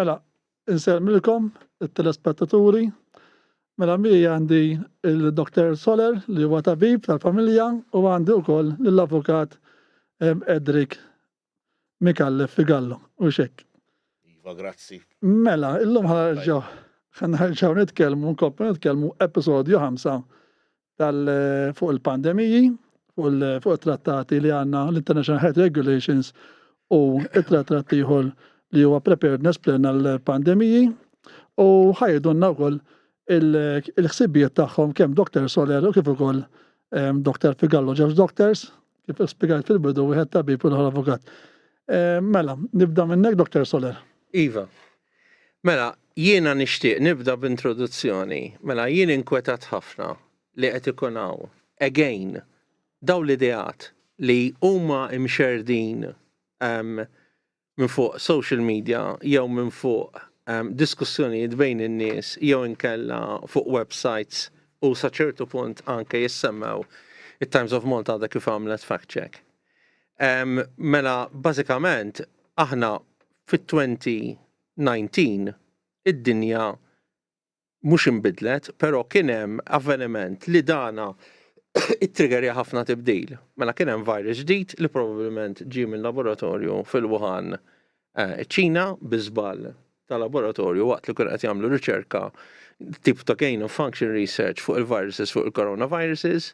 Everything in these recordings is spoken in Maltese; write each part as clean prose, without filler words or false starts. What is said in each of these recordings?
Mela, insellmilkom it-telespettaturi. Mela miegħi għandi il-Dr. Soler li huwa tabib tal-familja u għandi wkoll lill-avukat Edric Mikallef Figallo u xek. Iva, grazzi. Mela, illum ħanarġaw ħanarġaw nitkellmu, nkomplu nitkellmu episodju 5 tal fuq il-pandemiji, fuq it-trattati li għandna l-International Health Regulations u it-trattat ieħor li huwa Preparedness Plan għall-pandemiji u ħajdunna wkoll il-ħsibijiet tagħhom kemm Dr. Soler u kif ukoll ehm, Dr. Figallo ġewx doctors, kif spjegajt fil-bidu wieħed tabib u l-ieħor avukat. Ehm, mela, nibda minnek Dr. Soler. Iva. Mela, jiena nixtieq nibda b'introduzzjoni. Mela, jien inkwetat ħafna li qed ikun hawn, again, dawn l-ideat li huma imxerrdin um, minn fuq social media jew minn fuq um, diskussjonijiet bejn in-nies jew inkella fuq websites u sa ċertu punt anke jissemmew it-Times of Malta għadha kif għamlet fact check. Um, mela, bażikament, aħna fit-2019 id-dinja mhux inbidlet, però kien hemm avveniment li dana ittriggerja ħafna tibdil. Mela kien hemm virus ġdid li probabbilment ġie minn laboratorju fil-Wuhan eh, ċina bi żball ta' laboratorju waqt li kienu qed jagħmlu riċerka tip ta' gain of function research fuq il-viruses fuq il-coronaviruses.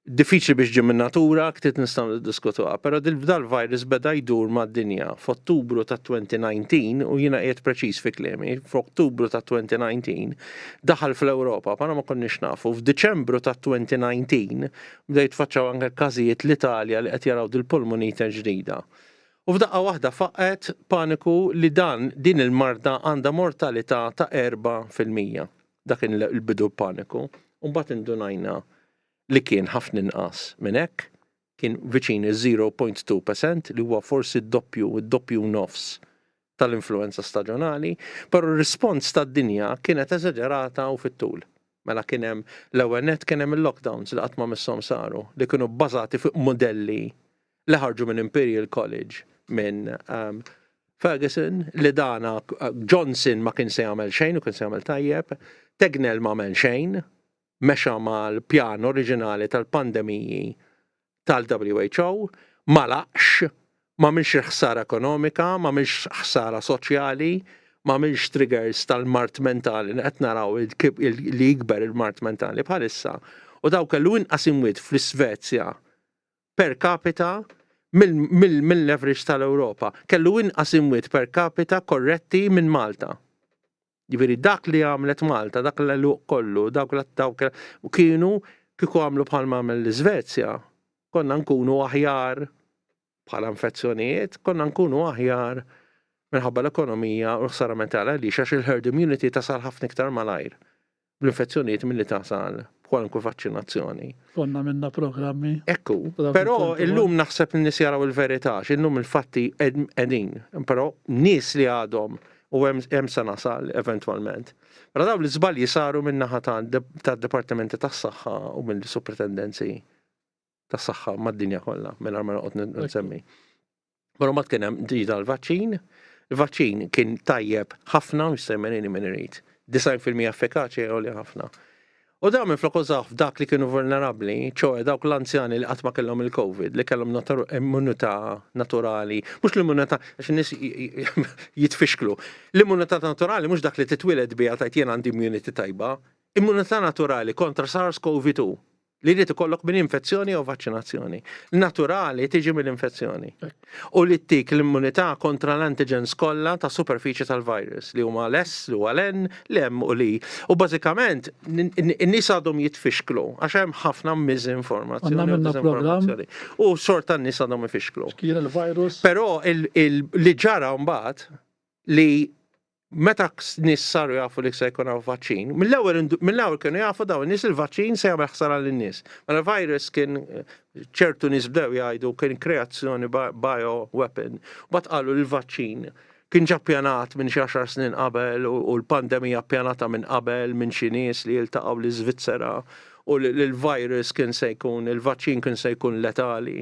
Diffiċli biex ġie min-natura, ktit nistgħu niddiskutuha, però dal-virus beda jdur mad-dinja f'Ottubru ta' 2019 u jiena qiegħed preċiż fi kliemi, f'Ottubru ta' 2019 daħal fl-Ewropa, però ma konniex nafu. F'Diċembru ta' 2019 bdew jitfaċċaw anke każijiet l-Italja li qed jaraw dil-pulmonite ġdida. U f'daqqa waħda faqqgħet paniku li dan din il-marda għandha mortalità ta' 4%. Dak kien il-bidu paniku. U mbagħad indunajna li kien ħafna inqas minn hekk, kien viċin iż-0.2% li huwa forsi d-doppju, id-doppju u nofs tal-influwenza staġonali, però r-rispons tad-dinja kienet eżaġerata u fit-tul. Mela kien hemm l-ewwel nett kien hemm il-lockdowns li qatt ma misshom saru, li kienu bbażati fuq mudelli li ħarġu minn Imperial College minn um, Ferguson li dana Johnson ma kien se jagħmel xejn u kien se jagħmel tajjeb, Tegnell ma għamel xejn, mexa mal-pjan oriġinali tal-pandemiji tal-WHO, m'għalaqx, m'għamilx il-ħsara ekonomika, m'għamilx ħsara soċjali, m'għamilx triggers tal-mard mentali li qed naraw li jikber il-mard mentali bħalissa. U daw kellu inqas imwiet fl-Isvezja per capita mill-average tal-Ewropa. Kellu inqas imwiet per capita korretti minn Malta. Jiġifieri dak li għamlet Malta, dak l-għeluq kollu, dawk dawk kienu kieku għamlu bħalma għamel l-Iżvezja, konna nkunu aħjar bħala infezzjonijiet, konna nkunu aħjar minħabba l-ekonomija u l-ħsara mentali għaliex għax il-herd immunity tasal ħafna iktar malajr. bl-infezzjonijiet milli tasal b'kwalunkwe vaċċinazzjoni. Konna minna programmi. Ekku, però illum naħseb li nies jaraw il-verità, illum il-fatti qegħdin, però nies li għadhom u hemm se nasal eventwalment. Però dawn l-iżbalji saru min-naħa tad-dipartimenti tas-saħħa u mill-suprintendenzi tas-saħħa mad-dinja kollha mingħajr ma noqgħod nsemmi. Però mbagħad kien hemm ġie dal-vaċċin, il-vaċċin kien tajjeb ħafna u jista' jmenini min irid. 90% effikaċi għolja ħafna. U da minn flok użaw f'dak li kienu vulnerabbli, ċoe dawk l-anzjani li qatt ma kellhom il-COVID, li kellhom immunità naturali, mhux l-immunità għax in-nies jitfixklu. L-immunità naturali mhux dak li titwieled biha tajt jien għandi immunity tajba, immunità naturali kontra SARS-CoV-2. Li jrid ikollok minn infezzjoni jew vaċċinazzjoni. Naturali tiġi mill-infezzjoni. U li ttik l-immunità kontra l-antigens kollha ta' superfiċi tal-virus li huma l-S, li huwa l-N, l-M u l-I. U bażikament in-nies għadhom jitfixklu għax hemm ħafna miżinformazzjoni. U xorta n-nies għadhom ifixklu. X'kien il-virus? Però li ġara mbagħad li meta nies saru jafu li se jkun hawn vaċċin, mill-ewwel mill-ewwel kienu jafu dawn in-nies il-vaċċin se jagħmel ħsara lin-nies. Mela virus kien ċertu nies bdew jgħidu kien kreazzjoni bio weapon. Mbagħad qalu li l-vaċċin kien ġa ppjanat minn xi għaxar snin qabel u l-pandemija ppjanata minn qabel minn xi nies li jiltaqgħu l-Iżvizzera. u li l-virus kien se jkun, il-vaċċin kien se jkun letali.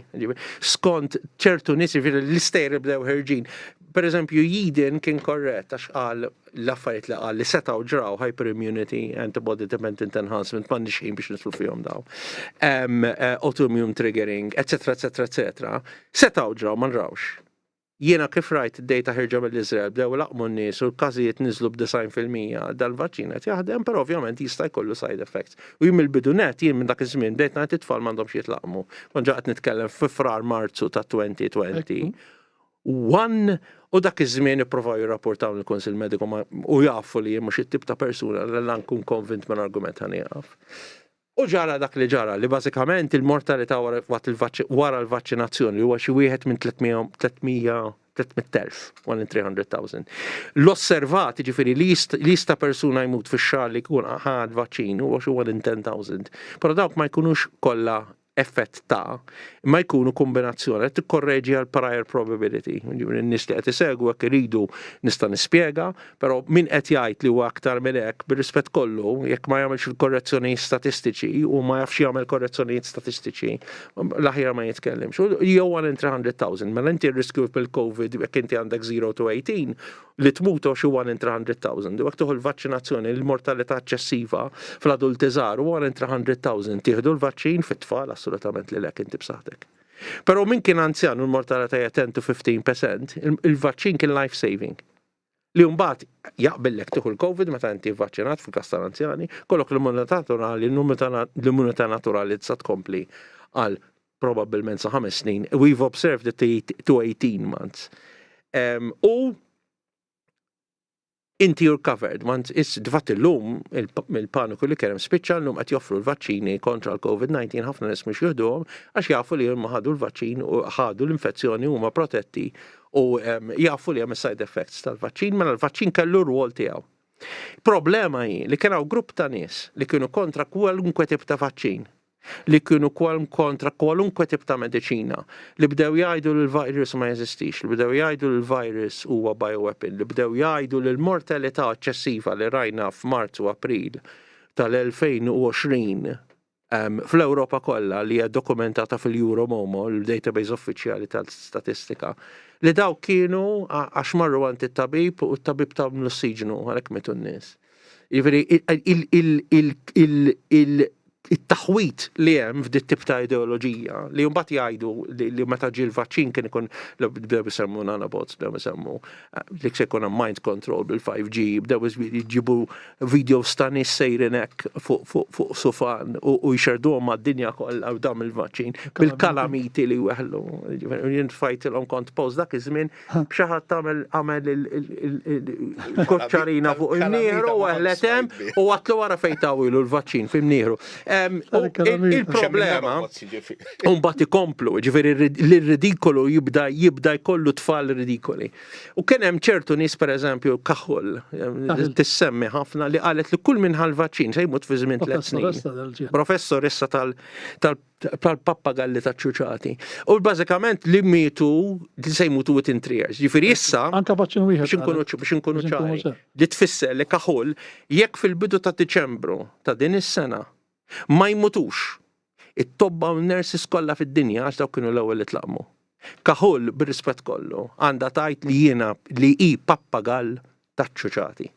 Skont ċertu nies, jiġifieri l-istejjer li bdew ħerġin. Per eżempju, Yeadon kien korrett għax qal l-affarijiet li qal li setgħu ġraw hyperimmunity, antibody dependent enhancement, m'għandniex ħin biex nidħlu fihom dawn. Autoimmune triggering, eccetera, eccetera, eccetera. Setgħu ġraw, ma nrawx. Jiena kif rajt id-data ħierġa mill-Iżrael bdew ilaqqmu n-nies u l-każijiet niżlu b'90% dal-vaċċin qed jaħdem però ovvjament jista' jkollu side effects. U jien mill-bidu nett jien minn dak iż-żmien bdejt ngħid it-tfal m'għandhomx jitlaqqmu. Kont ġa qed nitkellem fi Frar Marzu ta' 2020. One u dak iż-żmien ippruvaw jirrapportaw lill-Kunsill Mediku u jafu li jien mhux it-tip ta' persuna li la nkun konvint minn argument ħa nieqaf. U ġara dak li ġara, li bażikament il-mortalità wara wara l-vaċċinazzjoni li huwa xi wieħed minn 300 300 300,000, one in 300,000. L-osservat, jiġifieri li jista' persuna jmut fix-xahar li jkun ħa l-vaċċin huwa xi one in 10,000. Però dawk ma jkunux kollha effett ta' imma jkunu kombinazzjoni qed tikkorreġi għal prior probability. Jiġifieri n-nies li qed isegwu jekk iridu nista' nispjega, però min qed jgħid li huwa aktar minn hekk, bir-rispett kollu, jekk ma jagħmilx il-korrezzjonijiet statistiċi u ma jafx jagħmel korrezzjonijiet statistiċi, l-aħjar ma jitkellimx. Jew 1 in 300,000, mela inti r-riskju bil-COVID jekk inti għandek 0 to 18 li tmut xi 1 in 300,000. U jekk tieħu l-vaċċinazzjoni l-mortalità eċċessiva fl-adulti żgħar 1 in 300,000 tieħdu l-vaċċin fit-tfal assolutament li lek inti b'saħħtek. Però min kien anzjan u l-mortalità hija 10 to 15%, il-vaċċin kien life saving. Li mbagħad jaqbillek tieħu l-COVID meta inti vaccinat fil-każ tal-anzjani, kollok l-immunità naturali, l-immunità naturali tista' tkompli għal probabbilment sa 5 snin. We've observed it to 18 months. U inti you're covered. Once it's difatti llum il-paniku li kien hemm spiċċa llum qed joffru l-vaċċini kontra l-COVID-19 ħafna nies mhux jieħduhom għax jafu li huma ħadu l-vaċċin u ħadu l-infezzjoni huma protetti u jafu li hemm is-side effects tal-vaċċin, mela l-vaċċin kellu r-rwol tiegħu. Problema hi li kien hawn grupp ta' nies li kienu kontra kwalunkwe tip ta' vaċċin li kienu kontra kwalunkwe tip ta' mediċina, li bdew jgħidu li l-virus ma jeżistix, li bdew jgħidu li l-virus huwa bioweapon, li bdew jgħidu li l-mortalità eċċessiva li rajna f'Marzu April tal-2020 fl-Ewropa kollha li hija dokumentata fil-Euromomo, il-database uffiċjali tal-statistika, li dawk kienu għax marru għand it-tabib u t-tabib tahom l-ossiġnu għalhekk mietu n-nies. Jiġifieri it-taħwid li hemm f'dit tip ta' ideoloġija li mbagħad jgħidu li meta ġie l-vaċċin kien ikun bdew isemmu nanobots, bdew isemmu eh, li se jkun hemm mind control bil-5G, bdew jġibu videos ta' nies sejrin hekk fuq sufan u jxerduhom mad-dinja kollha u dam il-vaċċin bil-kalamiti li weħlu. Jien tfajtilhom kont post dak iż-żmien b'xi ħadd għamel għamel il-koċċarina fuq il-nieħru u għehlet hemm u għatlu wara fejn tawilu l-vaċċin fil-nieħru. Il-problema u mbagħad ikomplu, ġifieri l-ridikolu jibda jibda jkollu tfal ridikoli. U kien hemm ċertu nies pereżempju Kaħol tissemmi ħafna li qalet li kull min ħa l-vaċċin se jmut fi żmien tliet snin. Professoressa tal tal-pappagalli taċ-ċuċati. U bażikament li mietu li se jmutu within 3 years. Ġifieri issa. Anka vaċċin wieħed. Biex inkunu biex inkunu ċari. Li tfisser li kaħul jekk fil-bidu ta' Diċembru ta' din is-sena ma jmutux it-tobba u n-nurses kollha fid-dinja għax dawk kienu l-ewwel li tlaqmu. Kaħul bir-rispett kollu għandha tgħid li jiena li hi pappagall taċ-ċuċati.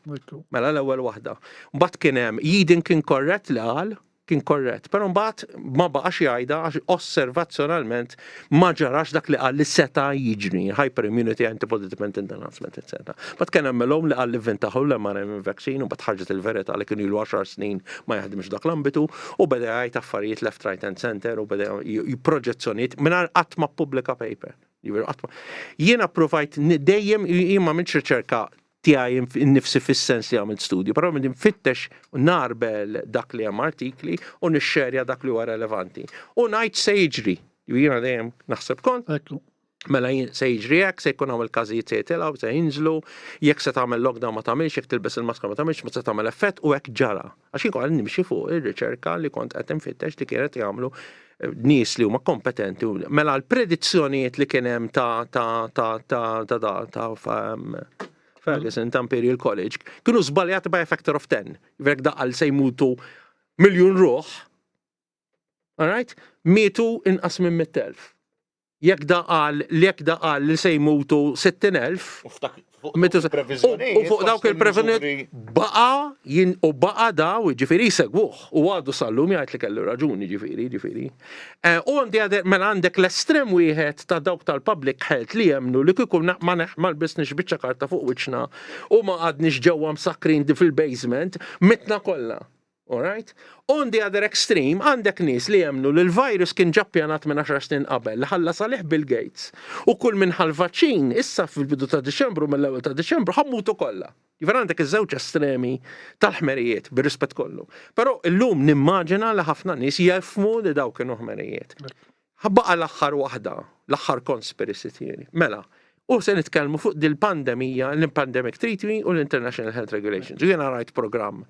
Mela l-ewwel waħda. Mbagħad kien hemm Jidin kien korrett li qal, kien korrett, però mbagħad ma baqax jgħidha għax osservazzjonalment ma ġarax dak li qal li seta' jiġri, hyperimmunity, antibody dependent enhancement, etc. Mbagħad kien hemm Malone li qal li vvintaħu l-mRNA vaccine u mbagħad ħarġet il-verità li kienu ilu 10 snin ma jaħdimx dak l-ambitu u beda jgħid affarijiet left, right and center u beda proġezzjonijiet mingħajr qatt ma ppubblika paper. Jiena provajt dejjem jien ma għamiltx riċerka tiegħi nnifsi fis-sens li għamilt studju, però minn nfittex narbel dak li hemm artikli u nixxerja dak li huwa relevanti. U ngħid se jiġri. Jiena dejjem naħseb kont. Mela se jiġri hekk, se jkun hawn il-każijiet se jitilgħu, se jinżlu, jekk se tagħmel lockdown ma tagħmilx, jekk tilbes il-maskra ma tagħmilx, ma se tagħmel effett u hekk ġara. Għax jien kont nimxi fuq ir-riċerka li kont qed infittex li kienet jagħmlu nies li huma kompetenti. Mela l-predizzjonijiet li kien hemm ta' ta' ta' ta' ta' ta' ta' Ferguson ta' Imperial College kienu żbaljati by a factor of 10. Jekk daqal se jmutu miljun ruħ. Alright? Mietu inqas minn 100,000. Jekk da qal li jekk da qal li se jmutu 60,000. U fuq u fuq dawk il-previżjonijiet baqa jien u baqa da u ġifieri jsegwuh u għadu sal-lum jgħid li kellu raġuni ġifieri ġifieri. Eh, u għandi għadek mela għandek l-estrem wieħed ta' dawk tal-public health li jemnu li kieku ma lbisniex biċċa karta fuq wiċċna u ma għadniex ġewwa msakrin fil-basement, mitna kollha. Alright? On the other extreme, għandek nies li jemmnu li l-virus kien ġa ppjanat minn 10 snin qabel, li ħallas għalih Bill Gates. U kull min ħa l-vaċċin, issa fil-bidu ta' Diċembru, mill-ewwel ta' Diċembru, ħa mmutu kollha. Jiġifieri għandek iż-żewġ estremi tal-ħmerijiet, bir-rispett kollu. Però illum nimmaġina li ħafna nies jifhmu li dawk kienu ħmerijiet. Baqa' l-aħħar waħda, l-aħħar conspiracy theory. Mela, u se nitkellmu fuq dil-pandemija, l-Pandemic Treaty u l-International Health Regulations. U jiena rajt programm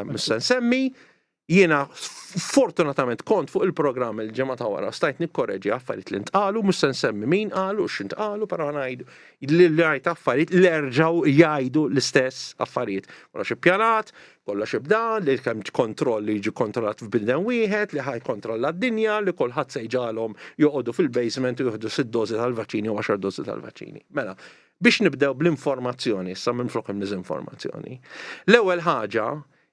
Mhux se nsemmi, jiena fortunatament kont fuq il-programm il-ġimgħa ta' wara stajt nikkoreġi affarijiet li ntqalu, mhux se nsemmi min qalu u x'intqalu, però ngħidu li rajt affarijiet li erġgħu jgħidu l-istess affarijiet. Kollox ippjanat, kollox ibda, li kemm kontroll li jiġi kontrollat f'bniedem wieħed, li ħa jkontrolla d-dinja, li kulħadd se jġagħalhom joqogħdu fil-basement u jieħdu sitt dożi tal-vaċċini u għaxar dożi tal-vaċċini. Mela, Biex nibdew bl-informazzjoni issa minflok il-miżinformazzjoni. L-ewwel ħaġa,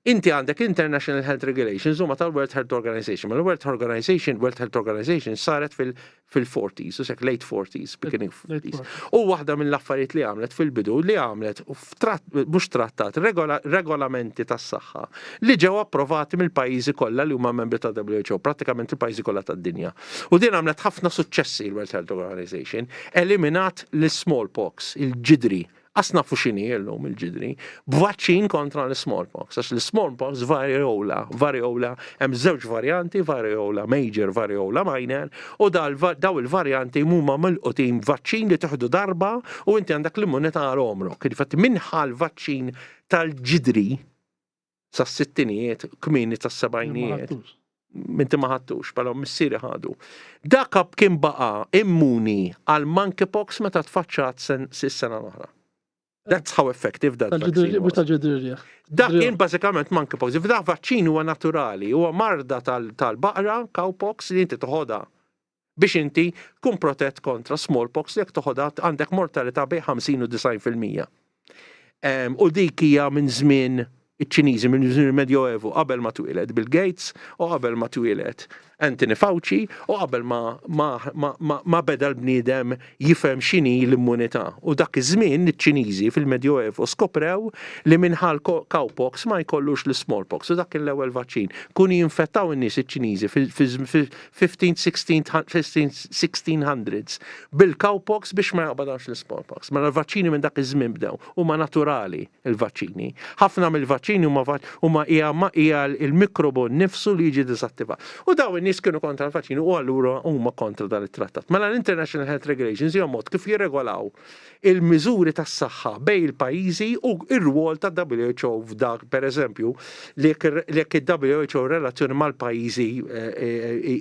inti għandek International Health Regulations huma tal-World Health Organization. Mela World Organization, World Health Organization saret fil-40s, u sekk late 40s, beginning 40s. U waħda mill-affarijiet li għamlet fil-bidu li għamlet mhux trattat regolamenti tas-saħħa li ġew approvati mill-pajjiżi kollha li huma membri ta' WHO, prattikament il-pajjiżi kollha tad-dinja. U din għamlet ħafna suċċessi l-World Health Organization. Eliminat l-smallpox, il-ġidri. Qas nafu x'inhi llum il-ġidri. B'vaċċin kontra l-smallpox. Għax l-smallpox variola, variola, hemm żewġ varjanti, variola major, variola minor, u daw il-varjanti huma milqutin b'vaċċin li tieħdu darba u inti għandek l-immunità għal għomrok. Infatti min ħa l-vaċċin tal-ġidri sas-sittinijiet, kmieni tas-sebgħinijiet. Inti ma ħadtux, però missieri ħadu. Dak kien baqa' immuni għal monkeypox meta tfaċċat s-sena l-oħra. That's how effective that vaccine was. Dak kien bażikament monkeypox. Dak vaċċin huwa naturali, huwa marda tal-baqra, cowpox, li inti toħodha biex inti tkun protett kontra smallpox li jekk toħodha għandek mortalità bejn 50 u 90%. U dik hija minn żmien iċ-Ċiniżi, minn żmien il-Medjoevu, qabel ma twieled Bill Gates u qabel ma twieled Anthony Fauci u qabel ma, ma, ma, ma, ma beda l-bniedem jifhem x'inhi l-immunità. U dak iż-żmien iċ-Ċiniżi fil-Medjoevu skoprew li min ħa l-cowpox ma jkollux l-smallpox u dak kien l-ewwel vaċċin. Kienu jinfettaw in-nies iċ-Ċiniżi 15, 16, 1600s bil-cowpox biex ma jaqbadhomx l-smallpox. Mela l-vaċċini minn dak iż-żmien bdew, huma naturali l-vaċċini. Ħafna mill-vaċċini huma huma hija hija l-mikrobu nnifsu li jiġi diżattivat. U dawn in-nies kienu kontra l-vaċċini u allura huma kontra dan it-trattat. Mela l-International Health Regulations hija mod kif jirregolaw il-miżuri tas-saħħa bejn il-pajjiżi u r-rwol tad-WHO f'dak, pereżempju, li jekk il-WHO relazzjoni mal-pajjiżi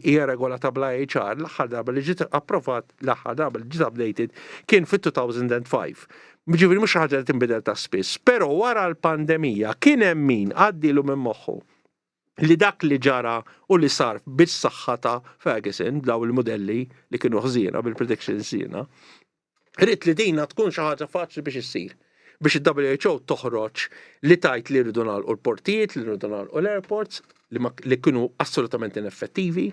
hija regolata bl-IHR, l-aħħar darba li ġiet approvat, l-aħħar darba li ġiet updated kien fit-2005. Ġifieri mhux xi ħaġa li tinbidel ta' spiss, però wara l-pandemija kien hemm min għaddielu minn moħħu li dak li ġara u li sar bis-saħħa ta' Ferguson, daw il-mudelli li kienu ħżiena bil-predictions ħżiena, ried li dina tkun xi ħaġa faċli biex issir. Biex il-WHO toħroġ li tajt li rridu nagħlqu l-portijiet, li rridu nagħlqu l-airports, li, ma, li kienu assolutament ineffettivi,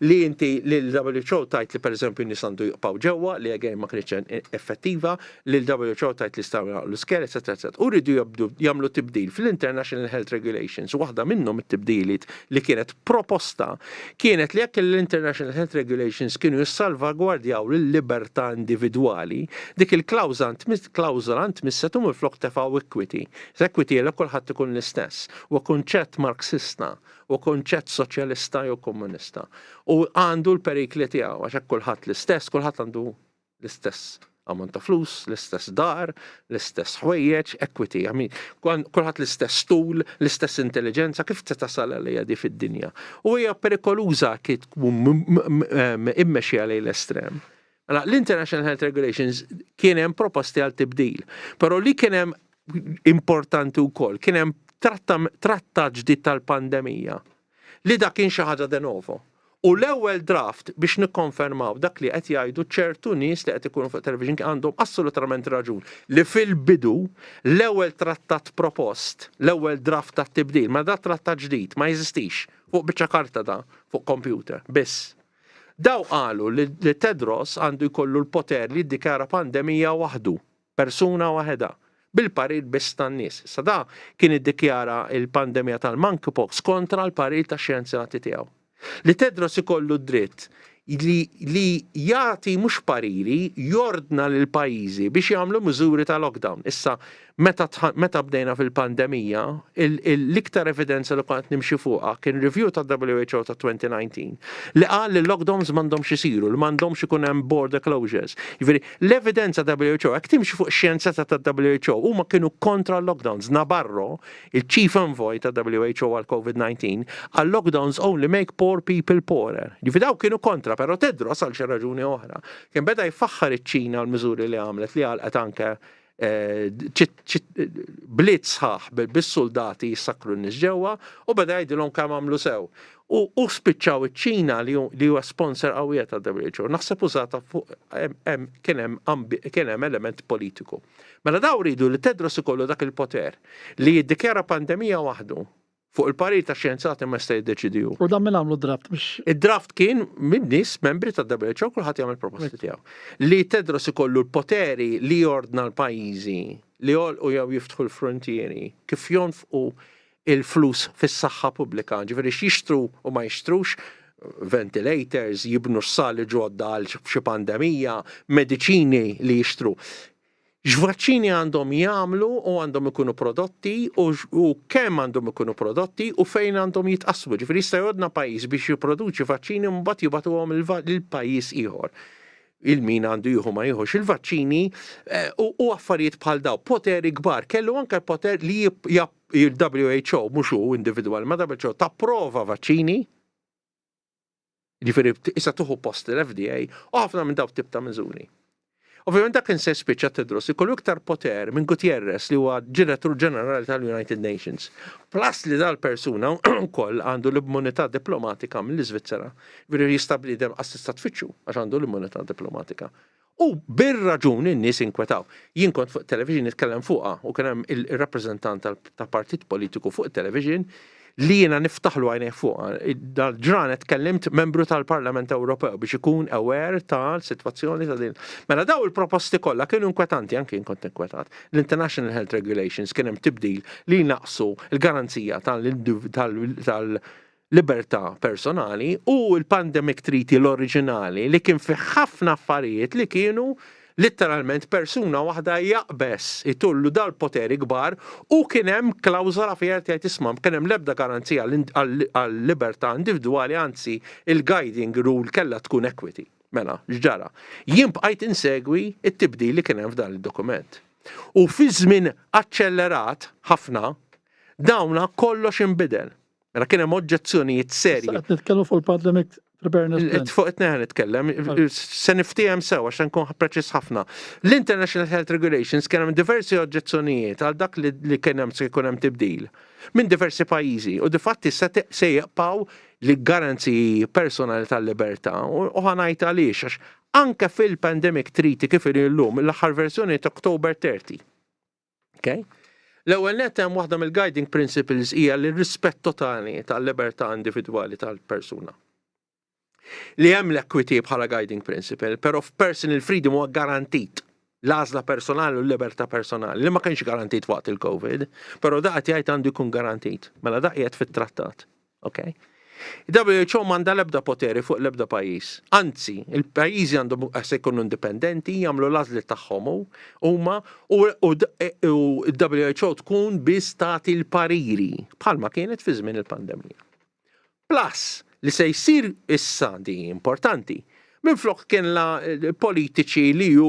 li inti li l-WHO tajt li pereżempju nies għandu jibqgħu ġewwa, li again ma kienx effettiva, li l-WHO tajt li jistgħu jagħlqu l-iskejjel, eċetera, eċetera. U rridu jabdu jagħmlu tibdil fl-International Health Regulations. Waħda minnhom it-tibdiliet li kienet proposta kienet li jekk l-International Health Regulations kienu jissalvagwardjaw l-libertà individwali, dik il-klawża klawżola ntmisset u minflok tefgħu equity. Equity li kulħadd ikun l-istess. Huwa kunċett Marxista u kunċett soċjalista jew komunista. U għandu l-perikli tiegħu għax hekk kulħadd l-istess, kulħadd għandu l-istess ammont ta' flus, l-istess dar, l-istess ħwejjeġ, equity, I mean, kulħadd l-istess tul, l-istess intelligenza, kif se tasal għalija di fid-dinja. U hija perikoluża kif tkun immexxija lejn l-estrem. Mela, l-International Health Regulations kien hemm proposti għal tibdil, però li kien hemm importanti wkoll, kien hemm trattat ġdid tal-pandemija li dak kien xi ħaġa de novo. U l-ewwel draft biex nikkonfermaw dak li qed jgħidu ċertu nies li qed ikunu fuq television għandhom assolutament raġun li fil-bidu l-ewwel trattat propost, l-ewwel draft tat-tibdil, ma da trattat ġdid ma jeżistix fuq biċċa karta da fuq computer biss. Daw qalu li Tedros għandu jkollu l-poter li jiddikjara pandemija waħdu, persuna waħedha, bil-parir biss tan-nies. Issa da kien iddikjara l-pandemija tal-monkeypox kontra l-parir tax-xjenzjati tiegħu. Li Tedros ikollu d-dritt li li jagħti mhux pariri, jordna lill-pajjiżi biex jagħmlu miżuri ta' lockdown. Issa meta meta bdejna fil-pandemija, l-iktar evidenza li kont nimxi fuqha kien review ta' WHO ta' 2019 li qal li lockdowns m'għandhomx isiru, li m'għandhomx ikun hemm border closures. Jiġifieri l-evidenza WHO hekk timxi fuq xjenzata ta' WHO huma kienu kontra l-lockdowns. Nabarro, il-chief envoy ta' WHO għal COVID-19, qal lockdowns only make poor people poorer. Jiġifieri daw kienu kontra, però Tedros għal xi raġuni oħra kien beda jfaħħar iċ-Ċina għall-miżuri li għamlet li għalqet anke bliet sħaħ bis-suldati jissakkru n-nies ġewwa u beda jgħidilhom kemm għamlu sew. U spiċċaw iċ-Ċina li huwa sponsor qawwija tal-WHO. Naħseb użata fuq kien hemm element politiku. Mela daw ridu li Tedros ikollu dak il-poter li jiddikjara pandemija waħdu Fuq il-parir ta' xjenzati ma jista' jiddeċidi hu. U dan min għamlu draft biex. Id-draft kien minn nies membri ta' WHO kulħadd jagħmel proposti tiegħu. Li Tedros ikollu l-poteri li jordna l-pajjiżi li jgħolqu jew jiftħu l-fruntieri, kif jonfqu il-flus fis-saħħa pubblika, ġifieri x'jixtru u ma jixtrux, ventilators, jibnu sali ġodda għal xi pandemija, mediċini li jixtru. X'vaċċini għandhom jagħmlu u għandhom ikunu prodotti u u kemm għandhom ikunu prodotti u fejn għandhom jitqassmu. Ġifieri jista' jordna pajjiż biex jipproduċi vaċċini u mbagħad jibagħtuhom lil pajjiż ieħor. Il min għandu jieħu ma jieħux il-vaċċini eh, u affarijiet bħal daw. Poteri kbar. Kellu anke poter li il-WHO mhux hu individwali, ma WHO tapprova vaċċini Ġifieri issa tuħu post l-FDA u ħafna minn dawk tip ta' miżuri. Ovvjament dak kien se jispiċċa Tedros ikollu iktar poter minn Gutierrez li huwa Direttur Ġenerali tal-United Nations. Plus li dal-persuna wkoll għandu l-immunità diplomatika mill-Iżvizzera. Ġifieri jista' bniedem qas tista' tfittxu għax għandu l-immunità diplomatika. U bir-raġun in-nies inkwetaw. Jien kont fuq television nitkellem fuqha u kien hemm il-rappreżentant ta' partit politiku fuq it-television li jiena niftaħlu għajnejh fuqha. Dal-ġranet tkellimt membru tal-Parlament Ewropew biex ikun aware tal-sitwazzjoni ta' din. Mela daw il-proposti kollha kienu inkwetanti, anke jien kont inkwetat. L-International Health Regulations kien hemm tibdil li jnaqqsu l-garanzija tal libertà personali u l-Pandemic Treaty l-oriġinali li kien fih ħafna affarijiet li kienu litteralment persuna waħda jaqbeż itullu dal-poteri kbar u kien hemm klawżola fiha li tgħid isma' ma kien hemm l-ebda garanzija għal-libertà individwali anzi il-guiding rule kellha tkun equity. Mela, x'ġara? Jien bqajt insegwi t-tibdil li kien hemm f'dan id-dokument. U fi żmien aċċellerat ħafna dawna kollox inbidel. Mela kien hemm oġġezzjonijiet serji. Qed nitkellmu fuq il-pandemic preparedness plan. Fuq it-tnejn nitkellem, se niftiehem sew għax nkun preċiż ħafna. L-International Health Regulations kien hemm diversi oġġezzjonijiet għal dak li kien hemm se jkun hemm tibdil minn diversi pajjiżi u difatti se jibqgħu li garanziji personali tal-libertà u ħanajt għaliex għax anke fil-pandemic treaty kif illum l-aħħar verżjoni ta' October 30. Okay? L-ewwel nett hemm waħda mill-guiding principles hija li rispett totali tal-libertà individwali tal-persuna. Li hemm l-equity bħala guiding principle, però f'personal freedom huwa garantit l-għażla personali u l-libertà personali li ma kienx garantit waqt il-COVID, però da qed jgħid għandu jkun garantit. Mela da qiegħed fit-trattat. Ok? WHO m'għandha l-ebda poteri fuq l-ebda pajjiż. Anzi, il-pajjiżi għandhom se jkunu indipendenti, jagħmlu l-għażliet tagħhom huma u WHO tkun biss tagħti l-pariri bħalma kienet fi żmien il-pandemija. Plus, li se jsir issa di importanti, minflok kien la politiċi li ju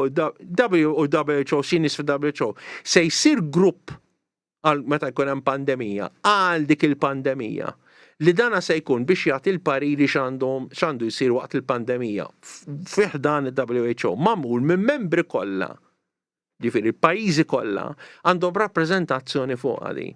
WHO, xi nies fi WHO, se jsir grupp għal meta jkun hemm pandemija, għal dik il-pandemija, li dana se jkun biex jagħti l-pariri x'għandhom x'għandu jsir waqt il-pandemija fi ħdan il-WHO magħmul minn membri kollha. Ġifieri l-pajjiżi kollha għandhom rappreżentazzjoni fuqha din.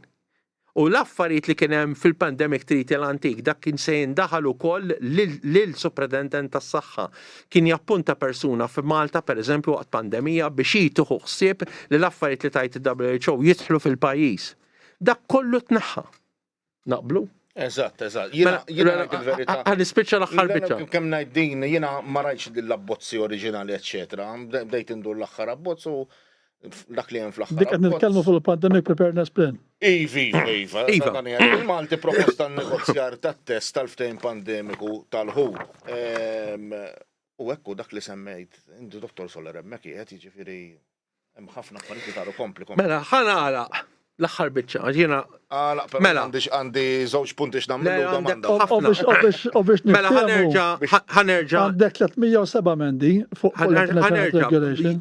U l-affarijiet li kien hemm fil-Pandemic Treaty l-antik, dak kien se jindaħal ukoll lil Supretendent tas-Saħħa. Kien jappunta persuna f'Malta, pereżempju, waqt pandemija biex hi tieħu ħsieb li l-affarijiet li tgħid il-WHO jidħlu fil-pajjiż. Dak kollu tneħħa. Naqblu? Eżatt, eżatt. Jiena mela, ngħid il-verità. Ħa nispiċċa l-aħħar biċċa. Kemm ngħid din, jiena ma rajtx l-abbozzi oriġinali, eċċetera. Bdejt indur l-aħħar abbozz u dak li hemm fl-aħħar. Dik qed nitkellmu fuq il-Pandemic Preparedness Plan. Ivi, iva, iva. Iva. Dan hija Il-Malti proposta negozjar tat-test tal-ftehim pandemiku tal-ħu. Ehm, U ekku dak li semmejt, inti dottor Soler hemmhekk qiegħed jiġifieri Hemm ħafna affarijiet li taru kompli kompli. Mela, ħa nagħlaq l-aħħar biċċa, għax jiena. Għalaq, però Mela. għandi għandi żewġ punti x'nagħmlu Le, għandek domanda. U ħafna. biex u biex u biex Mela ħa niftehmu, nerġa' ħa nerġa' Għandek 307 emendi fuq fuq ħa l-International nerġa' Regulation.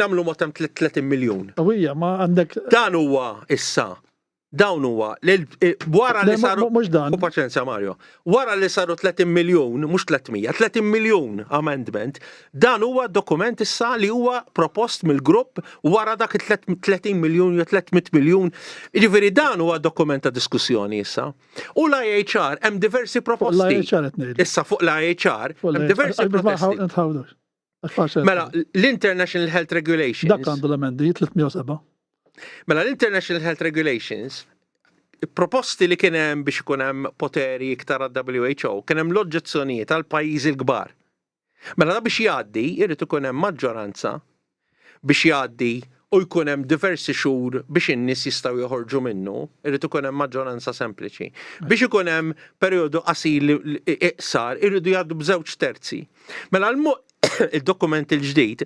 Nagħmlu mod hemm 30 miljun. Qawwija, ma għandek Dan huwa issa Dawn huwa li wara li saru. Mhux dan. U paċenzja Mario. Wara li saru 30 miljun, mhux 300, 30 miljun amendment, dan huwa dokument issa li huwa propost mill-grupp wara dak 30 miljun jew 300 miljun. Jiġifieri dan huwa dokument ta' diskussjoni issa. U l-IHR hemm diversi proposti. L-IHR qed ngħidu. Issa fuq l-IHR hemm diversi proposti. Mela, l-International Health Regulations. Dak għandu l-emendi, 307. Mela, l-International Health Regulations, proposti li kien hemm biex ikun hemm poteri iktar għal-WHO, kien hemm l-oġġezzjonijiet għal pajjiżi l-kbar. Mela da biex jgħaddi, jrid ikun hemm maġġoranza biex jgħaddi u jkun hemm diversi xhur biex in-nies jistgħu joħorġu minnu, irid ikun hemm maġġoranza sempliċi. Biex ikun hemm perjodu qasir iqsar, irridu jgħaddu b'żewġ terzi. Mela il-dokument il-ġdid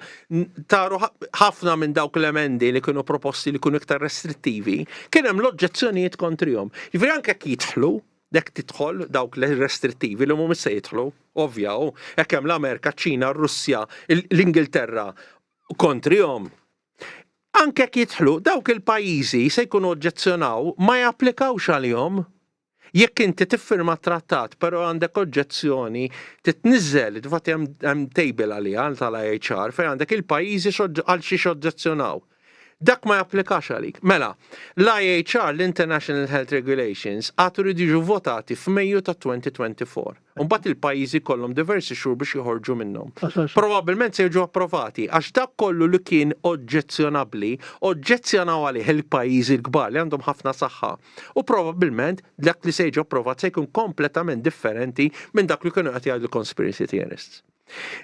taru ħafna minn dawk l-emendi li kienu proposti li kienu iktar restrittivi, kien hemm l-oġġezzjonijiet kontrihom. Jiġifieri anke jekk jidħlu, jekk tidħol dawk l-restrittivi li mhumiex se jidħlu, ovvja, u hekk hemm l-Amerika, ċ-Ċina, r-Russja, l-Ingilterra kontrihom. Anke jekk jidħlu, dawk il-pajjiżi se jkunu oġġezzjonaw ma japplikawx għalihom. Jekk inti tiffirma trattat però għandek oġġezzjoni titniżżel, infatti hemm table għaliha tal-IHR fejn għandek il-pajjiżi għal xiex oġġezzjonaw. Dak ma japplikax għalik. Mela, l-IHR, l-International Health Regulations, għad iridu jiġu votati f'Mejju ta' 2024. Mbagħad il-pajjiżi jkollhom diversi xhur biex joħorġu minnhom. Probabbilment se jiġu approvati għax dak kollu li kien oġġezzjonabbli, oġġezzjonaw għalih il-pajjiżi l-kbar li għandhom ħafna saħħa. U probabbilment dak li se jiġi approvat se jkun kompletament differenti minn dak li kienu qed jgħidu l-conspiracy theorists.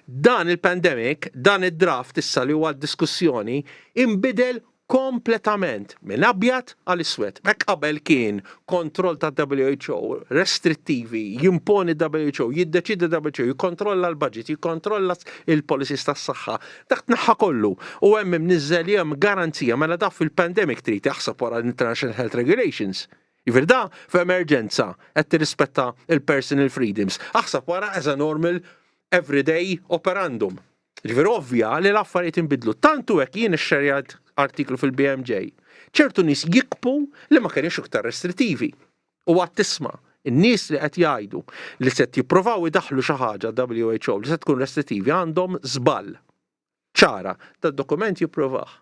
Dan il-pandemic, dan id-draft issa li huwa diskussjoni, inbidel kompletament minn abjad għal iswed. Hekk qabel kien kontroll ta' WHO, restrittivi, jimponi WHO, jiddeċidi WHO, jikkontrolla l-budget, jikkontrolla il-policies tas-saħħa. Dak tneħħa kollu u hemm imniżżel li hemm garanzija mela da fil-pandemic treaty aħseb wara l-International Health Regulations. Jiġifieri da f'emerġenza qed tirrispetta il-personal freedoms. Aħseb wara as a normal everyday operandum. Jiġifieri ovvja li l-affarijiet inbidlu. Tant hu hekk jien ixxerjajt artiklu fil-BMJ. Ċertu nies jikbu li ma kienux iktar restrittivi. U għad tisma' in-nies li qed jgħidu li se jippruvaw idaħħlu xi ħaġa WHO li se tkun restrittivi għandhom żball. Ċara, dad-dokument jipprovah.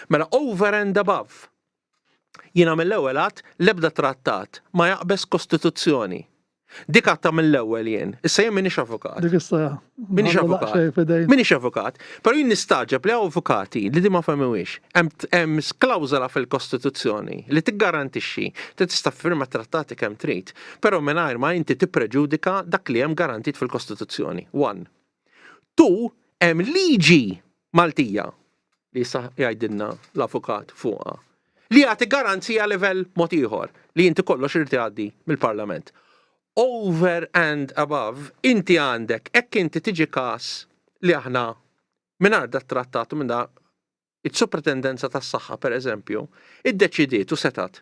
Mela over and above. Jiena mill-ewwel għadt l-ebda trattat ma jaqbeż kostituzzjoni. Dik għadtha mill-ewwel jien. Issa jien m'iniex avukat. Dik issa M'iniex avukat. M'iniex avukat. Però jien nistagħġeb li hawn avukati li din ma fehmuhiex. Hemm klawżola fil-Kostituzzjoni li tiggarantixxi li tista' ffirma trattati kemm trid, però mingħajr ma inti tippreġudika dak li hemm garantit fil-Kostituzzjoni. One. Tu hemm liġi Maltija li issa jgħidilna l-avukat fuqha li jagħti garanzija livell mod ieħor li inti kollox irid jgħaddi mill-Parlament. Over and above, inti għandek hekk inti tiġi każ li aħna mingħajr dat-trattat u minn da Is-Supretendenza tas-Saħħa, pereżempju, iddeċidiet u setgħet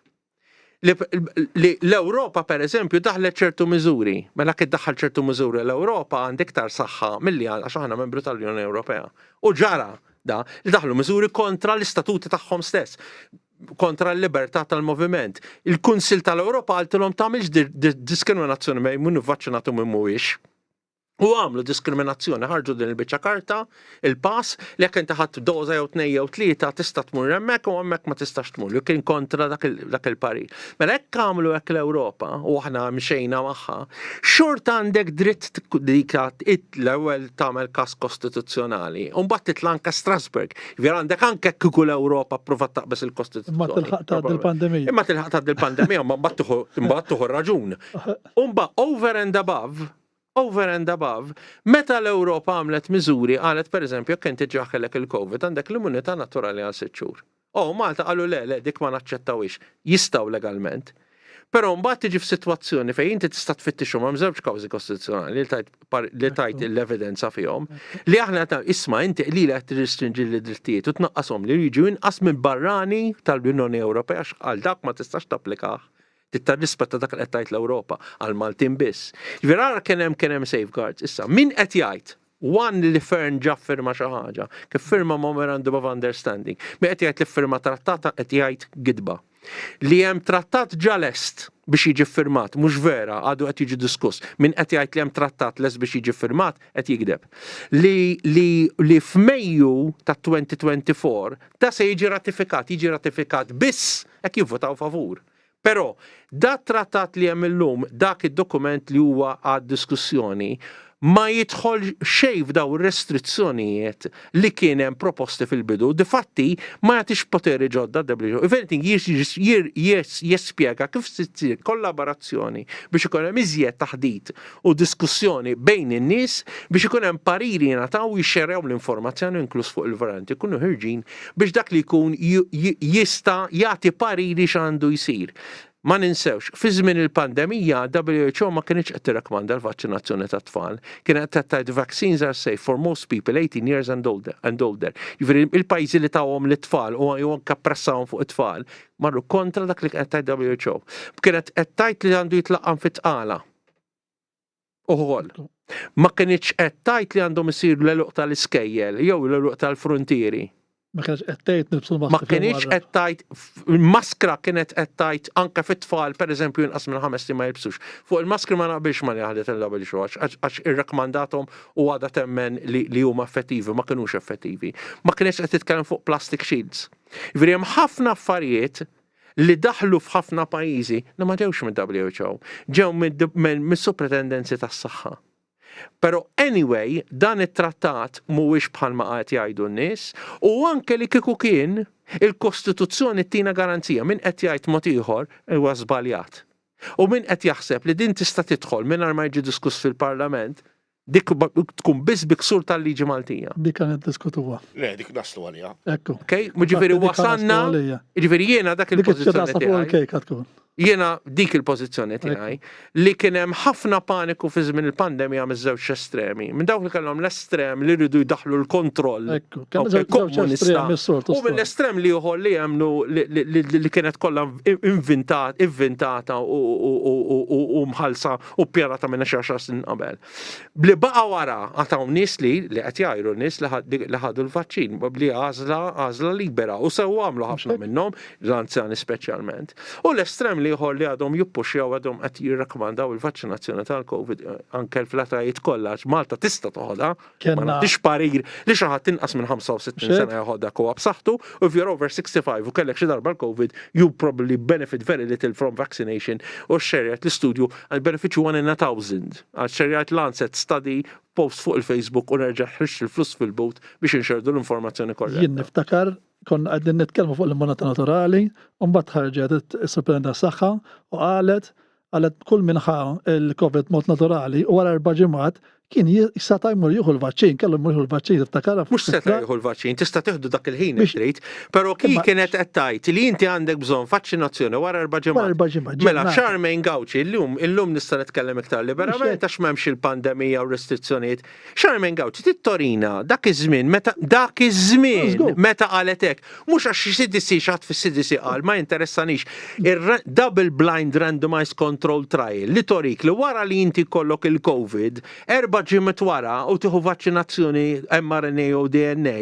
li l-Ewropa, pereżempju, daħlet ċertu miżuri. Mela kif daħħal ċertu miżuri l-Ewropa għandha iktar saħħa milli għax aħna membru tal-Unjoni Ewropea. U ġara da li daħlu miżuri kontra l-istatuti tagħhom stess kontra l-libertà tal-moviment. Il-Kunsill tal-Ewropa qaltilhom tagħmilx diskriminazzjoni bejn min hu vvaċċinat u min mhuwiex. U għamlu diskriminazzjoni, ħarġu din il-biċċa karta, il-pass, li jekk inti ħadt doża jew tnej jew tlieta tista' tmur hemmhekk u hemmhekk ma tistax tmur, li kien kontra dak il-parir. Mela hekk għamlu hekk l-Ewropa u aħna mxejna magħha, xorta għandek dritt dik l-ewwel tagħmel każ kostituzzjonali, u mbagħad titla' anke Strasbourg. Ġifieri għandek anke kieku l-Ewropa ppruvat taqbeż il-Kostituzzjoni. Imma tilħaq tgħaddi l-pandemija. Imma tilħaq tgħaddi l-pandemija, mbagħad tieħu raġun. U mbagħad over and above, over and above, meta l-Ewropa għamlet miżuri qalet pereżempju jekk inti ġa kellek il-Covid għandek l-immunità naturali għal sitt xhur. Oh, Malta qalu le, le, dik ma naċċettawhiex. Jistgħu legalment. Però mbagħad tiġi f'sitwazzjoni fejn inti tista' tfittixhom hemm żewġ kawżi kostituzzjonali li tajt li tajt l-evidenza fihom li aħna ta' isma' inti li qed tirrestrinġi l-drittijiet u tnaqqashom li jiġu inqas minn barrani tal-Unjoni Ewropea għax għal dak ma tistax tapplikah. Trid tirrispetta dak li qed tgħid l-Ewropa għal Maltin biss. Ġifieri ara kien hemm kien hemm safeguards. Issa, min qed jgħid one li Fern ġa ffirma xi ħaġa, kif firma memorandum of understanding, min qed jgħid li ffirma trattat qed jgħid gidba. Li hemm trattat ġa lest biex jiġi ffirmat, mhux vera, għadu qed jiġi diskuss. Min qed jgħid li hemm trattat lest biex jiġi ffirmat qed jigdeb. Li li li f'Mejju ta' 2024 da se jiġi ratifikat, jiġi ratifikat biss Hekk jivvotaw favur. Però, dat trattat li hemm illum, dak id-dokument li huwa għad-diskussjoni, ma jidħol xejn f'dawn ir-restrizzjonijiet li kien hemm proposti fil-bidu. Difatti, ma jagħtix poteri ġodda għad-WHO. If anything, jispjega kif se tsir kollaborazzjoni biex ikun hemm iżjed taħdit u diskussjoni bejn in-nies biex ikun hemm pariri jingħataw u jixxerjaw l-informazzjoni inkluż fuq il-varianti jkunu ħirġin biex dak li jkun jista' jagħti pariri x'għandu jsir. Ma ninsewx, fi żmien il-pandemija WHO ma kinitx qed tirrakkomanda l-vaċċinazzjoni tat-tfal. Kienet qed tgħid vaccines are safe for most people 18 years and older. And older. Jiġifieri il-pajjiżi li tawhom lit-tfal u anke pressawhom fuq it-tfal marru kontra dak li kienet tgħid WHO. Kienet qed tgħid li għandu jitlaqqam fit-tqala. Ukoll. Ma kinitx qed tgħid li għandhom isiru l-għeluq tal-iskejjel jew l-għeluq tal-fruntieri. Ma kinitx qed tgħid nilbsu l-maskra. Ma kinitx qed tgħid maskra kienet qed tgħid anke fit-tfal pereżempju inqas minn ħames snin ma jilbsux. Fuq il-maskri ma naqbilx ma li ħadet il-WHO għax irrakkomandathom u għadha temmen li huma effettivi, ma kinux effettivi. Ma kinitx qed titkellem fuq plastic shields. Jiġifieri hemm ħafna affarijiet li daħlu f'ħafna pajjiżi li ma ġewx mid-WHO, ġew mis-Supretendenzi tas-Saħħa. Però anyway, dan it-trattat mhuwiex bħalma qed jgħidu n-nies u anke li kieku kien, il-Kostituzzjoni ttina garanzija. Min qed jgħid mod ieħor huwa żbaljat. U min qed jaħseb li din tista' tidħol mingħajr ma jiġi diskuss fil-Parlament, Dik tkun biss bi ksur tal-liġi Maltija. Dik għan niddiskutuha. Le, dik naslu għaliha. Ekku. Ok, ġifieri wasanna, ġifieri jiena dak il-pożizzjoni tiegħi. Jiena dik il-pożizzjoni tiegħi li kien hemm ħafna paniku fi żmien il-pandemija miż-żewġ estremi. Minn dawk li kellhom l-estrem li rridu jdaħlu l-kontroll. Komunista. U mill-estrem li ieħor li jemmnu li kienet kollha inventata u mħallsa u ppjanata minn xi għaxar snin qabel. Li baqa' wara għad hawn nies li li qed jgħajru nies li ħadu l-vaċċin li għażla għażla libera u sewwa għamlu ħafna minnhom, l-anzjani speċjalment. U l-estrem l-ieħor li għadhom jippuxjaw għadhom qed jirrakkomandaw il-vaċċinazzjoni tal-Covid anke fl-etajiet kollha għax Malta tista' toħodha, ma nagħtix parir li xi ħadd inqas minn 65 sena jeħodha huwa b'saħħtu, if you're over 65 u kellek xi darba l-Covid, you probably benefit very little from vaccination u xxerjat l-istudju għal benefiċċju 1 in a 1000. Għal xxerjat Lancet study post fuq il-Facebook u nerġa' ħriġt il-flus fil-but biex inxerrdu l-informazzjoni korretta. Jien niftakar konna qegħdin nitkellmu fuq l-immunità naturali u mbagħad ħarġet is-Superintendent tas-Saħħa u qalet Qalet kull min ħa l-Covid b'mod naturali u wara erba' ġimgħat kien seta' jmur jieħu l-vaċċin, kellu jmur jieħu l-vaċċin, tiftakarha? Mhux seta' jieħu l-vaċċin, tista' tieħdu dak il-ħin jekk trid, però hi kienet qed tgħid li inti għandek bżonn vaċċinazzjoni wara erba' ġimgħat. Wara erba' ġimgħat. Mela Charmaine Gauci illum illum nista' nitkellem iktar liberament għax m'hemmx il-pandemija u restrizzjonijiet. Charmaine Gauci trid torina dak iż-żmien meta dak iż-żmien meta qalet hekk Mhux għax xi CDC xi ħadd fis-CDC qal ma jinteressanix. Ir-double blind randomized control trial li torik li wara li inti jkollok il-COVID, erba' ġimgħat wara u tieħu vaċċinazzjoni mRNA jew DNA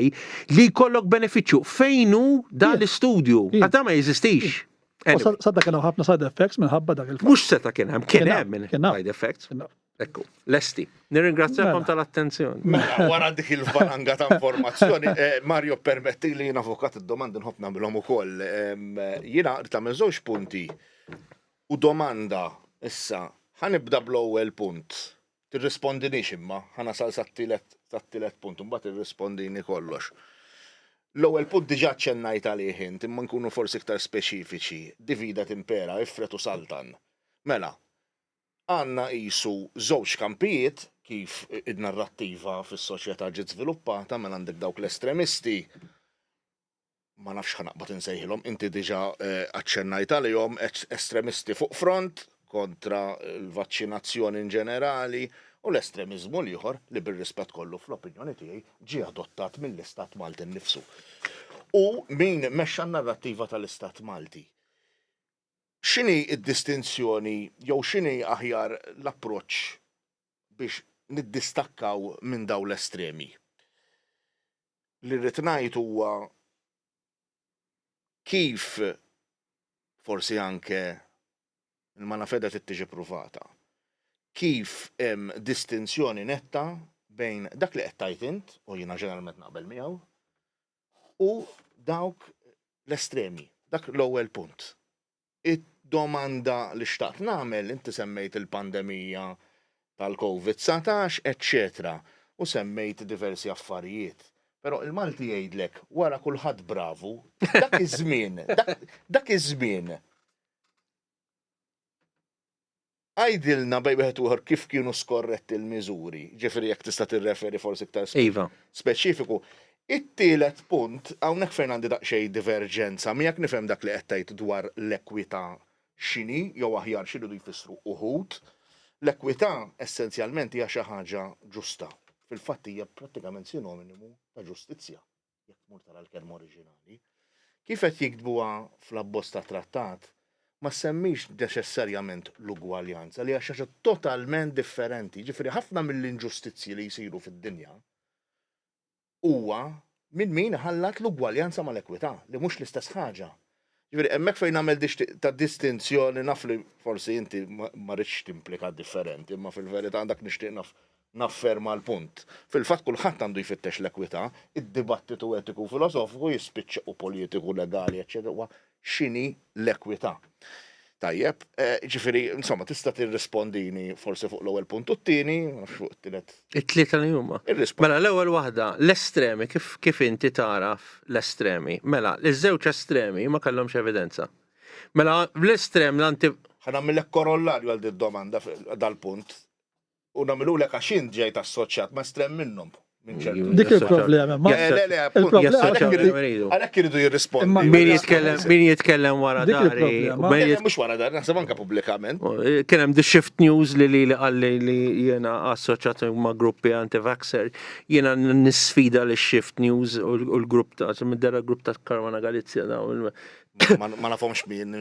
li jkollok benefiċċju. Fejn hu dan l-istudju? Għax dan ma jeżistix. Anyway. Seta kien hemm ħafna side effects minħabba dak il Mhux seta kien hemm, kien hemm side effects. Ekku, lesti. Nirringrazzjakom Mela. tal-attenzjoni. Mela, wara dik il-valanga ta' informazzjoni, eh, Mario permetti li jien avukat id-domandi nħobb nagħmilhom ukoll. Em, Jiena qed tagħmel żewġ punti u domanda issa ħa nibda bl-ewwel punt. Tirrispondinix imma, ħa nasal sat-tielet sat-tielet punt, imbagħad irrispondini kollox. L-ewwel punt diġà aċċennajt għalih int, imma nkunu forsi iktar speċifiċi. Divide et impera, ifred u saltan. Mela, Għandna qisu żewġ kampijiet kif in-narrattiva fis-soċjetà ġiet żviluppata, mela għandek dawk l-estremisti, ma nafx x'ħa naqbad insejħilhom, inti diġà aċċennajt għalihom, estremisti fuq front kontra l-vaċċinazzjoni in ġenerali u l-estremiżmu l-ieħor li bir-rispett kollu fl-opinjoni tiegħi ġie adottat mill-Istat Malti nnifsu. U min mexxa n-narrattiva tal-Istat Malti. X'inhi d-distinzjoni jew x'inhi aħjar l-approċċ biex niddistakkaw minn dawn l-estremi? Li rrid ngħid huwa kif forsi anke il-mala fede trid tiġi pruvata. Kif hemm distinzjoni netta bejn dak li qed tgħid int, u jiena ġeneralment naqbel miegħu, u dawk l-estremi. Dak l-ewwel punt. Id-domanda li xtaqt nagħmel, inti semmejt il-pandemija tal-Covid-19, eċċetera, u semmejt diversi affarijiet. Però il-Malti jgħidlek wara kulħadd bravu, dak iż-żmien, dak iż-żmien Għidilna bejn wieħed u ieħor kif kienu skorretti l-miżuri, ġifieri jekk tista' tirreferi forsi iktar iva. speċifiku. It-tielet punt, hawnhekk fejn għandi daqsxejn diverġenza miegħek nifhem dak li qed tgħid dwar l-ekwità x'inhi jew aħjar x'iridu jfissru uħud. L-ekwità essenzjalment hija xi ħaġa ġusta. Fil-fatt hija prattikament sinonimu ta' ġustizzja. jekk tmur tara l-kelma oriġinali, kif qed jiktbuha fl-abbozz ta' trattat, ma ssemmix neċessarjament l-ugwaljanza, li hija xi ħaġa totalment differenti. Jiġifieri ħafna mill-inġustizzji li jsiru fid-dinja huwa minn min iħallat l-ugwaljanza mal-ekwità, li mhux l-istess ħaġa. Ġifieri hemmhekk fejn nagħmel ta' distinzjoni naf li forsi inti ma ridx timplika differenti, imma fil-verità dak nixtieq naf nafferma l-punt. Fil-fatt kulħadd għandu jfittex l-ekwità, id-dibattitu etiku u filosofiku jispiċċa u politiku, legali, eċċetera huwa x'inhi l-ekwità. Tajjeb, eh, ġifieri, insomma, tista' tirrispondini forsi fuq l-ewwel punt u t-tieni, ma nafx fuq it-tielet. It-tlieta li huma. Mela l-ewwel waħda, l-estremi, kif, kif inti taraf l-estremi? Mela, iż-żewġ estremi ma kellhomx evidenza. Mela, l-estrem l-anti. Ħa nagħmillek korollarju għal dit-domanda dal-punt. U nagħmilulek għax int ġejt assoċjat ma' estrem minnhom. Dik il-problema. Għalhekk iridu jirrispondi. Min jitkellem min jitkellem wara dari. Mhux wara dari, naħseb anke pubblikament. Eh, kien hemm the shift news li li li qalli li jiena assoċjat ma' gruppi anti-vaxxer. Jiena nisfida li shift news u l-grupp ta' mid-dera grupp ta' Karwana Galizja dawn Ma nafhomx min.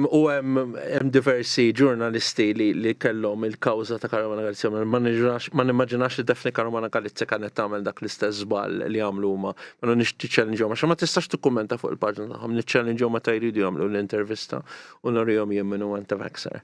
U hemm diversi ġurnalisti li kellhom il-kawża ta' Caruana Galizia, ma nimmaġinax li Daphne Caruana Galizia kienet tagħmel dak l-istess żball li għamlu huma. Ma niċċellinġhom għax ma tistax tikkummenta fuq il-paġna tagħhom, niċċellinġhom meta jridu jagħmlu l-intervista u nurihom jien min hu anti-vaxxer.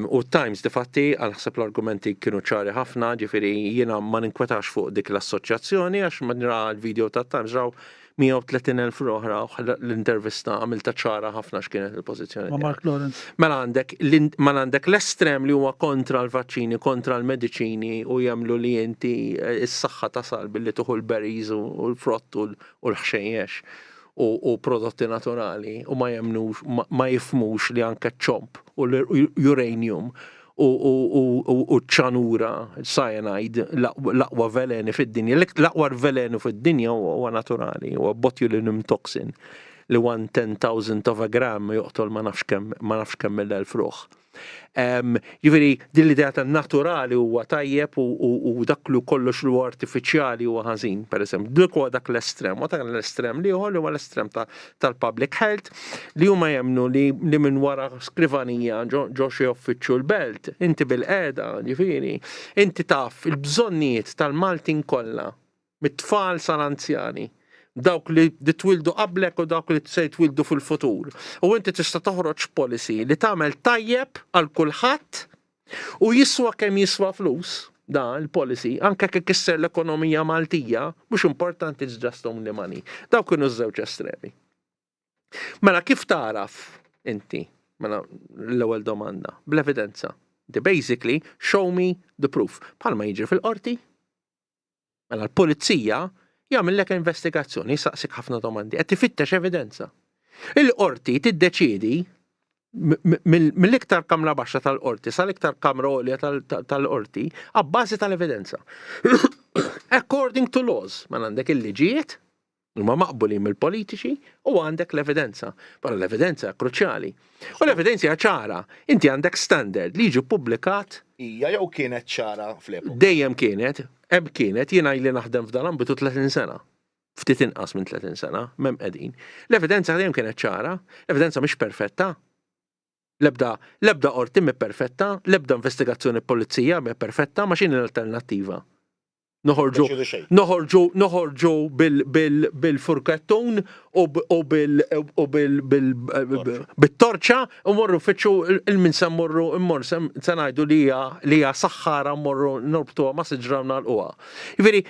U Times difatti għal ħseb l-argumenti kienu ċari ħafna, ġifieri jiena ma ninkwetax fuq dik l-assoċjazzjoni għax ma nra l-video ta' Times raw 130,000 ruħ raw l-intervista għamilta ċara ħafna x'kienet il-pożizzjoni. Ma' Mark Lawrence. Mela għandek mela għandek l-estrem li huwa kontra l-vaċċini, kontra l-mediċini u jemmlu li inti eh, s-saħħa tasal billi tuħu l-berries u l-frott u l-ħxejjex u prodotti naturali u ma jemnux ma jifmux li anke ċomp u l-uranium u ċ-ċanura, cyanide, l-aqwa veleni fid-dinja, l-aqwa velenu fid-dinja huwa naturali, huwa botulinum toxin li 1/10,000 of a gram joqtol ma nafx kemm ma nafx kemm mill-elf ruħ. Jiġifieri din l-idea ta' naturali huwa tajjeb u dak li kollox li huwa artifiċjali huwa ħażin, pereżempju. Dik huwa dak l-estrem, u dak l-estrem l-ieħor li huwa l-estrem ta' tal-public health li huma jemmnu li, li minn wara skrivanija ġo, ġo xi uffiċċju l-belt, inti bil-qiegħda, ġifieri, inti taf il-bżonnijiet tal-Maltin kollha, mit-tfal sal-anzjani, dawk li twildu qablek u dawk li se jitwildu fil-futur. U inti tista' toħroġ policy li tagħmel tajjeb għal kulħadd. U jiswa kemm jiswa flus, da il-policy, anke jekk ikisser l-ekonomija Maltija, mhux importanti it's just only money. Dawk kienu ż-żewġ estremi. Mela kif tagħraf inti? Mela l-ewwel domanda, bl-evidenza. Inti basically show me the proof. Bħalma jiġri fil-qorti. Mela l-pulizija jagħmillek investigazzjoni, jisaqsik ħafna domandi, qed ifittex evidenza. Il-qorti tiddeċiedi mill-iktar kamra baxxa tal-qorti sal-iktar kamra għolja tal-qorti abbażi tal-evidenza. According to laws, mela għandek il-liġijiet, huma maqbulin mill-politiċi u għandek l-evidenza. Però l-evidenza hija kruċjali. U l-evidenza hija ċara. Inti għandek standard li jiġi ppubblikat. Hija jew kienet ċara fl-epoka? Dejjem kienet, hemm kienet, jiena ili naħdem f'dan l-ambitu 30 sena. Ftit inqas minn 30 sena, m'hemm qegħdin. L-evidenza dejjem kienet ċara, l-evidenza mhix perfetta. L-ebda l-ebda qorti mhi perfetta, l-ebda investigazzjoni pulizija mhi perfetta, ma x'inhi l-alternattiva? Noħorġu, noħorġu, noħorġu bil-furkettun u bil-torċa u morru fitxu il-min se morru immor se ngħidu li hija li hija saħħara morru norbtuha ma' siġra u nagħlquha. Jiġifieri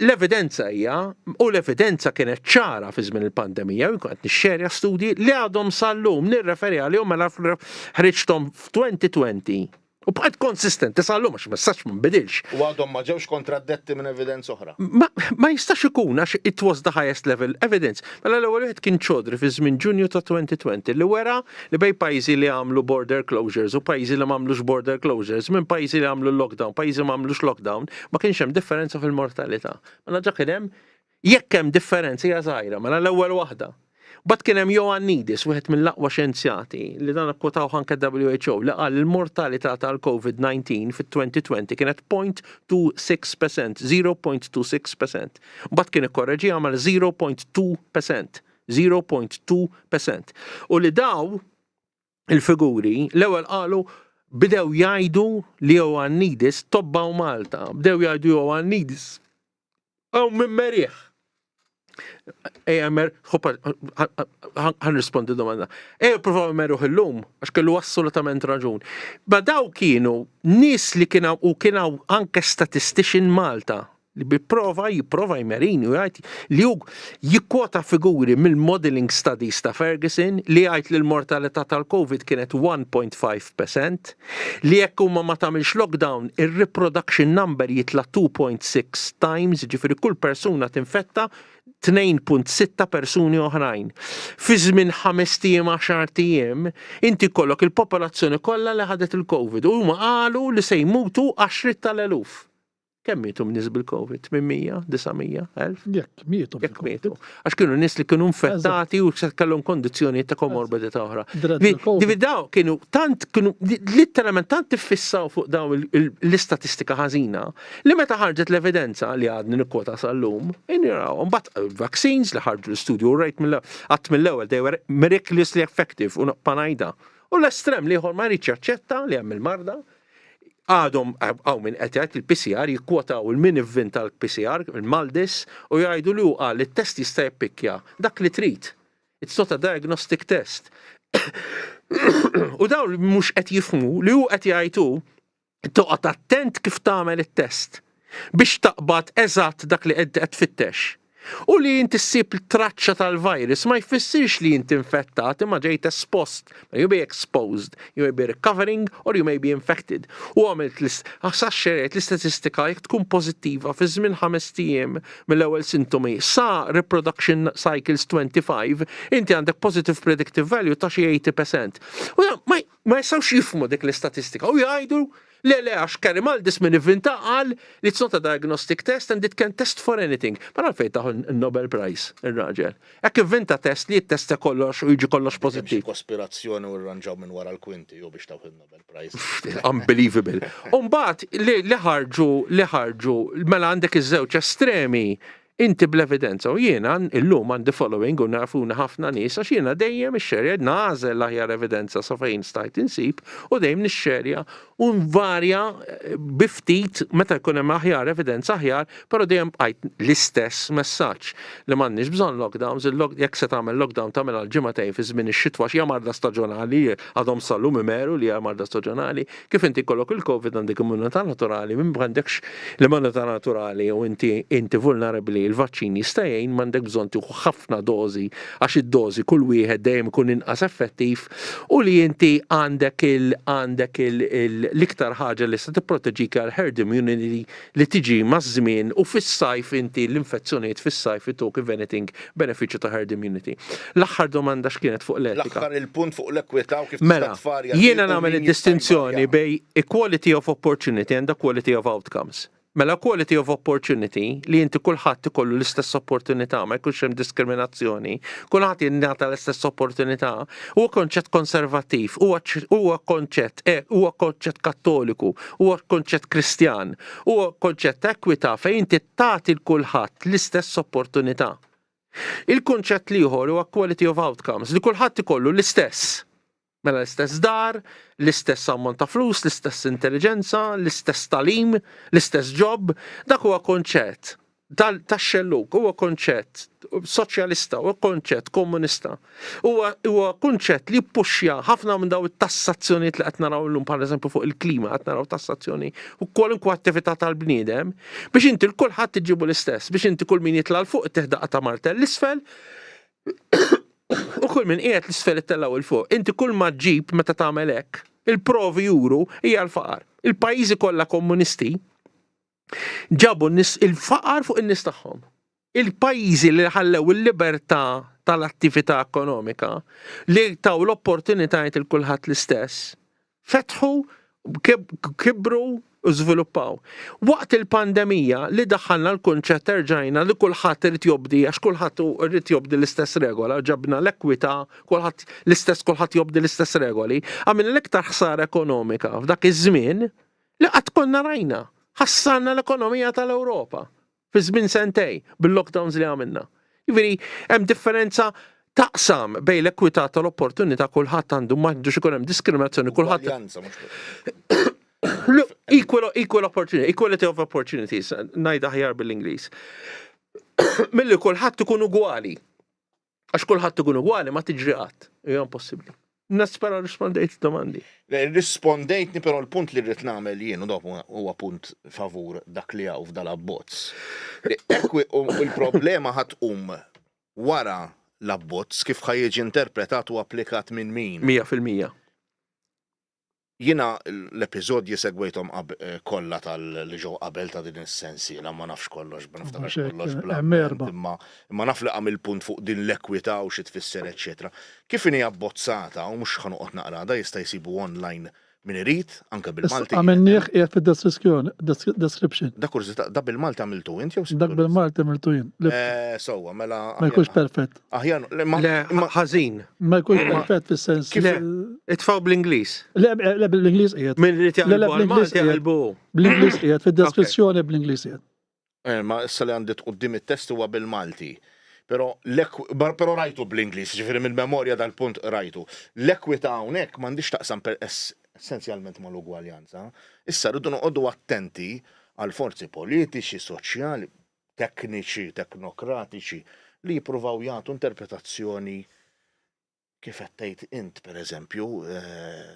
l-evidenza hija u l-evidenza kienet ċara fi żmien il-pandemija u jkun qed nixxerja studji li għadhom sal-lum nirreferi għalihom mela ħriġthom f'2020 U bqajt konsistenti sal-lum għax messaġġ ma nbidilx. U għadhom ma ġewx kontraddetti minn evidenza oħra. Ma, ma jistax ikun għax it was the highest level evidence. Mela l-ewwel wieħed kien Chaudhry fi żmien Ġunju ta' 2020 li wera li bejn pajjiżi li għamlu border closures u pajjiżi li m'għamlux border closures, minn pajjiżi li għamlu lockdown, pajjiżi ma għamlux lockdown, ma kienx hemm differenza fil-mortalità. Mela ġa kien hemm Jekk hemm differenza hija żgħira, mela l-ewwel waħda. Mbagħad kien hemm Ioannidis, wieħed mill-aqwa xjenzjati, li dan kkwotawh anke WHO, li qal li l-mortalità tal-COVID-19 fit-2020 kienet 0.26%, 0.26%. Mbagħad kien ikkorreġiha għamel 0.2%, 0.2%. U li daw il-figuri l-ewwel qalu bdew jgħidu li Ioannidis tobba u Malta, bdew jgħidu Ioannidis Hawn minn merieħ. Ejja mer, ħan rispondi domanda. Ejja provaw meruħ illum, għax kellu assolutament raġun. Ma daw kienu nies li kienu u kienu anke statistician Malta li bi-prova jipprova jmerini u jgħid li hu jikkwota figuri mill-modeling studies ta' Ferguson li jgħid li l-mortalità tal-Covid kienet 1.5%, li jekk huma ma tagħmilx lockdown ir-reproduction number jitla' 2.6 times, jiġifieri kull persuna tinfetta 2.6 persuni oħrajn. Fi żmien ħamest ijiem għaxart ijiem, inti jkollok il-popolazzjoni kollha li ħadet il-Covid u huma qalu li se jmutu għaxriet tal-eluf. Kemm mietu nies bil-Covid? 800, 900, 1000? Jekk mietu. Jekk mietu. Għax kienu nies li kienu infettati u kellhom kondizzjonijiet ta' komorbidità oħra. Divi daw kienu tant kienu litteralment tant iffissaw fuq daw l-istatistika ħażina li meta ħarġet l-evidenza li għadni nikkwota sal-lum, injaraw. Mbagħad eh, vaccines li ħarġu l-istudju rejt mill-qatt mill-ewwel they were miraculously effective u naqpa' U l-estrem li ieħor ma jridx jaċċetta li hemm il-marda, Għadhom hawn min qed jgħid il-PCR jikkwotaw il min ivvinta l-PCR, il-Maldis, u jgħidu li hu qal li t-test jista' jippikkja dak li trid. It's not a diagnostic test. U dawn mhux qed jifhmu li hu qed jgħid hu toqgħod attent kif tagħmel it-test biex taqbad eżatt dak li qed tfittex. U li inti ssib traċċa tal-virus ma jfissirx li inti infettat imma ġejt espost. You may be exposed, you may be recovering or you may be infected. U għamilt saxxerejt l-istatistika jekk tkun pożittiva fi żmien ħamest ijiem mill-ewwel sintomi sa reproduction cycles 25, inti għandek positive predictive value ta' xi 80%. U ma jistgħux jifhmu dik l-istatistika u jgħidu Le le għax Kerry Maldis min ivvinta qal li it's not a diagnostic test and it can test for anything. Mela għalfejn taħu n-Nobel Prize ir-raġel. Hekk ivvinta test li jittestja kollox u jiġi kollox pożittiv. Kospirazzjoni u rranġaw minn wara l-kwinti u biex tawh in-Nobel Prize. Unbelievable. U mbagħad li ħarġu li ħarġu mela għandek iż-żewġ estremi. Inti bl-evidenza u jiena illum għandi following u nafuna ħafna nies għax jiena dejjem ixxerja nagħżel l-aħjar evidenza sa fejn stajt insib u dejjem nixxerja u nvarja eh, bi ftit meta jkun hemm aħjar evidenza aħjar, però dejjem bqajt l-istess messaġġ li m'għandniex bżonn lockdowns, jekk se tagħmel lockdown tagħmel għal ġimagħtejn fi żmien ix-xitwa x'hija marda staġonali, għadhom sal-lum imeru li hija marda staġonali, Kif inti jkollok il-Covid għandek immunità naturali, minn m'għandekx l-immunità naturali u inti inti vulnerabbli, il-vaċċin jista' jgħin m'għandek bżonn tieħu ħafna dożi għax id-dożi kull wieħed dejjem ikun inqas effettiv u li inti għandek il għandek il l-iktar ħaġa li se tipproteġik hija l-herd immunity li tiġi maż-żmien u fis-sajf inti l-infezzjonijiet fis-sajf ituk if anything benefiċċju ta' herd immunity. L-aħħar domanda x'kienet fuq l-etika? L-aħħar il-punt fuq l-ekwità u kif tista' Mela, tvarja di jiena u nagħmel min jista' id-distinzjoni jvarjaha. bejn equality of opportunity and equality of outcomes. Mela equality of opportunity li inti kulħadd ikollu l-istess opportunità, ma jkunx hemm diskriminazzjoni, kulħadd jingħata l-istess opportunità, huwa konċett konservattiv, huwa huwa konċett eh, huwa konċett kattoliku, huwa konċett Kristjan, huwa konċett ta' ekwità fejn inti tagħti 'l kulħadd l-istess opportunità. Il-kunċett l-ieħor huwa quality of outcomes, li kulħadd ikollu l-istess. Mela l-istess dar, l-istess ammont ta' flus, l-istess intelliġenza, l-istess tagħlim, l-istess job. Dak huwa konċett tax-xellug, huwa konċett soċjalista, huwa konċett komunista. Huwa huwa kunċett li jippuxxja ħafna minn daw it-tassazzjonijiet li qed naraw illum bħal eżempju fuq il-klima qed naraw tassazzjoni u kwalunkwe attività tal-bniedem biex inti l kulħadd iġibu l-istess, biex inti kull min jitla' 'l fuq ittih daqqa ta' martell 'l isfel u kull min qiegħed 'l isfel ittellgħu 'l fuq. Inti kull ma ġġib meta tagħmel hekk, il-provi juru hija l-faqar. Il-pajjiżi kollha komunisti ġabu n-nies il-faqar fuq in-nies tagħhom. Il-pajjiżi li ħallew il-libertà tal-attività ekonomika, li taw l-opportunitajiet il kulħadd l-istess, fetħu, kibru u żviluppaw. Waqt il-pandemija li daħħalna l-kunċett erġajna li kulħadd irid jobdi għax kulħadd irid jobdi l-istess regola, ġabna l-ekwità, kulħadd l-istess kulħadd jobdi l-istess regoli, għamilna l-iktar ħsara ekonomika f'dak iż-żmien li qatt konna rajna. Ħassarna l-ekonomija tal-Ewropa fi żmien sentej bil-lockdowns li għamilna. Jiġifieri hemm differenza taqsam bejn l-ekwità tal-opportunità kulħadd għandu m'għandux ikun hemm diskriminazzjoni kulħadd. Equal, equal opportunity, equality of opportunities, ngħid aħjar bil-Ingliż. Milli kulħadd ikun ugwali. Għax kulħadd ikun ugwali ma tiġri qatt. Hija impossibbli. Nispera rispondejt domandi. Rispondejtni però l-punt li rrid nagħmel jien u dak huwa punt favur dak li hawn f'dal abbozz. U l-problema ħa tqum wara l-abbozz kif ħa jiġi interpretat u applikat minn min. 100%. Jiena l-episodji segwejthom kollha tal li ġew qabel ta' din is-sensiela, ma nafx kollox, ma niftakarx kollox bla. Imma imma naf li qam il-punt fuq din l-ekwità u xi tfisser eċċetera. Kif inhi abbozzata, u mhux ħa noqgħod naqra, da jista' jsibu online min irid, anke bil-Malti. Għamilnieh qiegħed fid-deskrizzjoni, description. Da kurżità, da bil-Malti għamiltu int jew Dak bil-Malti għamiltu jien. Sewwa, mela. Ma jkunx perfett. Aħjar, le, ħażin. Ma jkunx perfett fis-sens. Kif itfgħu bl-Ingliż. Le, le bl-Ingliż qiegħed. Min irid jaqilbu għall-Malti jaqilbu. Bl-Ingliż qiegħed fid-deskrizzjoni bl-Ingliż qiegħed. Eh, ma issa li għandi quddiem it-test huwa bil-Malti. Però però rajtu bl-Ingliż, ġifieri mill-memorja dal-punt rajtu. L-ekwità hawnhekk m'għandix taqsam per essenzjalment mal-ugwaljanza. Issa rridu noqogħdu attenti għal forzi politiċi, soċjali, tekniċi, teknokratiċi li jippruvaw jagħtu interpretazzjoni kif qed tgħid int pereżempju eh,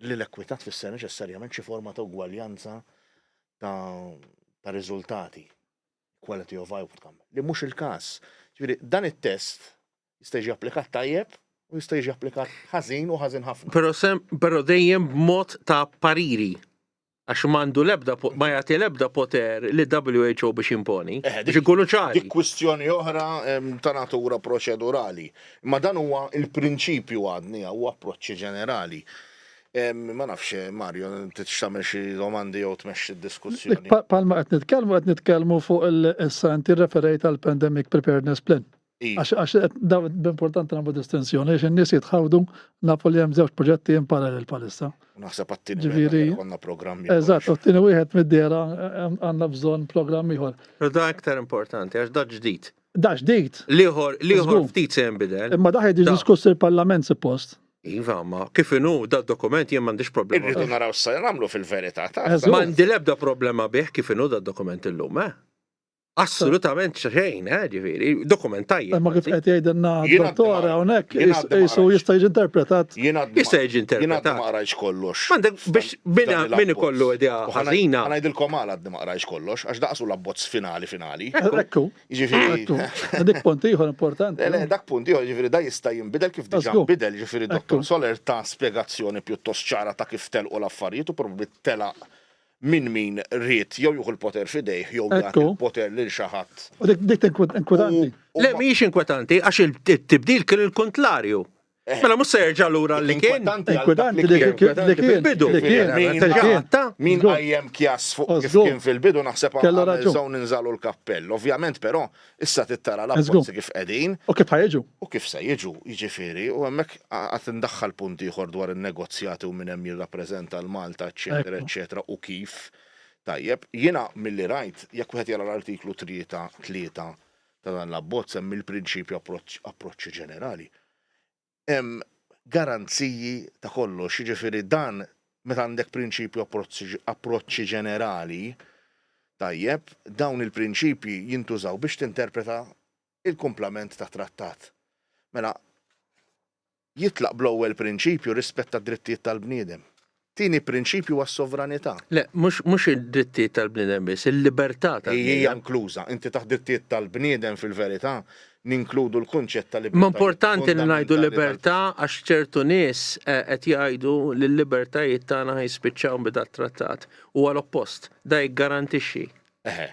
li l-ekwità tfisser neċessarjament xi forma ta' ugwaljanza ta', ta riżultati, quality of outcome, li mhux il-każ. Ġifieri dan it-test jista' jiġi applikat tajjeb u jista' jiġi applikat ħażin u ħażin ħafna. Però sem, però dejjem b'mod ta' pariri. Għax m'għandu l-ebda ma jagħti l-ebda poter li WHO biex jimponi. Eh, Biex ikunu ċari. Dik kwistjoni oħra ta' natura proċedurali. Ma dan huwa il-prinċipju għadni u approċċi ġenerali. Ma nafx, Mario, tridx tagħmel xi domandi jew tmexxi d-diskussjoni. Palma qed nitkellmu qed nitkellmu fuq il-issa inti referejt għal Pandemic Preparedness Plan. Iva. Għax daw importanti nagħmlu distinzjoni għax in-nies jitħawdu nafu li hemm żewġ proġetti in parallel bħalissa. Naħseb għat-tieni Ġifieri konna programm ieħor. Eżatt, u t-tieni wieħed mid-dehra għandna bżonn programm ieħor. Però da aktar importanti għax da ġdid. Da ġdid. L-ieħor l-ieħor ftit se jinbidel. Imma da ħajdi diskuss il-Parlament suppost. Iva, ma kif inhu da dokument jien m'għandix problema. Irridu naraw sa nagħmlu fil-verità ta' M'għandi l-ebda problema bih kif inhu da dokument illum, eh? Assolutament xejn, eh, ġifieri, dokument tajjeb. Imma kif qed jgħidilna d-dottor hawnhekk jisu jista' jiġi interpretat. Jista' jiġi interpretat. Jien għadni ma qrajtx kollox. M'għandek biex min ikollu idea ħażina. Ħa ngħidilkom għala għadni ma qrajtx kollox, għax daqsu l-abbozz finali finali. Ekku. Jiġifieri. Dik punt ieħor importanti. Le, dak punt ieħor, jiġifieri da jista' jinbidel kif diġà nbidel, jiġifieri Dottor Soler ta spjegazzjoni pjuttost ċara ta' kif telqu l-affarijiet u probabbli telaq minn min ried jew jieħu l-poter f'idejh jew jagħti l-poter lil xi ħadd. U dik dik inkwetanti. Le mhijiex inkwetanti għax it-tibdil kien il-kuntlarju. Eh. Mela mhux se jerġa' lura li kien. Inkwetanti li kien fil-bidu. Min qajjem kjas fuq kif kien fil-bidu naħseb għamel żon inżalu l-kappell. Ovvjament però Issa trid tara l-abbozzi kif qegħdin. U kif ħa jiġu. U kif se jiġu, jiġifieri, u hemmhekk għad indaħħal punt ieħor dwar in-negozjati u min hemm jirrappreżenta 'l Malta, eċċetera, eċċetera, u kif. Tajjeb, jiena milli rajt, jekk wieħed jara l-artiklu 3, tlieta, ta' dan l-abbozz hemm il-prinċipju approċċi ġenerali. Hemm garanziji ta' kollox, jiġifieri dan meta għandek prinċipju approċċi ġenerali, tajjeb, dawn il-prinċipji jintużaw biex tinterpreta il-kumplament tat-trattat. Mela, jitlaq bl-ewwel prinċipju rispett tad-drittijiet tal-bniedem. Tieni prinċipju huwa s-sovranità. Le, mhux mhux id-drittijiet tal-bniedem biss, il-libertà tal-bniedem. Hija inkluża. Inti taħt drittijiet tal-bniedem fil-verità ninkludu l-kunċett ta' libertà. Ma importanti li ngħidu libertà għax ċertu nies eh, qed jgħidu li l-libertajiet tagħna ħajspiċċaw bi dat-trattat. Huwa l-oppost, da jiggarantixxi. Eħe.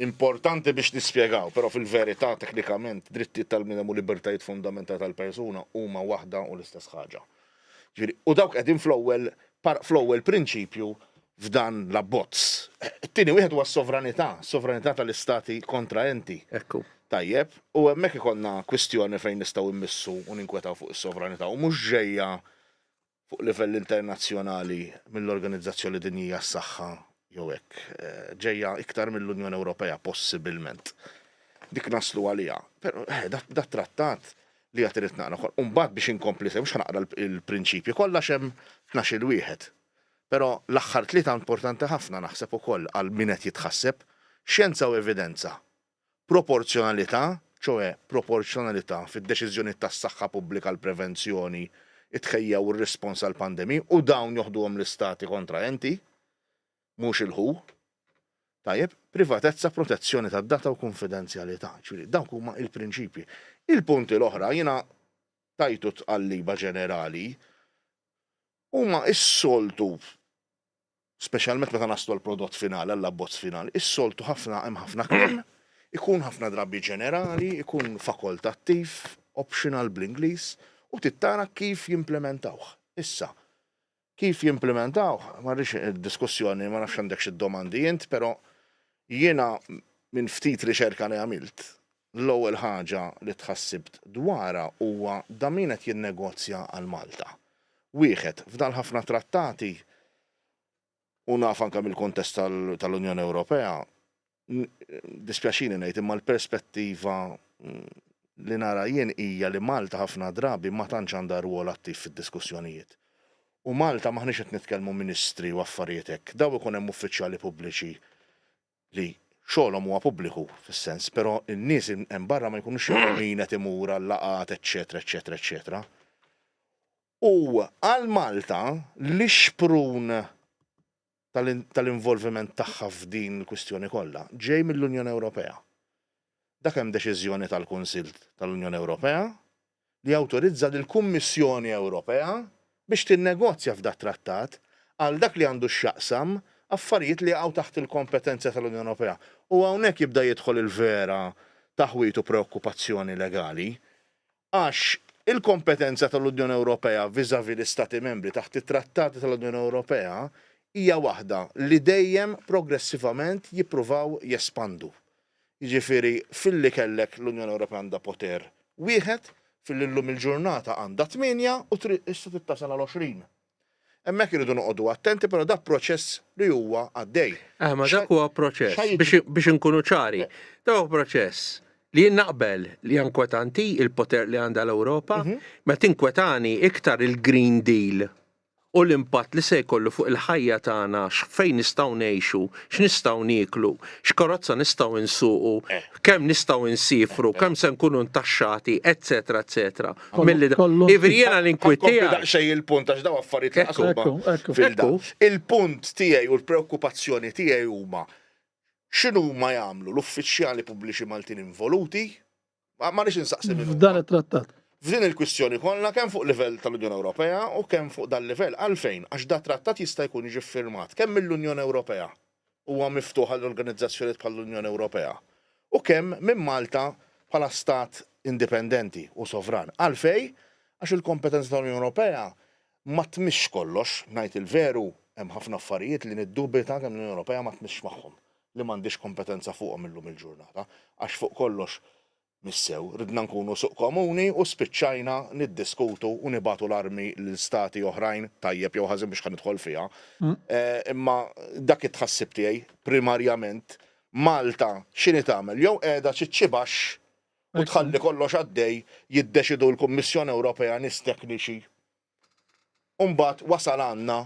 Importanti biex nispjegaw, però fil-verità teknikament drittijiet tal-bniedem u libertajiet fundamentali tal-persuna huma waħda u l-istess ħaġa. Ġifieri, u dawk qegħdin fl-ewwel fl-ewwel prinċipju f'dan l-abbozz. It-tieni wieħed huwa s-sovranità, s-sovranità tal-istati kontraenti. Ekku. Tajjeb, u hemmhekk ikollna kwistjoni fejn nistgħu mmissu u ninkwetaw fuq is-sovranità u mhux ġejja fuq livell internazzjonali mill-Organizzazzjoni Dinjija għas-Saħħa jew hekk, ġejja iktar mill-Unjoni Ewropea possibilment. Dik naslu għaliha. Però eh, dat-trattat li għad irid naqra wkoll. U mbagħad biex inkompli se mhux ħa naqra l-prinċipji kollha għax hemm tnax-il wieħed. Però l-aħħar tlieta importanti ħafna naħseb ukoll għal min qed jitħasseb, xjenza u evidenza. Proporzjonalità, ċoe proporzjonalità fid-deċiżjonijiet tas-saħħa pubblika għall-prevenzjoni, it-tħejjija u r-rispons għall-pandemiji, u dawn joħduhom l-istati kontraenti, mhux il-WHO. Tajjeb, privatezza, protezzjoni tad-data u kunfidenzjalità. Ġifieri, dawk huma l-prinċipji. Il-punti l-oħra jiena tajtu tqalliba ġenerali huma s-soltu speċjalment meta naslu għall-prodott finali, għall-abbozz finali, is-soltu ħafna hemm ħafna kliem, ikun ħafna drabi ġenerali, ikun fakoltattiv, optional bl-Ingliż, u trid tara kif jimplementawh. Issa, kif jimplementawh, ma rridx id-diskussjoni, ma nafx għandek xi domandi int, però jiena minn ftit riċerka li għamilt, l-ewwel ħaġa li tħassibt dwarha huwa da min qed jinnegozja għal Malta. Wieħed, f'dal ħafna trattati, u naf anke mill-kuntest tal-Unjoni Ewropea, dispjaċini ngħid imma l-perspettiva li nara jien hija li Malta ħafna drabi ma tantx għandha rwol attiv fid-diskussjonijiet. U Malta m'aħniex qed nitkellmu ministri u affarijiet hekk, dawn ikun hemm uffiċjali pubbliċi li xogħolhom huwa pubbliku fis-sens, però n-nies hemm barra ma jkunux jafu min qed imur għal-laqgħat eċċetera eċċetera eċċetera. U għal Malta l-ixprun tal-involviment tagħha f'din il-kwistjoni kollha ġej mill-Unjoni Ewropea. Dak hemm deċiżjoni tal-Kunsill tal-Unjoni Ewropea li jawtorizza lill-Kummissjoni Ewropea biex tinnegozja f'dat-trattat għal dak li għandu x'jaqsam affarijiet li jaqgħu taħt il-kompetenza tal-Unjoni Ewropea. U hawnhekk jibda jidħol il-vera taħwid u preokkupazzjoni legali għax il-kompetenza tal-Unjoni Ewropea vis-à-vis l-Istati Membri taħt it-Trattati tal-Unjoni Ewropea hija waħda li dejjem progressivament jippruvaw jespandu. Jiġifieri filli kellek l-Unjoni Ewropea għandha poter wieħed, filli llum il-ġurnata għandha tmienja u trid issa trid tasal għal 20. Hemmhekk irridu noqogħdu attenti però dak proċess li huwa għaddej. Eh, ma dak huwa proċess biex inkunu ċari. Dak huwa proċess li jien naqbel li jankwetanti il-poter li għandha l-Ewropa, mhm. ma tinkwetani iktar il-Green Deal u l-impatt li se jkollu fuq il-ħajja tagħna, fejn nistgħu ngħixu, x'nistgħu nieklu, x'karozza nistgħu nsuqu, kemm nistgħu nsiefru, kemm se nkunu ntaxxati, eċċetera, eċċetera. Milli da. Jiġifieri jiena l-inkwiet tiegħi. Daqsxejn il-punt għax daw affarijiet li qasuma. Il-punt tiegħi u l-preokkupazzjoni tiegħi huma x'inhuma jagħmlu l-uffiċjali pubbliċi Maltin involuti Ma rridx insaqsi min. F'dan it-trattat. F'din il-kwistjoni kollha kemm fuq livell tal-Unjoni Ewropea u kemm fuq dan livell. Għalfejn? Għax da trattat jista' jkun jiġi ffirmat kemm mill-Unjoni Ewropea, huwa miftuħ għal organizzazzjonijiet bħall-Unjoni Ewropea, u kemm minn Malta bħala stat indipendenti u sovran. Għalfejn? Għax il-kompetenza tal-Unjoni Ewropea ma tmissx kollox, ngħid il-veru, hemm ħafna affarijiet li niddubita kemm l-Unjoni Ewropea ma tmissx magħhom. li m'għandhiex kompetenza fuqhom illum il-ġurnata, għax fuq kollox missew, ridna nkunu suq komuni u spiċċajna niddiskutu u nibagħtu l-armi lil stati oħrajn, tajjeb jew ħażin mhux ħa nidħol fiha. Imma dak it-tħassib tiegħi primarjament, Malta x'inhi tagħmel? Jew qiegħda ċiċċi baxx u tħalli kollox għaddej jiddeċidu l-Kummissjoni Ewropea nies tekniċi u mbagħad wasal għandna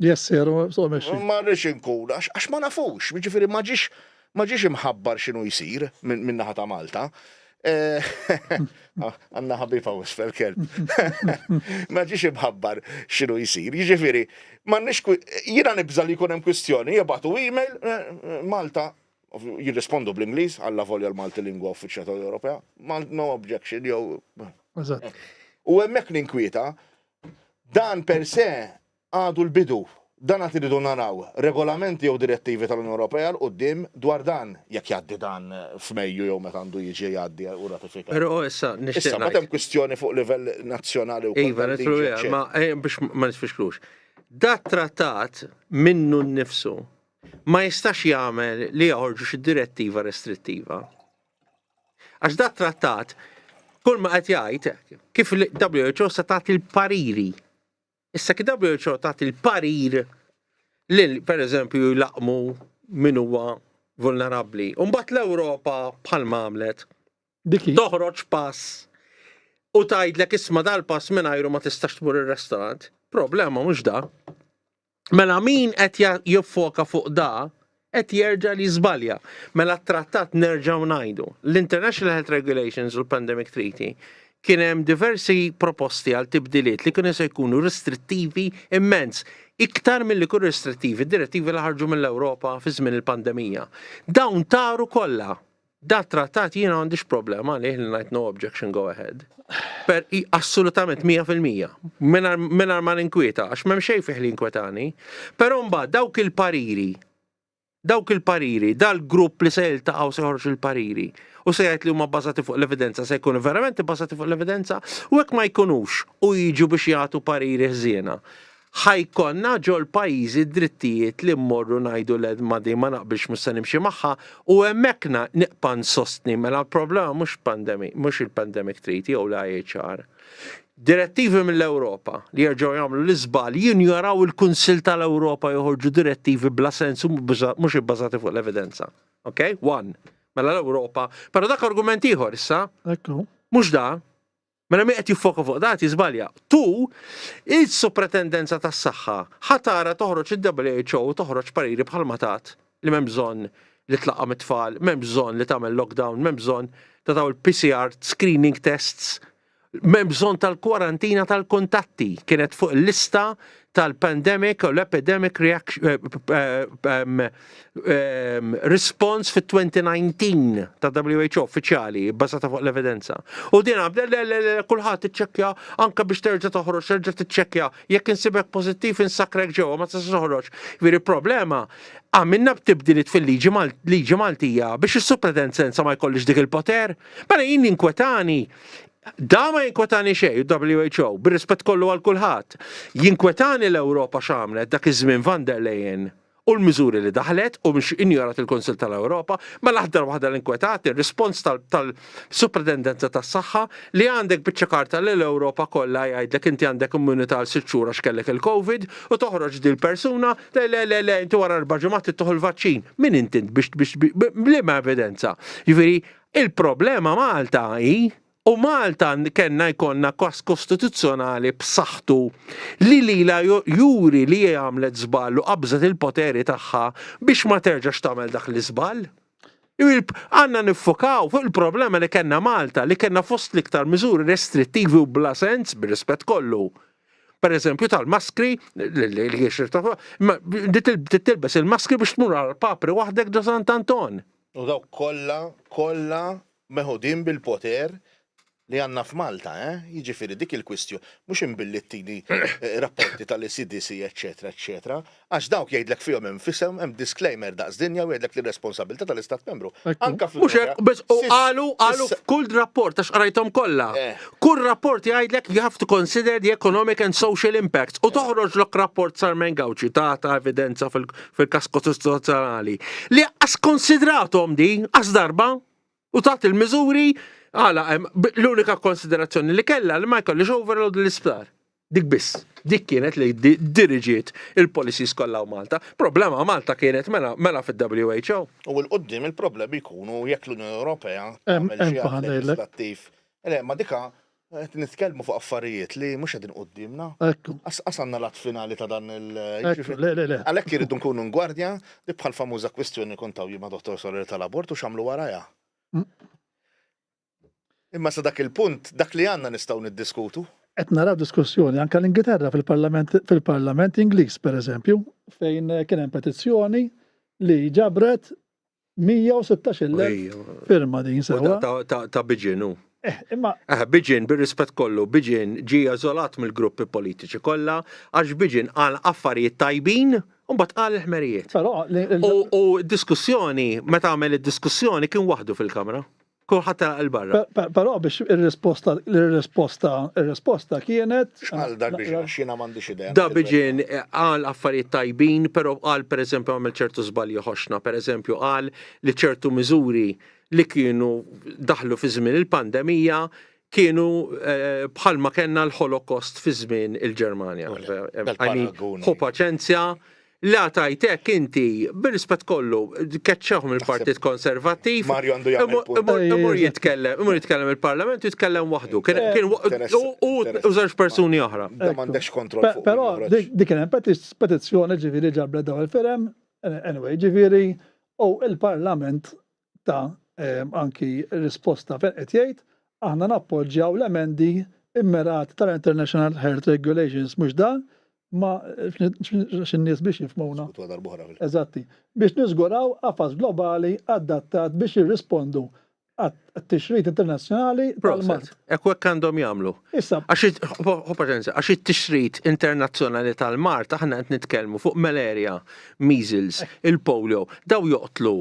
Yes, sir, so mexxi. Ma rridx inkun, għax ma nafux, jiġifieri ma ġiex ma ġiex imħabbar x'inhu jsir minn naħa ta' Malta. Eh, għandna ħabiba isfel kelb. Ma ġiex imħabbar x'inhu jsir. Jiġifieri, m'għandniex jiena nibża' li jkun hemm kwistjoni, jibgħatu email eh, Malta jirrispondu bl-Ingliż, alla volja l-Malti lingwa uffiċjali tal-Unjoni Ewropea, no objection jew. U hemmhekk ninkwieta Dan per se għadu l-bidu. Dan għad irridu naraw regolamenti jew direttivi tal-Unjoni Ewropea 'l quddiem dwar dan, jekk jgħaddi dan f'Mejju jew meta għandu jiġi jgħaddi u ratifikat. Però issa nixtieq. Issa mbagħad hemm kwistjoni fuq livell nazzjonali wkoll. Iva, nidħlu fiha, ma biex ma nitfixklux. Dat-trattat minnu nnifsu ma jistax jagħmel li joħorġu xi direttiva restrittiva. Għax dat trattat kull ma qed jgħid kif il-WHO se tagħti l-pariri. Issa kif WHO tagħti l-parir lil pereżempju jlaqmu min huwa vulnerabbli. U mbagħad l-Ewropa bħal għamlet toħroġ pass u tgħidlek isma' dal-pass mingħajru ma tistax tmur ir-restaurant. Problema mhux da. Mela min qed jiffoka fuq da qed jerġa' li żbalja. Mela t-trattat nerġgħu ngħidu. L-International Health Regulations u l-Pandemic Treaty kien hemm diversi proposti għal tibdiliet li kienu se jkunu restrittivi immens, iktar milli kienu restrittivi d-direttivi li ħarġu mill-Ewropa fi żmien il-pandemija. Dawn taru kollha. Dat trattat jiena m'għandix problema għalih li ngħid no objection go ahead. Per assolutament 100%. Mingħajr ma ninkwieta, għax m'hemm xejn fih li jinkwetani. Però mbagħad dawk il-pariri, dawk il-pariri, dal-grupp li se jiltaqgħu se joħorġu l-pariri u se jgħid li huma bbażati fuq l-evidenza se jkunu verament ibbażati fuq l-evidenza u hekk ma jkunux u jiġu biex jagħtu pariri ħżiena. Ħa jkollna ġol-pajjiżi d-drittijiet li mmorru ngħidu le ma din ma naqbilx mhux se nimxi magħha u hemmhekk nibqa' nsostni mela l-problema mhux pandemic mhux il-Pandemic Treaty jew l-IHR. Direttivi mill-Ewropa li jerġgħu jagħmlu l-iżball jinjoraw il-Kunsill tal-Ewropa joħorġu direttivi bla sens u mhux ibbażati fuq l-evidenza. Ok? One. Mela l-Ewropa. Però dak argument ieħor issa. Ekku. Mhux da. Mela min qed jiffoka fuq dat jiżbalja. Tu, il-Sopratendenza tas-Saħħa ħa tara toħroġ il-WHO u toħroġ pariri bħalma tat li m'hemm bżonn li tlaqqam it-tfal, m'hemm bżonn li tagħmel lockdown, m'hemm bżonn ta' daw il-PCR screening tests, m'hemm bżonn tal-kwarantina tal-kuntatti. Kienet fuq il-lista tal-pandemic u l-epidemic response fit-2019 ta' WHO uffiċjali bbażata fuq l-evidenza. U din le le le kulħadd iċċekkja anke biex terġa' toħroġ, terġa' tiċċekkja, jekk insibek pożittiv insakrek ġewwa ma tistax toħroġ. Jiġifieri problema għamilna b'tibdiliet fil-liġi liġi Maltija biex is-supratendenza ma jkollix dik il-poter. Mela jien jinkwetani Da ma jinkwetani xejn, WHO, bir-rispett kollu għal kulħadd. Jinkwetani l-Ewropa x'għamlet dak iż-żmien van der Leyen. U l-miżuri li daħlet u mhux injorat il-Kunsill tal-Ewropa, mela aħdar waħda l-inkwetat, ir-rispons tal-Supretendenza tas-Saħħa li għandek biċċa karta li l-Ewropa kollha jgħidlek inti għandek immunità għal sitt xhur għax kellek il-Covid u toħroġ dil-persuna le le le le inti wara erba' ġimgħat trid tieħu l-vaċċin. Min int int biex biex b'liema evidenza? Jiġifieri il-problema Malta hi U Malta kellna jkollna każ kostituzzjonali b'saħħtu li lilha juri li hi għamlet żball u qabżet il-poteri tagħha biex ma terġax tagħmel dak l-iżball. Għandna niffokaw fuq il-problema li kellna Malta li kellna fost l-iktar miżuri restrittivi u bla sens, bir-rispett kollu. Per eżempju tal-maskri, li tilbes il-maskri biex tmur għal papri waħdek ġo Sant'Anton. U dawk kollha, kollha meħudin bil-poter li għandna f'Malta, eh? Jiġifieri dik il-kwistjo, mhux imbilli ttini rapporti tal-ECDC eċċetera eċċetera, għax dawk jgħidlek fihom infishom hemm disclaimer daqs dinja u jgħidlek li r-responsabbiltà tal-Istat Membru. Anke fl-Unjoni Mhux hekk, biss u qalu qalu f'kull rapport għax qrajthom kollha. Kull rapport jgħidlek you have to consider the economic and social impacts u toħroġlok rapport Sarmen Gauci ta' ta' evidenza fil-każ kostituzzjonali li qas konsidrathom di qas darba u tat il-miżuri għala l-unika konsiderazzjoni li kellha li ma jkollix overload l-isptar. Dik biss. Dik kienet li diriġiet il-policies kollha u Malta. Problema Malta kienet mela, mela fil-WHO. U l-qoddim il-problemi jkunu jekk l-Unjoni Ewropea tagħmel xi att leġislattiv. Le, ma dika qed nitkellmu fuq affarijiet li mhux qegħdin quddiemna. Ekku. Qas għandna l-att finali ta' dan il- Ekku, le, le, le. Għalhekk irridu nkunu ngwardja, dik bħal famuża kwistjoni kont hawn jien ma' Dottor Soler tal-abort u x'għamlu warajha. Imma sa dak il-punt, dak li għandna nistgħu niddiskutu. Qed naraw diskussjoni anke l-Ingilterra fil-Parlament fil-Parlament Ingliż pereżempju, fejn kien hemm petizzjoni li ġabret 116,000 firma din sewa. Ta' Biġin hu. Eh, imma. Eh, Biġin, bir-rispett kollu, Biġin ġie eżolat mill-gruppi politiċi kollha għax Biġin qal affarijiet tajbin u mbagħad qal il-ħmerijiet. U diskussjoni, meta għamel id-diskussjoni kien waħdu fil-kamra. Kulħadd telaq 'il barra. Però biex ir-risposta, ir-risposta, ir-risposta kienet. X'qal dak biex għax jiena m'għandix idea. Da Biġin qal affarijiet tajbin, però qal pereżempju għamel ċertu żbalji ħoxna, pereżempju qal li ċertu miżuri li kienu daħlu fi żmien il-pandemija kienu bħalma kellna l-Holocaust fi żmien il-Ġermanja. Ħu paċenzja, La tajt hekk inti, bir-rispett kollu, keċċewh mill-Partit Konservattiv. Mario għandu jagħmel punt. Imur jitkellem, imur jitkellem il-Parlament u jitkellem waħdu. Kien u żewġ persuni oħra. Da m'għandekx kontroll fuq. Però dik kien hemm petizzjoni ġifieri ġabret dawn il-firem, anyway, ġifieri u il-Parlament ta anki risposta fejn qed jgħid aħna nappoġġjaw l-emendi immirati tal-International Health Regulations mhux dan ma x'in-nies biex jifhmuna. Eżatti. Biex niżguraw qafas globali adattat biex jirrispondu għat-tixrid internazzjonali tal-mard. Ekku hekk għandhom jagħmlu. Issa. Għax it-tixrid internazzjonali tal-mard aħna qed nitkellmu fuq malaria, measles, il-polio, daw joqtlu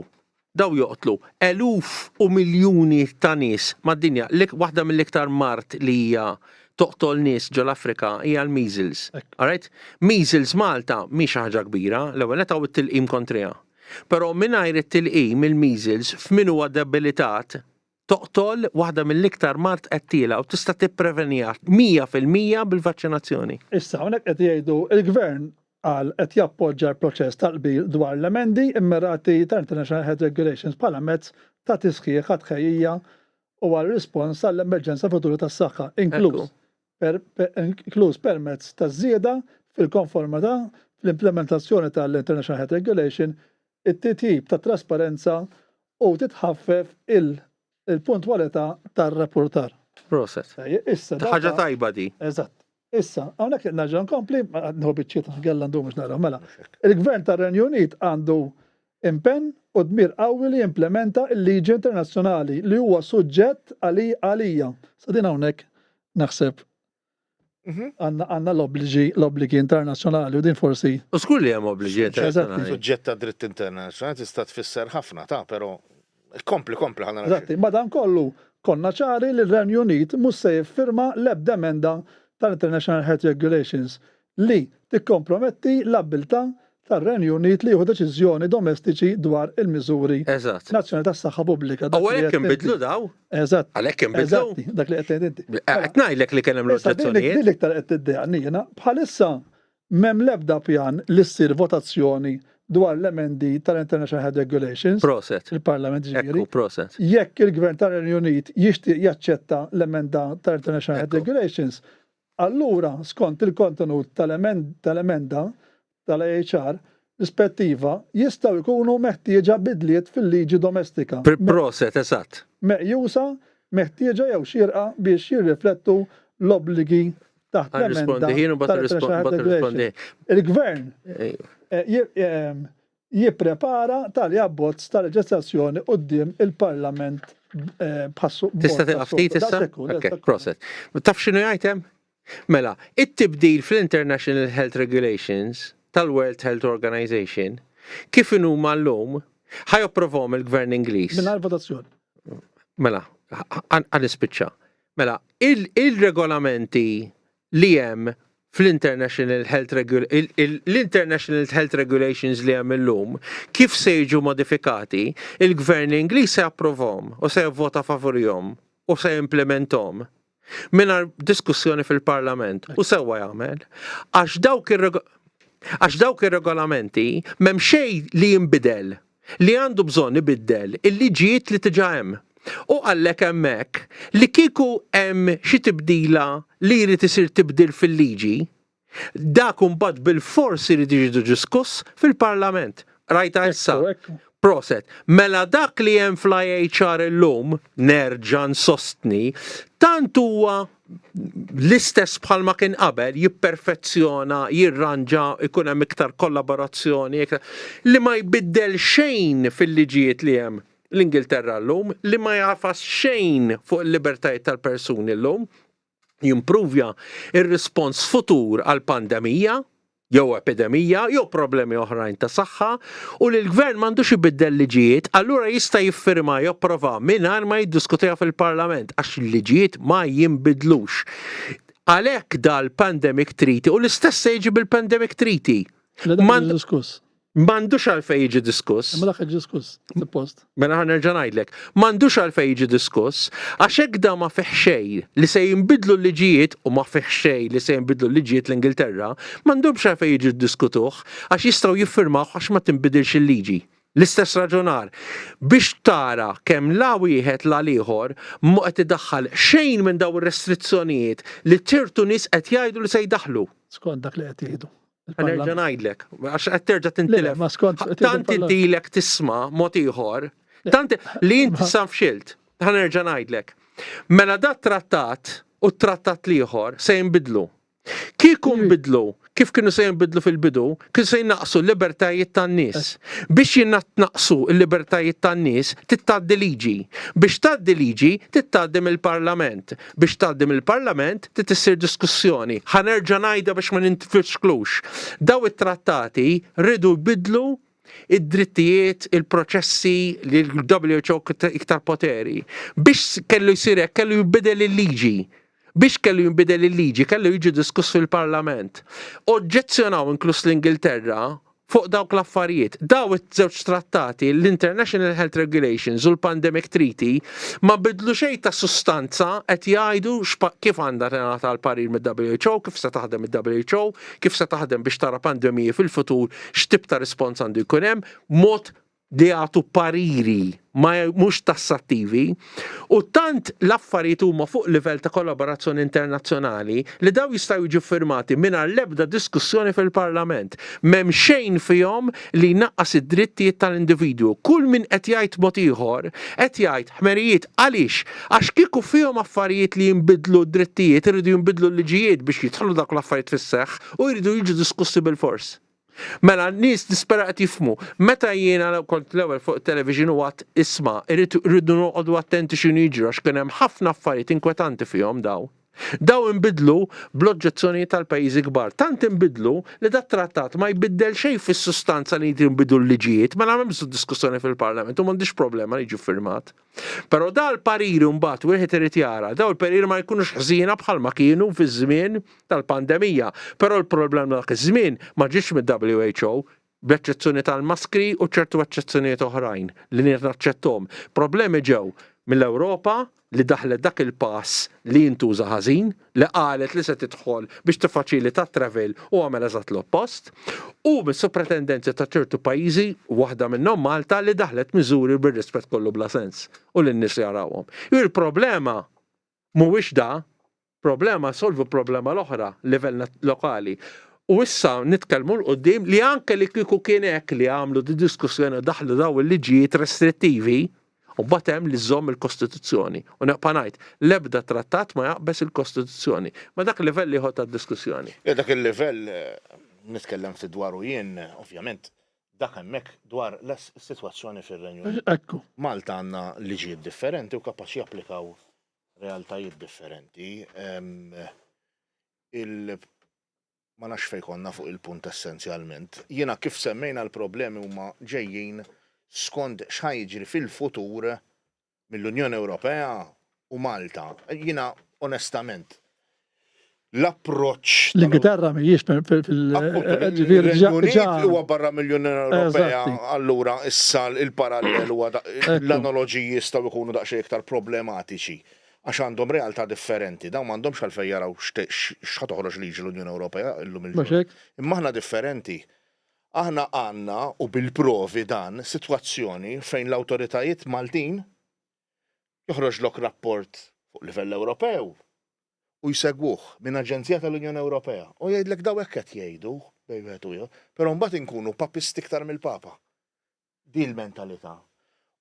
Dawn joqtlu eluf u miljuni ta' nies mad-dinja. Waħda mill-iktar mard li hija toqtol nies ġol-Afrika hija l-measles. Alright? Measles Malta mhix xi ħaġa kbira, l-ewwel nett hawn it-tilqim kontriha. Però mingħajr it-tilqim il-measles f'min huwa debilitat toqtol waħda mill-iktar mard qattiela u tista' tippreveniha 100% bil-vaċċinazzjoni. Issa hawnhekk qed jgħidu il-Gvern qal qed jappoġġa l-proċess tal-qbil dwar l-emendi mmirati tal-International Health Regulations bħala mezz ta' tisħiħ għat-tħejjija u għal rispons għall-emerġenza futura tas-saħħa, inkluż inkluż permezz taż-żieda fil-konformità fl-implimentazzjoni tal-International Health Regulation, it-titjib tat-trasparenza u titħaffef il-puntwalità tar-rappurtar. Proset. Issa. Ħaġa tajba di. Eżatt. Issa, hawnhekk nerġa' nkompli, nieħu biċċiet għalla ndum biex naraw. Mela, il-Gvern tar-Renju Unit għandu impenn u dmir qawwi li jimplementa l-liġi internazzjonali li huwa suġġett għalija. Sa din hawnhekk naħseb għandna l-obbligi l-obbligi internazzjonali u din forsi. U żgur li hemm obbligi internazzjonali. Suġġett ta' dritt internazzjonali tista' tfisser ħafna ta' però kompli kompli ħa nara. Eżatti, madankollu konna ċari li r-Renju Unit mhux se jiffirma l-ebda emenda tal-International Health Regulations li tikkomprometti l-abbiltà tar-Renju Unit li jieħu deċiżjoni domestiċi dwar il-miżuri Eżatt. nazzjonali tas-saħħa pubblika. U Dak li għalhekk qed inti. inbidlu daw? Eżatt. Għalhekk inbidlu? Eżatti, dak li qed tgħid inti. Qed ngħidlek li kien hemm Issa din l-oġġezzjonijiet. din l-iktar qed tiddejjaqni jiena bħalissa m'hemm l-ebda pjan li ssir votazzjoni dwar l-emendi tal-International Health Regulations, Proset. il-Parlament ġifieri. Ekku, proset. Jekk il-Gvern tar-Renju Unit jixtieq jaċċetta l-emenda tal-International Health Ekku. Regulations, allura skont il-kontenut tal-emenda tal-IHR rispettiva jistgħu jkunu meħtieġa bidliet fil-liġi domestika. Proset, eżatt. Meqjusa meħtieġa jew xierqa biex jirriflettu l-obbligi taħt l-emenda Rispondi ħin u bat tal-International Health rispondi. Regulation. Il-Gvern jipprepara tali abbozz ta' leġislazzjoni quddiem il-Parlament bħassu. Tista' tilqa' ftit issa? Ok, proset. Taf x'inhu jgħid hemm? Mela, it-tibdil fl-International Health Regulations tal-World Health Organization kif inhuma llum ħa japprovahom il-Gvern Ingliż. Mingħajr votazzjoni. Mela, għan nispiċċa. Mela, il-regolamenti li hemm fl-International Health Regul l-International Health Regulations li hemm illum, kif se jiġu modifikati, il-Gvern Ingliż se japprovahom u se jivvota favorihom u se jimplementhom mingħajr diskussjoni fil-Parlament u sewwa jagħmel. Għax dawk ir-regolamenti m'hemm xejn li jinbidel li għandu bżonn ibiddel il-liġijiet li diġà hemm. U għallek hemmhekk li kieku hemm xi tibdila li jrid isir tibdil fil-liġi, dak imbagħad bil-fors irid jiġi diskuss fil-Parlament. Rajta issa. Ekku, ekku. Proset. Mela dak li hemm fl-IHR illum, nerġa' nsostni, tant huwa l-istess bħalma kien qabel, jipperfezzjona, jirranġa, ikun hemm iktar kollaborazzjoni, li ma jbiddel xejn fil-liġijiet li hemm l-Ingilterra llum, li ma jagħfas xejn fuq il-libertajiet tal-persuni llum, jimprovja ir-rispons futur għal pandemija, jew epidemija, jew problemi oħrajn ta' saħħa, u li l-gvern m'għandux ibiddel liġijiet, allura jista' jiffirma japprova mingħajr ma jiddiskutiha fil-Parlament, għax il-liġijiet ma jinbidlux. Għalhekk dal-Pandemic Treaty, u l-istess se jiġi bil-Pandemic Treaty. Le dak diskuss. M'għandux għalfejn jiġi diskuss. Imma dak diskuss, suppost. Mela ħa nerġa' ngħidlek, m'għandux għalfejn jiġi diskuss, għax hekk da ma fih xejn li se jinbidlu l-liġijiet u ma fih xejn li se jinbidlu l-liġijiet l-Ingilterra, m'għandhomx għalfejn jiġu diskutuh għax jistgħu jiffirmawh għax ma tinbidilx il-liġi. L-istess raġunar. Biex tara kemm la wieħed la l-ieħor mhu qed idaħħal xejn minn daw ir-restrizzjonijiet li ċertu nies qed jgħidu li se jdaħħlu. Skont dak li qed jgħidu. Nerġa' ngħidlek, għax qed terġa' tintilef. Ma skont Tant inti ilek tisma' mod ieħor, tant li inti sa fxilt. Ħa nerġa' ngħidlek. Mela da trattat u t-trattat l-ieħor se jinbidlu. Kieku nbidlu, kif kienu se jinbidlu fil-bidu, kienu se jnaqsu l-libertajiet tan-nies. Biex jinnaqsu l-libertajiet tan-nies, tgħaddi liġi. Biex tgħaddi liġi, tgħaddi mill-Parlament. Biex tgħaddi mill-Parlament, trid issir diskussjoni. Ħa nerġa' ngħidha biex ma ninfixklux. Daw it-trattati rridu jbidlu id-drittijiet, il-proċessi li l-WHO iktar poteri. Biex kellu jsir hekk, kellu jinbidel il-liġi. Biex kellu jinbidel il-liġi, kellu jiġi diskuss fil-Parlament. Oġġezzjonaw inkluż l-Ingilterra fuq dawk l-affarijiet. Daw iż-żewġ trattati, l-International Health Regulations u l-Pandemic Treaty, ma bidlu xejn ta' sustanza qed jgħidu kif għandha tingħata l-parir mid-WHO, kif se taħdem il-WHO, kif se taħdem biex tara pandemiji fil-futur, x'tip ta' rispons għandu jkun hemm, mod li jagħtu pariri ma mhux tassattivi u tant l-affarijiet huma fuq livell ta' kollaborazzjoni internazzjonali li daw jistgħu jiġu firmati mingħajr l-ebda diskussjoni fil-Parlament. M'hemm xejn fihom li jnaqqas id-drittijiet tal-individwu. Kull min qed jgħid mod ieħor qed jgħid ħmerijiet għaliex għax kieku fihom affarijiet li jinbidlu d-drittijiet iridu jinbidlu l-liġijiet biex jidħlu dak l-affarijiet fis-seħħ u jridu jiġu diskussi bil-fors. Mela n-nies nispera qed jifhmu. Meta jiena kont l-ewwel fuq television u għedt isma' irridu noqogħdu attenti x'inhu jiġri għax kien hemm ħafna affarijiet inkwetanti fihom daw. Daw inbidlu bl-oġġezzjonijiet tal-pajjiżi kbar. Tant inbidlu li dat trattat ma jbiddel xejn fis-sustanza li jinbidlu l-liġijiet, mela m'hemmx diskussjoni fil-Parlament u m'għandix problema li jiġu firmat. Però da l-pariri mbagħad wieħed irid jara, daw il-pariri ma jkunux ħżiena bħalma kienu fiż-żmien tal-pandemija. Però l-problema dak iż-żmien ma ġietx mid-WHO. Bl-eċċezzjoni tal-maskri u ċertu eċċezzjonijiet oħrajn li naċċettom. Problemi ġew mill-Ewropa li daħlet dak il-pass li jintuża ħażin, li qalet li se tidħol biex tiffaċilita t-travel u għamel eżatt l-oppost, u mis-sopratendenzi ta' ċertu pajjiżi, waħda minnhom Malta, li daħlet miżuri bir-rispett kollu bla sens u li n-nies jarawhom. Il-problema mhuwiex da, Problema solvu problema l-oħra, livell lokali. U issa nitkellmu 'l quddiem li anke li kieku kien hekk li għamlu di diskussjoni u daħlu daw il-liġijiet restrittivi, u mbagħad hemm li żżomm il-Kostituzzjoni. U nibqa' ngħid, l-ebda trattat ma jaqbeż il-Kostituzzjoni. Ma dak livell ieħor ta' diskussjoni. Le dak il-livell nitkellem ftit dwaru jien, ovvjament, dak hemmhekk dwar is-sitwazzjoni fir-Renju Unit. Ekku. Malta għandna liġijiet differenti u kapaċi japplikaw realtajiet differenti. Il ma nafx fejn konna fuq il-punt essenzjalment. Jiena kif semmejna l-problemi huma ġejjin skont x'ħa jiġri fil-futur mill-Unjoni Ewropea u Malta. Jiena onestament l-approċċ. L-Ingilterra mhijiex fil. Ġifieri huwa barra mill-Unjoni Ewropea, allura issa il-parallel huwa l-analoġiji jistgħu jkunu daqsxejn iktar problematiċi għax għandhom realtà differenti. Dawn m'għandhomx għalfejn jaraw x'ħa toħroġ liġi l-Unjoni Ewropea illum il-ġurnata. Imma aħna differenti. Aħna għandna u bil-provi dan sitwazzjoni fejn l-awtoritajiet Maltin joħroġlok rapport fuq livell Ewropew u jsegwuh minn aġenzija tal-Unjoni Ewropea u jgħidlek daw hekk qed jgħidu bejn wieħed u ieħor, però mbagħad inkunu papisti iktar mill-Papa. Di l-mentalità.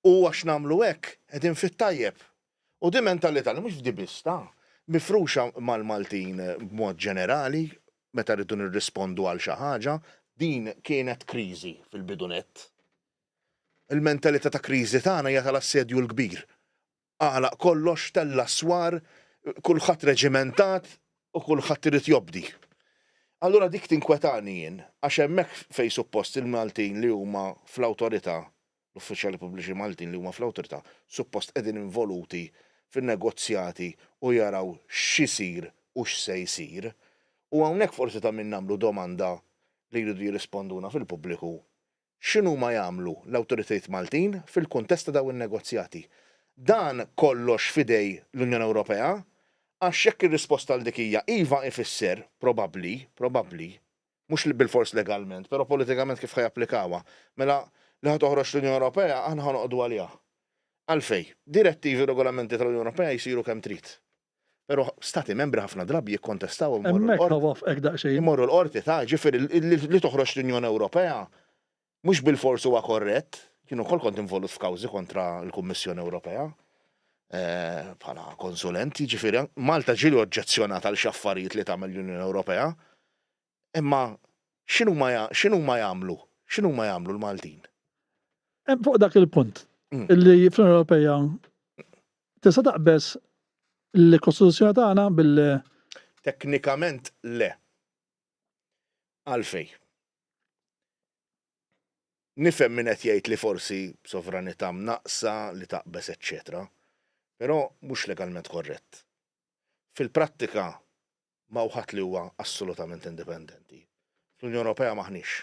U għax nagħmlu hekk qegħdin fit-tajjeb. U di mentalità li mhux f'di biss ta' mifruxa mal-Maltin b'mod ġenerali meta rridu nirrispondu għal xi ħaġa, din kienet kriżi fil-bidu nett. Il-mentalità ta' kriżi tagħna hija tal-Assedju l-Kbir. Għalaq kollox, tella' s-swar, kulħadd reġimentat u kulħadd irid jobdi. Allura dik tinkwetani jien, għax hemmhekk fejn suppost il-Maltin li huma fl-awtorità, l-uffiċjali pubbliċi Maltin li huma fl-awtorità, suppost qegħdin involuti fin-negozjati u jaraw x'isir u x'se jsir. U hawnhekk forsi ta' min nagħmlu domanda li jridu jirrisponduna fil-pubbliku X'inhuma jagħmlu l-awtoritajiet Maltin fil-kuntest ta' dawn in-negozjati? Dan kollox f'idej l-Unjoni Ewropea? Għax jekk ir-risposta għal dik hija iva ifisser, probabbli, probabbli, mhux bilfors legalment, però politikament kif ħa japplikawha, mela li ħa toħroġ l-Unjoni Ewropea aħna ħa noqogħdu għaliha. Għalfejn? Direttivi u regolamenti tal-Unjoni Ewropea jsiru kemm trid. Però stati membri ħafna drabi jikkontestaw imorru l-qorti. Hemmhekk ħawafqek daqsxejn. Imorru l-qorti ta' ġifieri li toħroġ l-Unjoni Ewropea mhux bilfors huwa korrett. Jien ukoll kont involut f'kawżi kontra l-Kummissjoni Ewropea eh, bħala konsulent, jiġifieri Malta ġieli oġġezzjonat għal xi affarijiet li tagħmel l-Unjoni Ewropea. Imma x'inhuma x'inhuma jagħmlu? X'inhuma jagħmlu l-Maltin? Hemm fuq dak il-punt mm. illi fl-Unjoni Ewropea tista' taqbeż l-Kostituzzjoni tagħna bil Teknikament le. Għalfej. Nifhem min qed jgħid li forsi sovranità mnaqsa li taqbeż eċċetera. Però mhux legalment korrett. Fil-prattika M'hawn ħadd li huwa assolutament indipendenti. Fl-Unjoni Ewropea m'aħniex.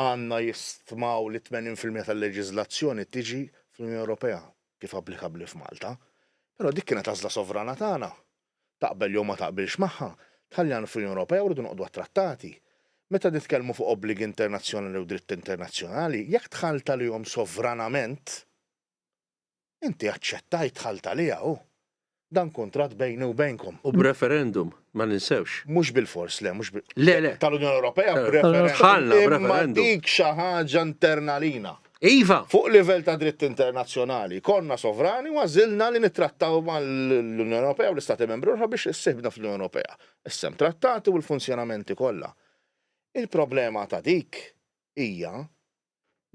Għandna jistmaw li 80% tal-leġiżlazzjoni tiġi fl-Unjoni Ewropea kif applikabbli f'Malta. Però dik kienet għażla sovrana tagħna. Taqbel jew ma taqbilx magħha, tħalli fl-Unjoni Ewropea u rridu noqogħdu għat-trattati. Meta nitkellmu fuq obbligi internazzjonali u dritt internazzjonali, jekk dħalt għalihom sovranament, Inti aċċettajt dħalt għaliha hu. Dan kuntratt bejni u bejnkom. U b'referendum, ma ninsewx. Mhux bilfors, le, mhux bil. Le, le. Tal-Unjoni Ewropea b'referendum. Dħalna b'referendum. Imma dik xi ħaġa interna lina. Iva! Fuq livell ta' dritt internazzjonali, konna sovrani u għażilna li nittrattaw mal-Unjoni Ewropea u l-Istati Membri l-oħra biex issieħbna fl-Unjoni Ewropea. Issa hemm trattati u l-funzjonamenti kollha. Il-problema ta' dik hija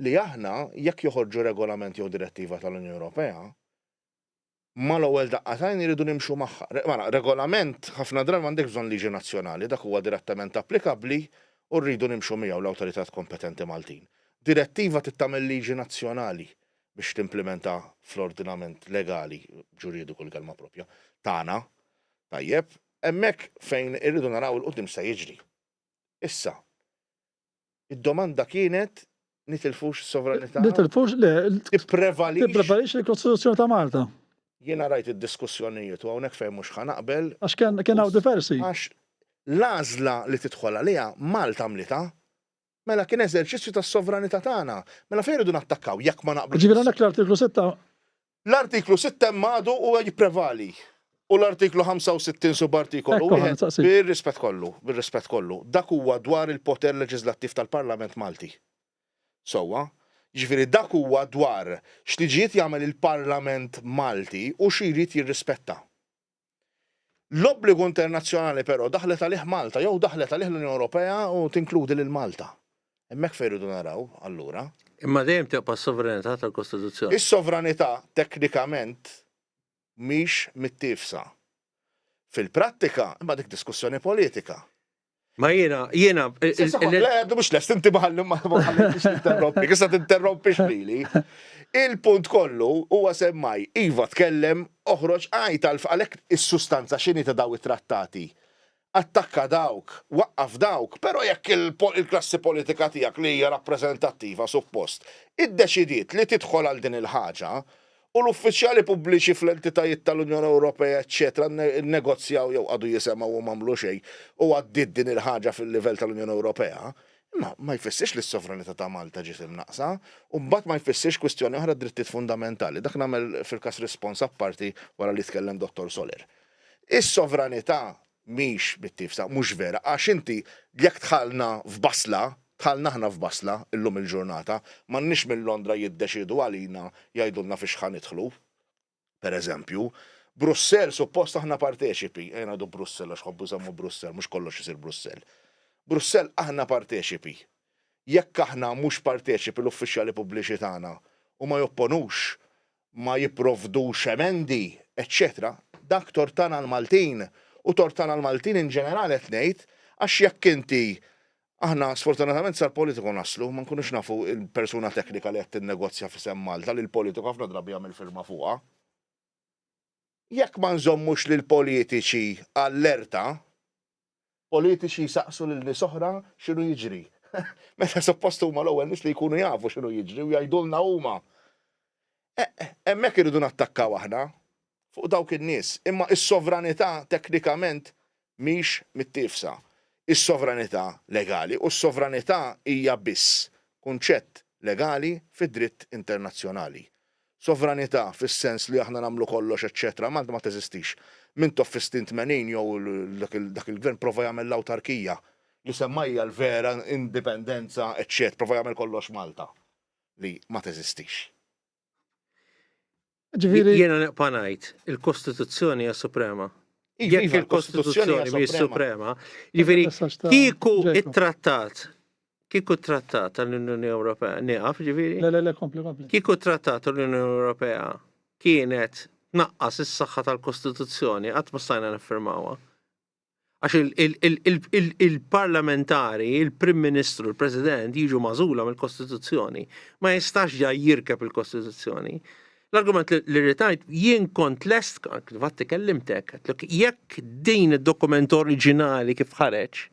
li aħna jekk joħorġu regolament jew direttiva tal-Unjoni Ewropea, mal-ewwel daqqa t'għajn irridu nimxu magħha. Mela, regolament ħafna drabi m'għandekx bżonn liġi nazzjonali, dak huwa direttament applikabbli u rridu nimxu miegħu l-awtoritajiet kompetenti Maltin. Direttiva trid tagħmel liġi nazzjonali biex timplimenta fl-ordinament legali, ġuridiku l-kelma proprja, tagħna. Tajjeb, hemmhekk fejn irridu naraw 'il quddiem x'se jiġri. Issa, Id-domanda kienet nitilfux is-sovranità? Nitilfux, le. Tipprevalix. Tipprevalix il-Kostituzzjoni ta' Malta. Jiena rajt id-diskussjonijiet u hawnhekk fejn mhux ħa naqbel. Għax kien hawn diversi. Għax l-għażla li tidħol għaliha Malta għamlitha. Mela kien eżerċizzju tas-sovranità tagħna. Mela fejn irridu nattakkaw jekk ma naqblux? Ġifieri hawnhekk l-artiklu 6 L-artiklu 6 hemm għadu u jipprevali. U l-artiklu 65 subartikolu wieħed, bir-rispett kollu, bir-rispett kollu, dak huwa dwar il-poter leġiżlattiv tal-Parlament Malti. Sewwa? Jiġifieri dak huwa dwar x'liġijiet jagħmel il-Parlament Malti u xi jrid jirrispetta. L-obbligu internazzjonali però daħlet għalih Malta jew daħlet għalih l-Unjoni Ewropea u tinkludi lil Malta. Hemmhekk fejn irridu naraw allura. Imma dejjem tibqa' s-sovranità tal-Kostituzzjoni. Is-sovranità teknikament mhix mittiefsa. Fil-prattika, imma dik diskussjoni politika. Ma jiena, jiena. Le, għadu mux lest, inti maħalli ma ħallitix tinterrompi, issa tinterrompix lili. Il-punt kollu huwa semmaj, Iva tkellem, oħroġ għajt għal għalhekk is-sustanza x'inhi ta' daw it-trattati. Attakka dawk, waqqaf dawk, però jekk il-klassi politika tiegħek li hija rappreżentattiva suppost, iddeċidiet li tidħol għal din il-ħaġa, U l-uffiċjali pubbliċi fl-entitajiet tal-Unjoni Ewropea eċċetera nnegozjaw jew qagħdu jisemgħu u m'għamlu xejn u għaddiet din il-ħaġa fil-livell tal-Unjoni Ewropea, imma ma jfissirx li s-sovranità ta' Malta ġiet imnaqqsa u mbagħad ma jfissirx kwistjoni oħra d-drittijiet fundamentali. Dak nagħmel fil-każ rispons apparti wara li jitkellem Dottor Soler. Is-sovranità mhix mittiefsa, mhux vera, għax inti jekk dħalna f'basla, dħalna aħna f'basla illum il-ġurnata, m'għandniex minn Londra jiddeċiedu għalina jgħidulna fiex ħa nidħlu. Per eżempju, Brussell suppost aħna parteċipi, ejja ngħidu Brussell għax ħobbu jsemmu Brussell, mhux kollox isir Brussell. Brussell aħna parteċipi. Jekk aħna mhux parteċipi l-uffiċjali pubbliċi tagħna u ma jopponux ma jipprovdux emendi, eċċetera Dak tort tagħna l-Maltin u tort tagħna l-Maltin in ġenerali qed ngħid għax jekk inti aħna sfortunatament sal-politiku naslu ma nkunux nafu l-persuna teknika li qed tinnegozja f'isem Malta li l-politiku ħafna drabi jagħmel firma fuqha. Jekk ma nżommux lill-politiċi allerta, Politiċi jsaqsu lil nies oħra x'inhu jiġri. Meta suppost huma l-ewwel nies li jkunu jafu x'inhu jiġri u jgħidulna huma. Hemmhekk irridu nattakkaw aħna fuq dawk in-nies. Imma s-sovranità teknikament mhix mittiefsa. Is-sovranità legali u s-sovranità hija biss kunċett legali fid-dritt internazzjonali. Sovranità fis-sens li aħna nagħmlu kollox eċċetera Malta ma teżistix. Mintoff fis-snin 80 jew dak il-gvern prova jagħmel l-awtarkija li semma hija l-vera indipendenza eċċet prova jagħmel kollox Malta li ma teżistix. Ġifieri. Jiena nibqa' ngħid, il-Kostituzzjoni hija suprema. Iva, Jekk iva, il-Kostituzzjoni hija mhijiex suprema. suprema, jiġifieri Messaġġ ta' kieku Jacob. it-trattat kieku t-trattat tal-Unjoni Ewropea nieqaf ġifieri, Le, le, le, kompli, kompli. kieku t-trattat tal-Unjoni Ewropea kienet tnaqqas is-saħħa tal-Kostituzzjoni qatt ma stajna niffirmawha. Għax il-parlamentari, il-Prim Ministru, il-President jiġu magħżula mill-Kostituzzjoni. Ma jistax ġa jirkeb il-Kostituzzjoni. L-argument li rrid ngħid, jien kont lest, infatti kellimtek, għedtlek jekk din id-dokument oriġinali kif ħareġ,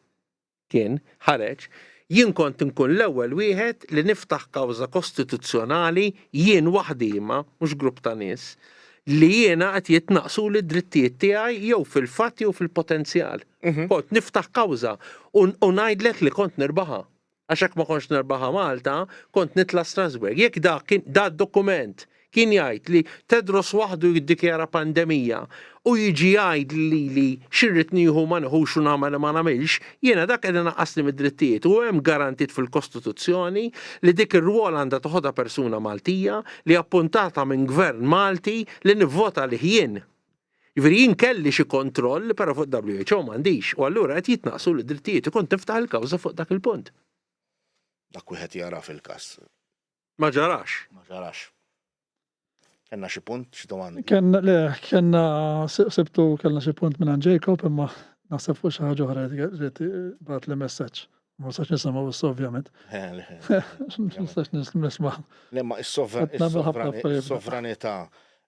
kien ħareġ, jien kont inkun l-ewwel wieħed li niftaħ kawża kostituzzjonali jien waħdi imma mhux grupp ta' nies li jiena qed jitnaqqsuli d-drittijiet tiegħi jew fil-fatt jew fil-potenzjal. Kont niftaħ kawża u ngħidlek li kont nirbaħha. Għax jekk ma kontx nirbaħha Malta, kont nitla' Strasbourg. Jekk dak kien da dokument kien jgħid li Tedros waħdu jiddikjara pandemija u jiġi jgħid lili x'irrid nieħu ma nieħux u nagħmel u ma nagħmilx, jiena dak qed inaqqasni mid-drittijiet u hemm garantit fil-Kostituzzjoni li dik ir-rwol għandha toħodha persuna Maltija li appuntata minn Gvern Malti li nivvota għalih jien. Jiġifieri jien kelli xi kontroll però fuq WHO m'għandix u allura qed jitnaqqsuli d-drittijiet u kont niftaħ il-kawża fuq dak il-punt. Dak wieħed jara fil-każ. Ma ġarax. Ma ġarax. Kenna xi punt, xi domandi? Kenna, le, kenna sibtu kellna xi punt minn Jacob imma naħseb fuq xi ħaġa oħra li bat li messaġġ. Ma nistax nisimgħu issa ovvjament. Ma nistax nisma'. Le ma is-sovranità,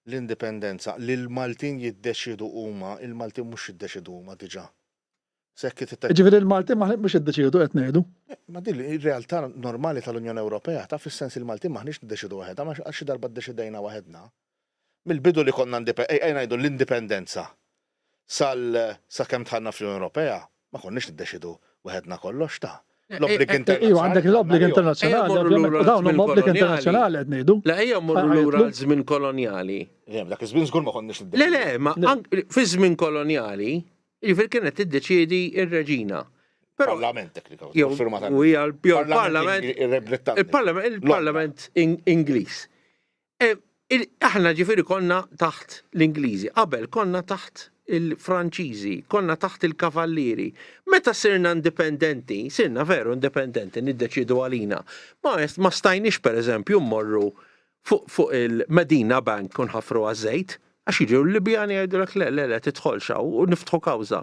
l-indipendenza li l-Maltin jiddeċiedu huma, il-Maltin mhux jiddeċiedu huma diġà. Sekk titgħid. Ġifieri l-Maltin maħniex iddeċiedu qed ngħidu. Ma din ir-realtà normali tal-Unjoni Ewropea ta' fis-sens il-Maltin maħniex niddeċidu waħedha, ma għax xi darba ddeċidejna waħedna. Mill-bidu li konna ejja ngħidu l-indipendenza sal sakemm dħalna fl-Unjoni Ewropea ma konniex niddeċidu waħedna kollox ta'. L-obbligi internazzjonali. Iva, għandek l-obbligi internazzjonali, ovvjament, dawn huma obbligi internazzjonali qed ngħidu. Le ejja mmorru lura għal żmien kolonjali. Le, dak iż-żmien żgur ma konniex niddeċidu. Le, le, ma fi żmien kolonjali, Jiġifieri kienet tiddeċiedi r-reġina. Parlament teknikament. Jew il-Parlament il-Parlament Ingliż. E, aħna ġifieri konna taħt l-Ingliżi, qabel konna taħt il-Franċiżi, konna taħt il-Kavallieri. Meta sirna indipendenti, sirna veru indipendenti, niddeċidu għalina. Ma, ma stajniex per eżempju mmorru fuq il-Medina Bank u nħaffru għaż-żejt, għax jiġu l-Libjani jgħidulek le, le, le, tidħolx hawn u niftħu kawża.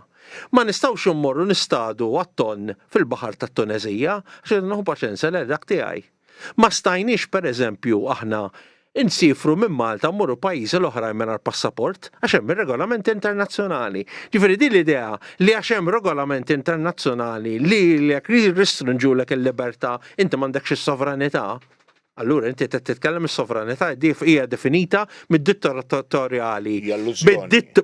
Ma nistgħux immorru nistadu għat-tonn fil-baħar tat-Tuneżija, għax jgħidulna ħu paċenzja, le, dak tiegħi. Ma stajniex, per eżempju, aħna nsiefru minn Malta mmorru pajjiżi l-oħrajn mingħajr passaport, għax hemm ir-regolamenti internazzjonali. Ġifieri din l-idea li għax hemm regolamenti internazzjonali li jekk jirrestrinġulek il-libertà inti m'għandekx is-sovranità, Allura inti qed titkellem is-sovranità hija definita mid-dittatorjali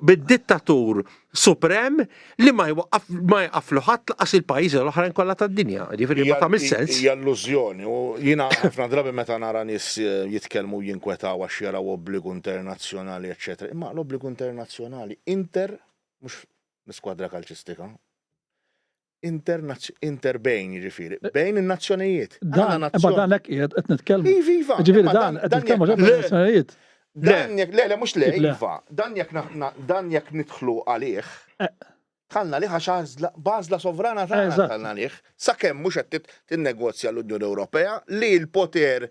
bid-dittatur suprem li ma jwaqqaf ma jaqaflu ħadd laqas il-pajjiżi l-oħrajn kollha tad-dinja. Ġifieri ma tagħmilx sens. Hija allużjoni u jiena ħafna drabi meta nara nies jitkellmu u jinkwetaw għax jaraw obbligu internazzjonali eċċetera. Imma l-obbligu internazzjonali inter mhux l-iskwadra kalċistika inter bejn jiġifieri, bejn in-nazzjonijiet. Dan, imma dan hekk qiegħed qed nitkellmu. Iva, iva. Ġifieri dan qed nitkellmu ġej nazzjonijiet. Dan jekk, le, le, mhux le, iva. Dan jekk dan jekk nidħlu għalih. Eh. Tħallna għalih għax bażla sovrana tagħna tħallna għalih. Sakemm mhux qed tinnegozja l-Unjoni Ewropea li l-poter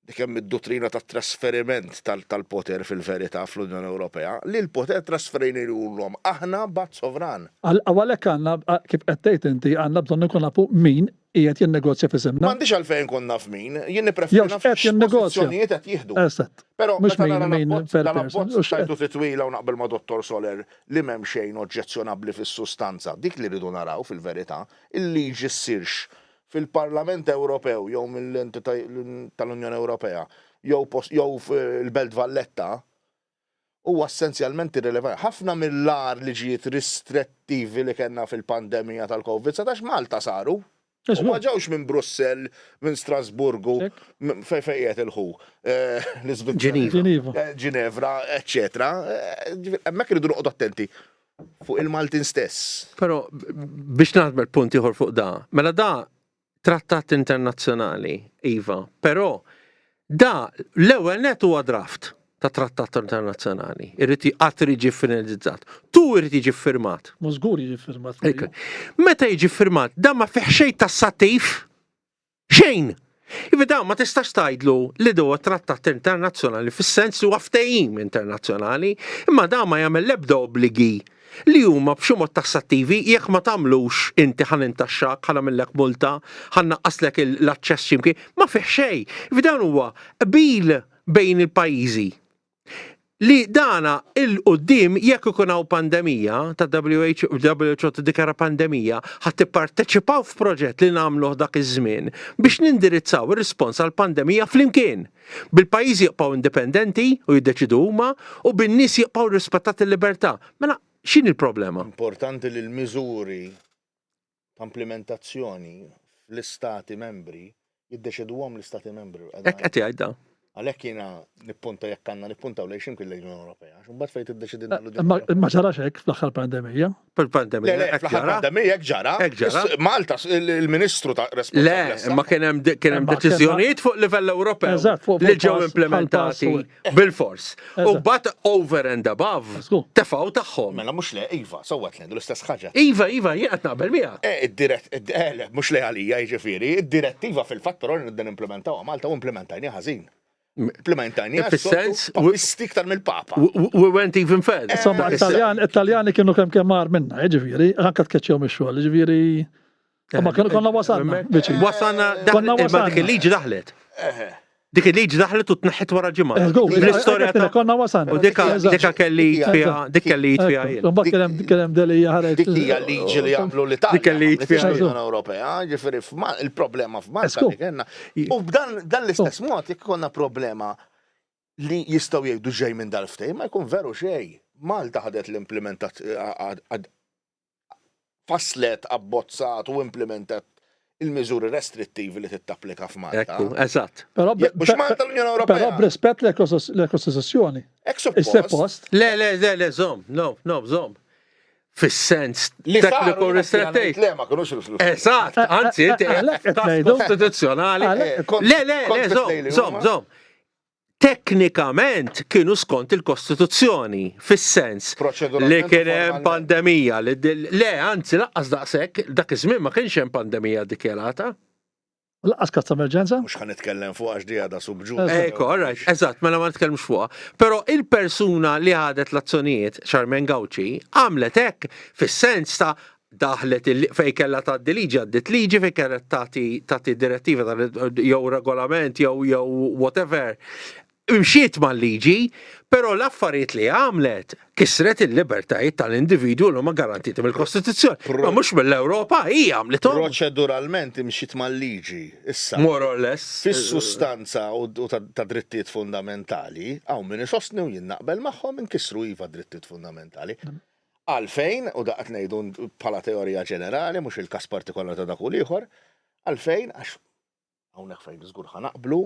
Dik hemm id-duttrina tat-trasferiment tal-poter fil-verità fl-Unjoni Ewropea, li l-poter trasferejniehulhom aħna b'att sovran. U għalhekk għandna, kif qed tgħid inti, għandna bżonn inkun nafu min qiegħed jinnegozja f'isimna. M'għandix għalfejn inkun naf min, jien nippreferi naf x'pożizzjonijiet qed jieħdu. Eżatt. Però meta nara l-abbozz tajtu titwila u naqbel ma' Dottor Soler li m'hemm xejn oġġezzjonabbli fis-sustanza, dik li rridu naraw fil-verità, il-liġi ssirx fil-Parlament Ewropew jew mill-entità tal-Unjoni Ewropea jew jew fil-Belt Valletta huwa essenzjalment irrilevanti. Ħafna mill-agħar liġijiet ristrettivi li kellna fil-pandemija tal-Covid-19 Malta saru. U ma ġewx minn Brussell, minn Strasburgu, fejn fejn qiegħed il-ħu, l-Iżvizzera. Ġeniva. Ġinevra, eċċetera. Hemmhekk irridu noqogħdu attenti Fuq il-Maltin stess. Però biex naħdem punt ieħor fuq da, mela da trattat internazzjonali, iva, però da l-ewwel net huwa draft ta' trattat internazzjonali. Irrid qatt jiġi finalizzat. Tu irid jiġi firmat. Mhux żgur jiġi firmat. Meta jiġi firmat, da ma fih xejn tassattiv Xejn! Ivi dawn ma tistax tgħidlu li huwa trattat internazzjonali fis-sens li huwa ftehim internazzjonali, imma dan ma jagħmel l-ebda obbligi li huma b'xi mod tassattivi jekk ma tagħmlux inti ħa nintaxxak, ħa nagħmillek multa, ħa nnaqqaslek l-aċċess x'imkien, ma fih xejn. Ivi dan huwa qbil bejn il-pajjiżi. Li dana 'il quddiem jekk ikun hawn pandemija, ta' WHO WHO tiddikjara pandemija, ħa tipparteċipaw f'proġett li nagħmluh dak iż-żmien biex nindirizzaw ir-rispons għall-pandemija flimkien. Bil-pajjiżi jibqgħu indipendenti u jiddeċiedu huma u bin-nies jibqgħu rrispettat il-libertà. Mela x'inhi l-problema? Importanti li l-miżuri ta' implimentazzjoni fl-istati membri jiddeċiduhom l-istati membri. Hekk qed jgħid da. Għalhekk jiena nippunta jekk għandna nippuntaw lejn x'imkien lejn l-Unjoni Ewropea. Għax imbagħad fejn tiddeċidilna l-Unjoni Ewropea. Ma ġarax hekk fl-aħħar pandemija. Fil-pandemija. Le, le, fl-aħħar pandemija hekk ġara. Hekk ġara. Malta il-Ministru ta' responsabbli. Le, ma kien hemm kien hemm deċiżjonijiet fuq livell Ewropew li ġew implementati bil-fors. U bat over and above tefgħu tagħhom. Mela mhux le, iva, sewwa qed ngħidu l-istess ħaġa. Iva, iva, jien qed naqbel miegħek. Eh, id-dirett, eh, le, mhux le għalija jiġifieri, id-direttiva fil-fatt però rridna nimplementawha Malta u implementajniha ħażin. Implementajniha Fis-sens, papisti iktar mill-Papa. We went even further. Insomma, it-Taljan, it-Taljani kienu kemm kemm agħar minna, jiġifieri, anke tkeċċew mix-xogħol, jiġifieri. Ma konna wasalna, viċin. Wasalna, Konna dik wasalna. il-liġi daħlet. Dik il-liġi daħlet u tneħħet wara ġimgħa. L-istorja ta' konna wasalna. U dika dika kelli fiha, dik kelli fiha jien. Mbagħad kien hemm kien hemm delija ħareġ. Dik hija liġi li jagħmlu l-Italja. Dik kelli fiha. L-Unjoni Ewropea, ġifieri il-problema f'Malta li kellna. U b'dan dan l-istess mod jekk ikollna problema li jistgħu jgħidu ġej minn dal-ftehim ma jkun veru xejn. Malta ħadet l-implementat fasslet, abbozzat u implimentat il-miżuri restrittivi li tittapplika f'Malta. Ekku, eżatt. Però mhux Malta l-Unjoni Ewropea. Però b'rispett l-Kostituzzjoni. Hekk suppost. Le, le, le, le, żomm, no, no, żomm. Fis-sens tekniku ristrettiv. Le, ma kinux il-flus. Eżatt, anzi, inti kostituzzjonali. Le, le, le, żomm, żomm, żomm. teknikament kienu skont il-Kostituzzjoni, fis-sens li kien hemm pandemija li le, anzi laqqas daqshekk, dak iż-żmien ma kienx hemm pandemija ddikjarata. Laqqas każ ta' emerġenza? Mhux ħa nitkellem fuqha għax di għadha subġudice. Ekku, all right, eżatt, mela ma nitkellmux fuqha. Però il-persuna li ħadet l-azzjonijiet, Charmaine Gauci, għamlet hekk fis-sens ta' daħlet il fejn kellha tgħaddi liġi għaddiet liġi, fejn kellha tagħti tagħti direttiva jew regolament jew jew whatever. Imxiet mal-liġi, però l-affarijiet li għamlet kisret il-libertajiet tal-individwu li huma garantiti mill-Kostituzzjoni. Ma mhux mill-Ewropa, hi għamlithom. Proċeduralment imxiet mal-liġi. Issa. More or less. Fis-sustanza u ta' drittijiet fundamentali, hawn min isostni u jien naqbel magħhom inkisru iva drittijiet fundamentali. Għalfejn, u da qed ngħidu bħala teorija ġenerali, mhux il-każ partikolari ta' dak u l-ieħor, għalfejn, għax hawnhekk fejn żgur ħa naqblu,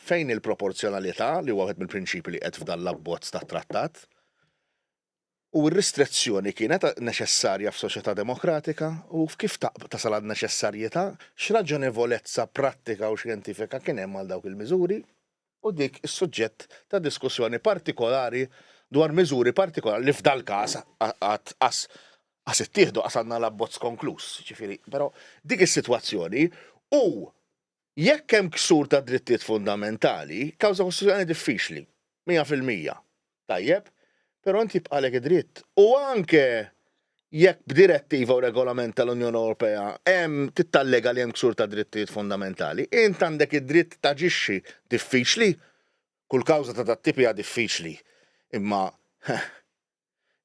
fejn il-proporzjonalità li huwa wieħed mill-prinċipji li qed f'dan l-abbozz tat-trattat, u r-ristrezzjoni kienet neċessarja f'soċjetà demokratika u kif tasal għan-neċessarjetà, x'raġonevolezza prattika u xjentifika kien hemm għal dawk il-miżuri? u dik is-suġġett ta' diskussjoni partikolari dwar miżuri partikolari li f'dal-każ għad qas qas ittieħdu qas għandna l-abbozz konkluż. Ġifieri, però dik is-sitwazzjoni u jekk hemm ksur ta' drittijiet fundamentali, kawża kostituzzjonali diffiċli, 100%. Tajjeb, però int jibqagħlek id-dritt. U anke jekk b'direttiva u regolament tal-Unjoni Ewropea hemm tittallega li hemm ksur ta' drittijiet fundamentali, int għandek id-dritt taġixxi. Diffiċli? Kull kawża ta' dat-tip hija diffiċli. Imma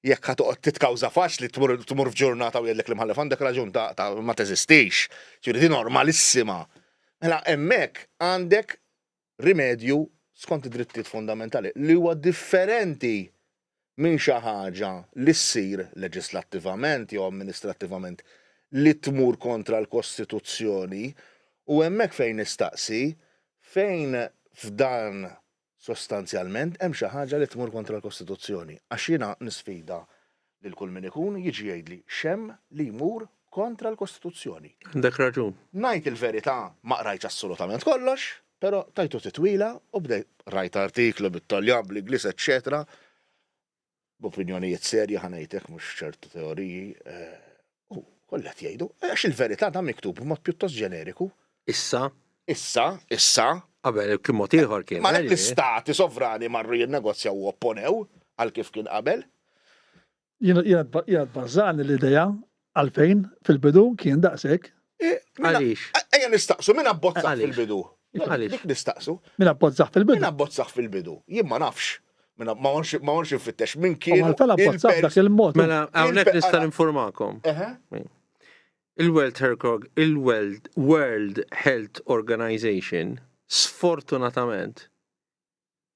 jekk ħa toqgħod titkawża faċli tmur tmur f'ġurnata u jgħidlek l-imħallef għandek raġun ta' ta' ma teżistix. Ġifieri di normalissima. Mela hemmhekk għandek rimedju skont id-drittijiet fundamentali li huwa differenti minn xi ħaġa li ssir leġislattivament jew amministrattivament li tmur kontra l-Kostituzzjoni u hemmhekk fejn nistaqsi fejn f'dan sostanzjalment hemm xi ħaġa li tmur kontra l-Kostituzzjoni għax jiena nisfida lil kull min ikun jiġi jgħidli x'hemm li jmur kontra l-Kostituzzjoni. Għandek raġun. Ngħid il-verità ma qrajtx assolutament kollox, però tajtu titwila u bdejt rajt artiklu bit-Taljan, bl-Ingliż eċċetera b'opinjonijiet serji ħa ngħidlek mhux ċertu teoriji u kollha qed jgħidu għax il-verità dan miktub b'mod pjuttost ġeneriku. Issa? Issa, issa. Qabel kien mod ieħor kien. Ma l-istati sovrani marru jinnegozjaw u opponew għal kif kien qabel. Jiena tbażżani l-idea għalfejn fil-bidu kien daqshekk. Għaliex? Ejja nistaqsu min abbozzah fil-bidu. Għaliex? Dik nistaqsu. Min abbozzah fil-bidu? Min abbozzah fil-bidu? Jien ma nafx. Ma morx infittex min kien. U għalfejn abbozzah b'dak il-mod. Mela hawnhekk nista' ninformakom. Il-World il-World World Health Organization sfortunatament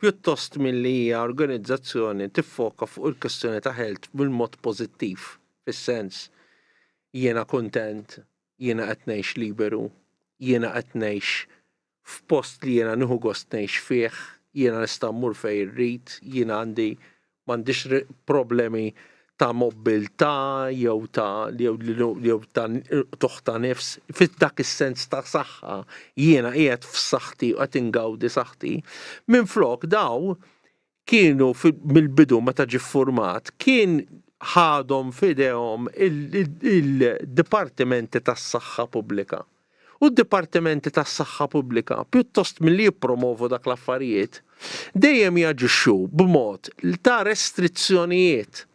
pjuttost milli hija organizzazzjoni tiffoka fuq il-kwestjoni ta' health bil-mod pożittiv, fis-sens jiena kuntent, jiena qed ngħix liberu, jiena qed ngħix f'post li jiena nieħu gost ngħix fih, jiena nista' mmur fejn irrid, jiena għandi m'għandix problemi ta' mobbiltà jew ta' jew ta' qtugħ ta' nifs, fi dak is-sens ta' saħħa, jiena qiegħed f'saħħti u qed ingawdi saħħti. Minflok daw kienu mill-bidu meta ġie ffurmat kien ħadhom f'idejhom il-dipartimenti tas-saħħa pubblika. U d-dipartimenti tas-saħħa pubblika, pjuttost milli jippromovu dak l-affarijiet, dejjem jaġixxu b'mod ta' restrizzjonijiet,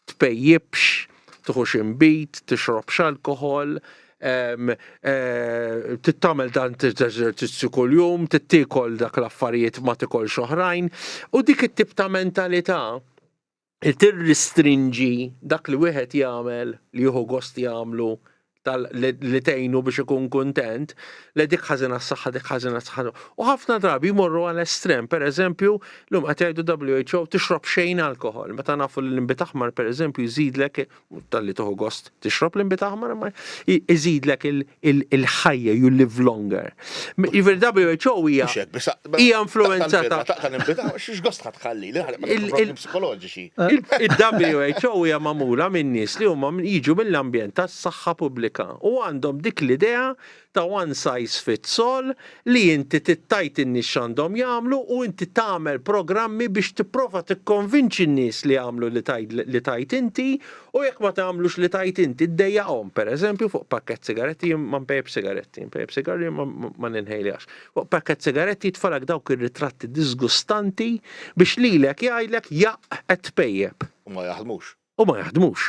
tpejjipx, tiħux inbid, tixrobx alkoħol, Trid tagħmel dan eżerċizzju kuljum, trid tiekol dak l-affarijiet ma tikolx oħrajn. U dik it-tip ta' mentalità li tirristrinġi dak li wieħed jagħmel li jieħu gost jagħmlu li tgħinu biex ikun kuntent, le dik ħażina s-saħħa, dik ħażina s-saħħa. U ħafna drabi jmorru għal estrem, per eżempju, l-lum qed jgħidu WHO tixrob xejn alkoħol, meta nafu li l-inbid aħmar per eżempju jżidlek talli tieħu gost tixrob l-inbid aħmar imma iżidlek il-ħajja, you live longer. Jiġifieri WHO hija hija influenzata. Taqta' l-inbid aħmar, x'gost ħa tħalli li problemi psikoloġiċi. Il-WHO hija magħmula minn nies li huma jiġu mill-ambjent tas-saħħa pubblika u għandhom dik l-idea ta' one size fits all li inti trid tgħid in-nies x'għandhom jagħmlu u inti tagħmel programmi biex tipprova tikkonvinċi n-nies li jagħmlu li tgħid li tgħid inti u jekk ma tagħmlux li tgħid inti ddejjaqhom. Per eżempju fuq pakkett sigaretti jien ma npejjipx sigaretti, npejjep sigarri ma ma ninħejljax. Fuq pakkett sigaretti jitfalek dawk ir-ritratti diżgustanti biex lilek jgħidlek jaqq qed tpejjep. U ma jaħdmux. U ma jaħdmux.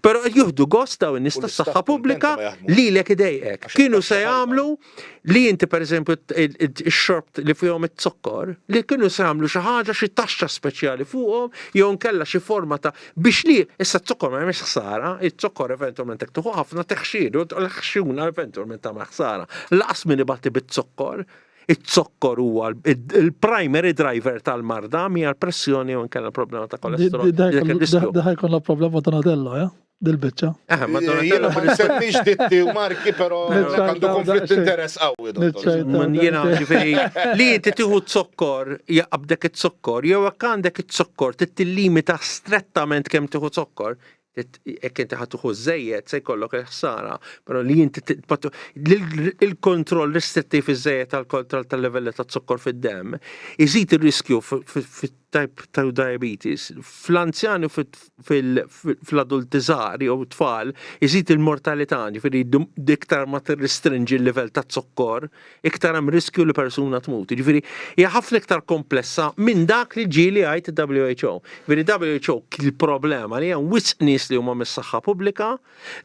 Però qed jieħdu gost dawn in-nies tas-saħħa pubblika lilek idejqek. Kienu se jagħmlu li inti pereżempju x-xorb li fihom iz-zokkor, li kienu se jagħmlu xi ħaġa xi taxxa speċjali fuqhom jew inkella xi forma ta' biex li issa z-zokkor ma jagħmilx ħsara, iz-zokkor eventwalment jekk tieħu ħafna teħxielu, l-ħxuna eventwalment tagħmel ħsara. Lanqas min ibati biz-zokkor. Iz-zokkor huwa il-primary driver tal-marda mija l-pressjoni u nkella problema ta' kolesterol. Daħ jkollna problema Donatello, ja? Dil-biċċa. Eh, ma Donatello ma nsemmix ditti u marki, però għandu konflitt interess qawwi. Jiena ġifieri li inti tieħu zokkor, jaqbdek iz-zokkor, jew jekk għandek iz-zokkor tittillimita strettament kemm tieħu zokkor, Jekk inti ħa tieħu żejjed se jkollok il-ħsara, però li inti il-kontroll restrittiv iżejjed tal-kontroll tal-livelli ta' zokkor fid-demm iżid ir-riskju fit-type 2 diabetes. Fl-anzjani u fl-adulti żgħar jew tfal iżid il-mortalità, ġifieri iktar ma tirrestrinġi l-livell ta' zokkor, iktar hemm riskju li persuna tmut. Jiġifieri hija ħafna iktar komplessa minn dak li ġieli jgħid il-WHO. Jiġifieri WHO il-problema li hemm wisq nies li huma mis-saħħa pubblika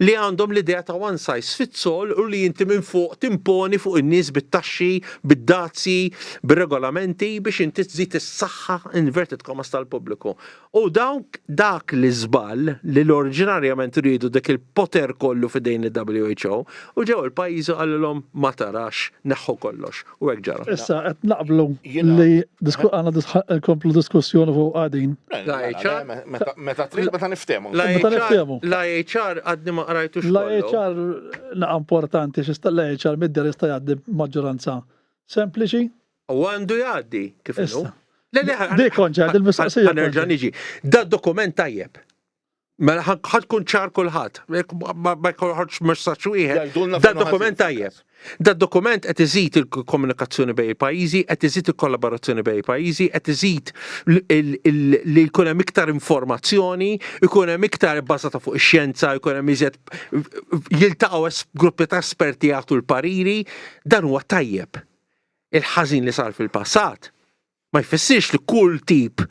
li għandhom l-idea ta' one size fits all u li inti minn fuq timponi fuq in-nies bit-taxxi, bid-dazji, bir-regolamenti biex inti tżid is-saħħa inverted commas tal-pubbliku. U dawk dak l-iżball li l-oriġinarjament riedu dik il-poter kollu f'idejn il-WHO u ġew il-pajjiżi qalilhom ma tarax neħħu kollox. U hekk ġara. Issa qed naqblu li għandna nkomplu diskussjoni fuq qagħdin. L-IHR? Meta trid meta niftehmu. Meta niftehmu. L-IHR għadni ma qrajtux kollu. L-IHR naqa' importanti x'ista' l-IHR mid-dehra jista' jgħaddi b'maġġoranza sempliċi. U għandu jgħaddi kif inhu. Le, le, Dik konċa, il-mistoqsija. Nerġa' niġi. Da dokument tajjeb. Mela ħadd tkun ċar kulħadd. Ma jkollx messaġġ wieħed. Da dokument tajjeb. Da dokument qed iżid il-komunikazzjoni bejn il-pajjiżi, qed iżid il-kollaborazzjoni bejn il-pajjiżi, qed iżid li jkun hemm iktar informazzjoni, jkun hemm iktar bbażata fuq ix-xjenza, jkun hemm iżjed jiltaqgħu gruppi ta' esperti jagħtu l-pariri, dan huwa tajjeb. Il-ħażin li sar fil-passat ma jfissirx li kull tip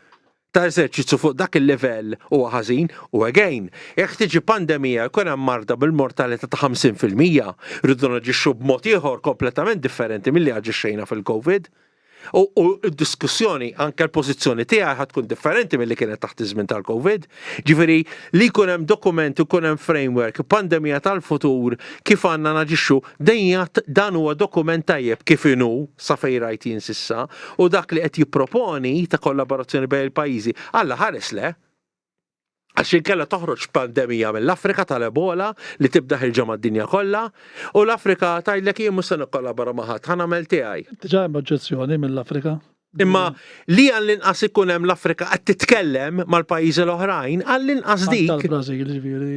ta' eżerċizzju fuq dak il-livell huwa ħażin u again, jekk tiġi pandemija jkun hemm marda bil-mortalità ta' 50%, rridu naġixxu b'mod ieħor kompletament differenti milli aġixxejna fil-Covid. U d-diskussjoni, anke l-pożizzjoni tiegħi ħa tkun differenti milli kienet taħt iż-żmien tal-Covid. Ġifieri li jkun hemm dokument, ikun hemm framework, pandemija tal-futur, kif għandna naġixxu, dan huwa dokument tajjeb kif inhu sa fejn rajt jien s'issa u dak li qed jipproponi ta' kollaborazzjoni bejn il-pajjiżi, Alla ħares le. Għax inkella toħroġ pandemija mill-Afrika tal-Ebola li tibda ħirġa mad-dinja kollha u l-Afrika tgħidlek jien mhux se nikkollabora ma' ħadd, ħa nagħmel tiegħi. Diġà hemm oġġezzjoni mill-Afrika. Imma li għall-inqas ikun hemm l-Afrika qed titkellem mal-pajjiżi l-oħrajn, għall-inqas dik. Tal-Brażil ġifieri.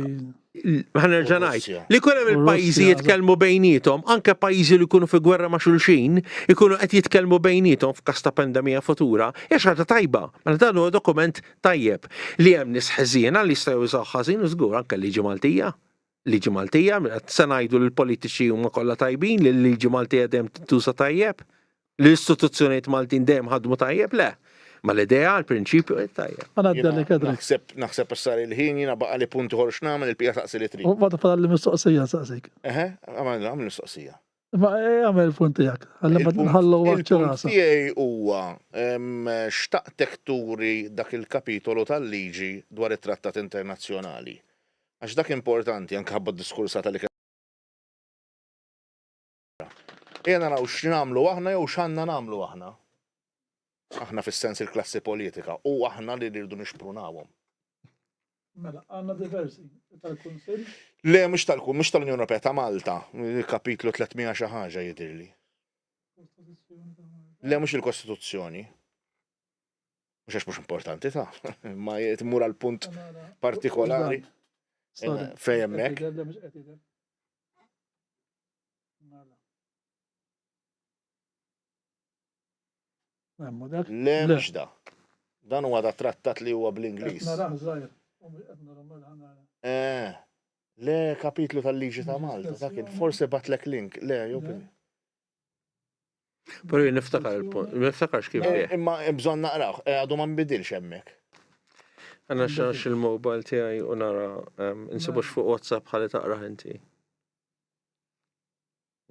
Ħa nerġa' ngħid, li jkun hemm il-pajjiżi jitkellmu bejniethom, anke pajjiżi li jkunu fi gwerra ma' xulxin, ikunu qed jitkellmu bejniethom f'każ ta' pandemija futura, hija xi ħaġa tajba. Mela dan huwa dokument Tajjeb, li hemm nies ħżiena li jistgħu jużawh ħażin u żgur anke l-liġi Maltija. Liġi Maltija, se ngħidu li l-politiċi huma kollha tajbin, li l-liġi Maltija dejjem tintuża tajjeb? Li l-istituzzjonijiet Maltin dejjem ħadmu tajjeb? Le. Ma l-idea, l-prinċipju, eh, tajjeb. Għana d-delli kedri. Naħseb, naħseb sar il-ħin jiena baqa li punti ħor x'nagħmel il-pija saqsi li trid. U ma tafal li mistoqsija saqsik. Eħe, għamel għamel mistoqsija. Ma eh, għamel il-punt tiegħek. Għalli ma nħallu għak Il-punt tiegħi huwa xtaqtek turi dak il-kapitolu tal-liġi dwar it-trattat internazzjonali. Għax dak importanti anke ħabba d-diskursata li Ejja naraw x'nagħmlu aħna jew x'għandna nagħmlu aħna. Aħna fis-sens il-klassi politika u aħna li rridu nixprunawhom. Mela, għandna diversi tal-Kunsill. Le, mhux tal mhux tal-Unjoni Ewropea ta' Malta, kapitlu 300 xi ħaġa jidhirli. Le, mhux il-Kostituzzjoni. Mhux għax mhux importanti ta' ma tmur għal punt partikolari. Eh, fej hemmhekk. Le, mhux da. Dan huwa da trattat li huwa bl-Ingliż. Eh, le, kapitlu tal-liġi ta' Malta, dak forse batlek link, le, jew Pero jien niftakar il-punt, niftakar x'kien eh, fih. Imma bżonn naqraw, eh, għadu ma nbidilx hemmhekk. Għanna xax il-mobile tiegħi u nara ehm, insibux fuq WhatsApp ħalli taqra inti.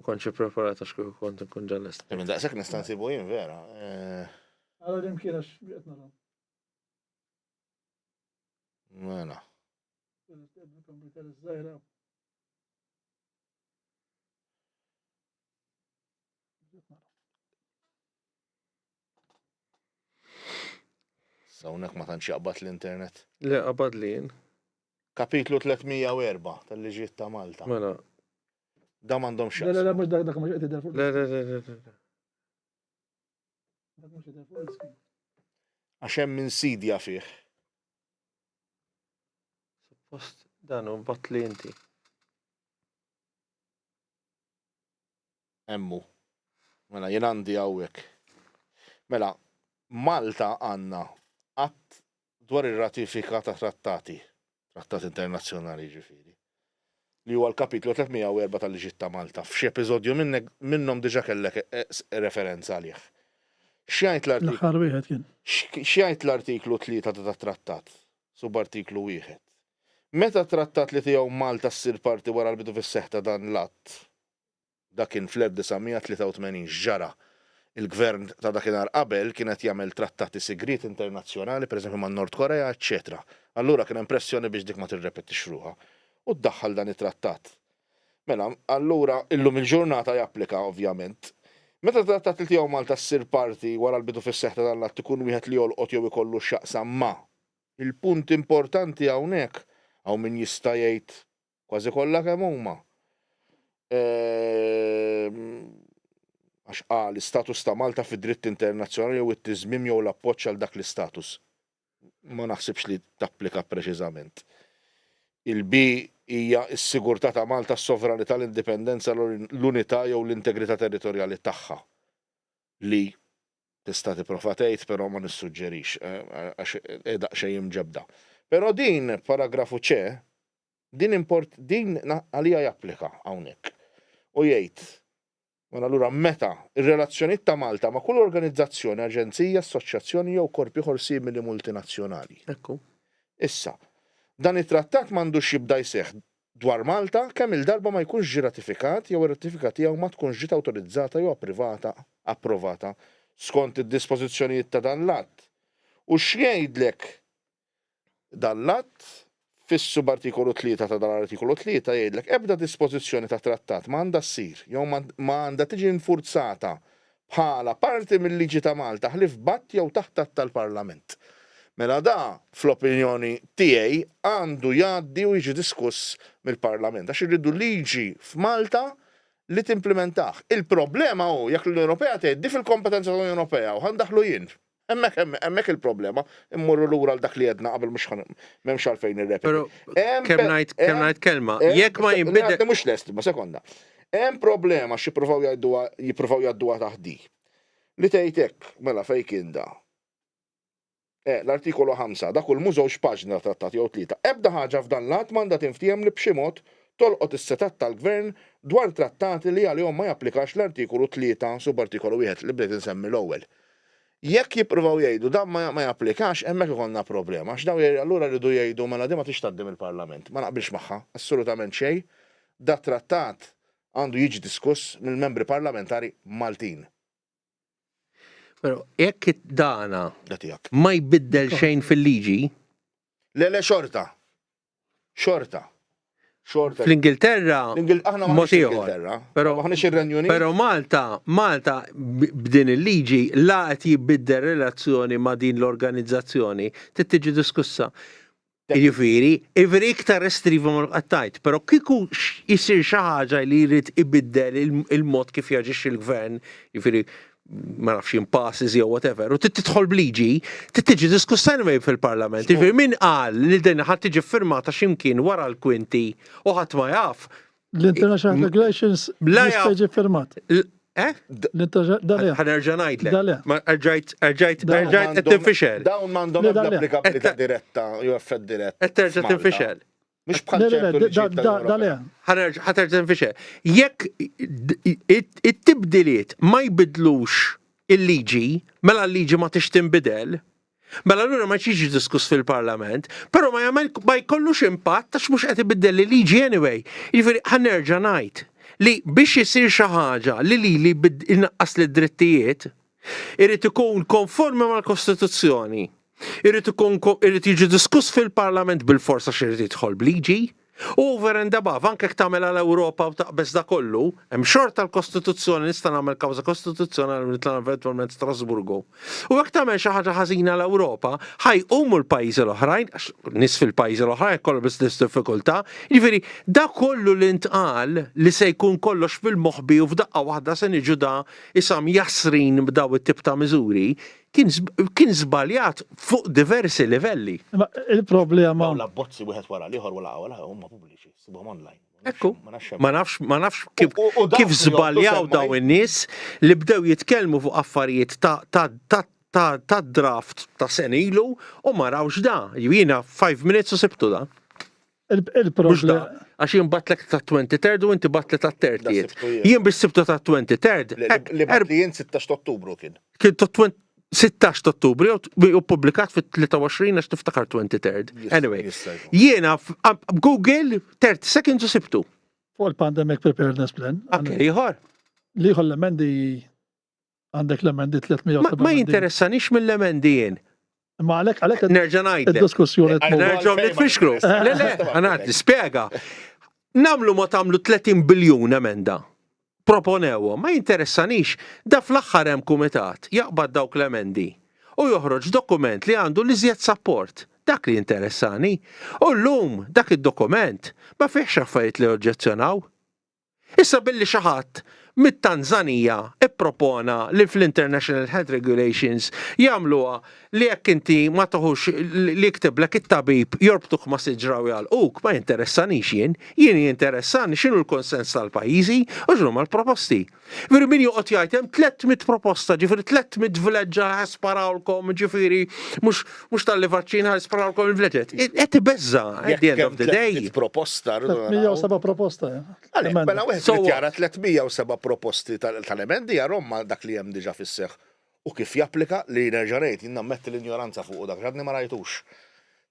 Kontx ippreparat għax kieku kont nkun ġallest. Minn daqshekk nista' nsibu jien vera. Eh. Għara li mkien għax qed nara. Mela. Sawnek ma tantx jaqbad l-internet. Le qabad li jien. Kapitlu 304 tal-liġijiet ta' Malta. Mela. Da m'għandhom xi. Le, le, le, mhux dak dak mhux qed jidher fuq. Le, le, le, le, le. Dak mhux jidher fuq il-screen. Għax hemm insidja fih. Suppost dan hu bat li inti. Hemm hu. Mela jien għandi hawnhekk. Mela, Malta għandna att dwar ir-ratifika ta' trattati, trattati internazzjonali jiġifieri, li huwa l-kapitlu 304 tal-Liġijiet ta' Malta. F'xi episodju minnhom diġà kellek eh, referenza għalih. X'jgħid l-artiklu? L-aħħar wieħed kien. X'jgħid l-artiklu 3 ta' dat-trattat? Subartiklu wieħed. Meta trattat li tiegħu Malta ssir parti wara l-bidu fis-seħħ ta' dan l-Att, dak kien fl-1983, x'ġara? Il-gvern ta' dakinhar qabel kien qed jagħmel trattati sigrieti internazzjonali, pereżempju man-Nord Korea, eċċetera. Allura kien hemm pressjoni biex dik ma tirrepetix ruħha. U ddaħħal dan it-trattat. Mela, allura illum il-ġurnata japplika ovvjament. Meta trattat li tiegħu Malta ssir parti wara l-bidu fis-seħħ ta' dan l-Att ikun wieħed li jolqot jew ikollu x'jaqsam ma' Il-punt importanti hawnhekk, hawn min jista' jgħid kważi kollha kemm huma. Ehm, għax qal l-istatus ta' Malta fid-dritt internazzjonali jew it-tiżmim jew l-appoġġ għal dak l-istatus. Ma naħsibx li tapplika preċiżament. Il-B hija s-sigurtà ta' Malta, s-sovranità, l-indipendenza, l-unità jew l-integrità territorjali tagħha li Tista' tipprova tgħid però ma nissuġġerix għax hi daqsxejn imġebbda. Però din, paragrafu C, din import din għalija japplika hawnhekk. U jgħid, mela allura meta r-relazzjonijiet ta' Malta ma' kull organizzazzjoni, aġenzija, assoċjazzjoni jew korp ieħor simili multinazzjonali. Ekku. Issa, dan it-Trattat m'għandux jibda jseħħ dwar Malta kemm-il darba ma jkunx ġie ratifikat jew ir-ratifika tiegħu ma tkunx ġiet awtorizzata jew apprivata approvata skont id-dispożizzjonijiet ta' dan l-Att. U x'jgħidlek dan l-Att? Fis-subartikolu 3 ta' dan l-Artikolu 3 jgħidlek ebda dispożizzjoni ta' trattat ma għandha ssir jew ma għandha tiġi infurzata bħala parti mil-liġi ta' Malta ħlief b'att jew taħt att tal-Parlament. Mela da, fl-opinjoni tiegħi, għandu jgħaddi u jiġi diskuss mill-Parlament għax irridu liġi f'Malta li timplimentah. Il-problema hu jekk l-Unjoni Ewropea tgħid di fil-kompetenza tal-Unjoni Ewropea u ħa ndaħħlu jien. Hemmhekk hemmhekk il-problema, immorru lura għal dak li għedna qabel mhux m'hemmx għalfejn nirrepeti. Però kemm ngħid kemm ngħid kelma, jekk ma jinbidel. Mhux lest, ma sekonda. Hemm problema x'jippruvaw jgħidduha jippruvaw jgħadduha taħt di. Li tgħid hekk, mela fejn kien da? Eh, l-artikolu 5, dak kull mużewx paġna trattat jew tlieta. Ebda ħaġa f'dan l-att m'għandha tinftiehem li b'xi mod tolqot is-setgħat tal-Gvern dwar trattati li għalihom ma japplikax l-Artikolu 3 subartikolu 1 li bdejt insemmi l-ewwel. Jekk jippruvaw jgħidu dan ma ma japplikax, hemmhekk ikollna problema. Għax dawn allura jridu jgħidu mela din ma tridx tgħaddi mill-Parlament. Ma naqbilx magħha, assolutament xejn. Dat-trattat għandu jiġi diskuss mill-membri parlamentari Maltin. Però jekk dana Da tiegħek. ma jbiddel xejn fil-liġi, Le le xorta. Xorta. Xorta. Fl-Ingilterra Aħna mod maħniex ieħor. Ingilterra. Però Maħniex ir-Renju Unit. Però Malta, Malta b'din il-liġi la qed jibbiddel relazzjoni ma' din l-organizzazzjoni, trid tiġi diskussa. Jiġifieri, jiġifieri iktar restriva ma qattajt, però kieku jsir xi ħaġa li jrid ibiddel il-mod kif jaġixxi l-gvern, jiġifieri ma nafx jien passes jew whatever, u trid tidħol b'liġi, trid tiġi diskussa anyway fil-Parlament. Jiġifieri min qal li din ħadd tiġi ffirmata x'imkien wara l-kwinti u ħadd ma jaf. L-International Regulations La jista' jaf. jiġi ffirmat. Eh? L-International Ħa nerġa' ngħidlek. Da le. Ma rġajt rġajt Da. rġajt qed tinfixel. Dawn m'għandhom Le, da ebda le. applikabilità diretta jew effett dirett. Qed terġa' f'Malta. tinfixel. Mhux bħal Le, le, ċertu le, liġijiet da da le. Ħa terġa' tinfixel. Jekk it-tibdiliet ma jbidlux il-liġi, mela l-liġi ma tix tinbidel, mela allura ma jiġix diskuss fil-Parlament, però ma jagħmel ma jkollux impatt għax mhux qed ibiddel il-liġi anyway. Jiġifieri ħa nerġa' ngħid li biex isir xi ħaġa li lili inaqqas lid-drittijiet, irid ikun konformi mal-Kostituzzjoni. Irid ikun irid jiġi diskuss fil-Parlament bilfors għax irid jidħol b'liġi. U over and above, anke jekk tagħmel għal Ewropa u taqbeż da kollu, hemm xorta l-Kostituzzjoni nista' nagħmel kawża kostituzzjonali u nitla' eventwalment Strasburgu. U jekk tagħmel xi ħaġa ħażina l-Ewropa, ħa jqumu l-pajjiżi l-oħrajn, għax nies fil-pajjiżi l-oħrajn jkollhom l-istess diffikultà. Jiġifieri, da kollu li ntqal li se jkun kollox fil-moħbi u f'daqqa waħda se niġu da isam jasrin b'daw it-tip ta' miżuri, Kien kien żbaljat fuq diversi livelli. Imma il-problema. Dawn l-abbozzi wieħed wara l-ieħor wara wara huma pubbliċi, ssibhom online. Ekku. Ma nafx Ma nafx ma nafx kif U- u- u dawk kif li joqgħdu żbaljaw semmaj- daw in-nies li bdew jitkellmu fuq affarijiet ta' ta' ta' ta' ta' draft ta' sena ilu u ma rawx da. Jiena 5 minutes u sibtu da. Mhux da. Il-problema. Għax jien batlek ta' 23rd u inti batli ta' 30th. sibtu jien. Jien biex sibtu ta' 23rd. Li li bat li jien 16 Ottubru kien. Kien ta' 20 16 ta' Ottubru jew u ppubblikat fit-23 għax niftakar 23rd. Jista' Anyway, jista' jkun. jiena f- Google 30 seconds u sibtu. Fuq il-Pandemic Preparedness Plan. Anke ieħor. Liħor l-emendi għandek l-emendi 300. Ma, ma jinteressanix mill-emendi jien. Ma għalek, għalek Nerġa' ngħidlek. id-diskussjoni tmur. Nerġgħu nitfixklu. Le, le, għanad, spjega. Namlu ma tagħmlu 30 biljun emenda. Proponewhom, ma jinteressanix. Da fl-aħħar hemm kumitat jaqbad dawk l-emendi u joħroġ dokument li għandu l-iżjed support. Dak li jinteressani. U llum dak id-dokument ma fihx affarijiet li oġġezzjonaw. Issa billi xi ħadd mit-Tanzanija ppropona li fl-International Health Regulations jagħmluha li jekk inti ma toħux li jiktiblek it-tabib jorbtuk ma' siġra u jagħlquk ma jinteressanix jien. Jien jinteressani x'inhu l-konsens tal-pajjiżi u x'inhuma l-proposti. Ġifieri min joqgħod jgħid hemm 300 proposta, ġifieri 300 vleġġa ħa sparawlkom, ġifieri mhux mhux talli vaċċin ħa sparawlkom il-vleġġet. Qed ibeżża' at the end of the day. Proposta rridu naraw. 307 proposta. Għalhekk, Emenda. mela wieħed So irid what? jara 307 proposti tal-emendi jarhom ma' dak li hemm diġà fis-seħħ u kif japplika li nerġa' ngħid jien nammetti l-injoranza fuqu dak għadni ma rajtux.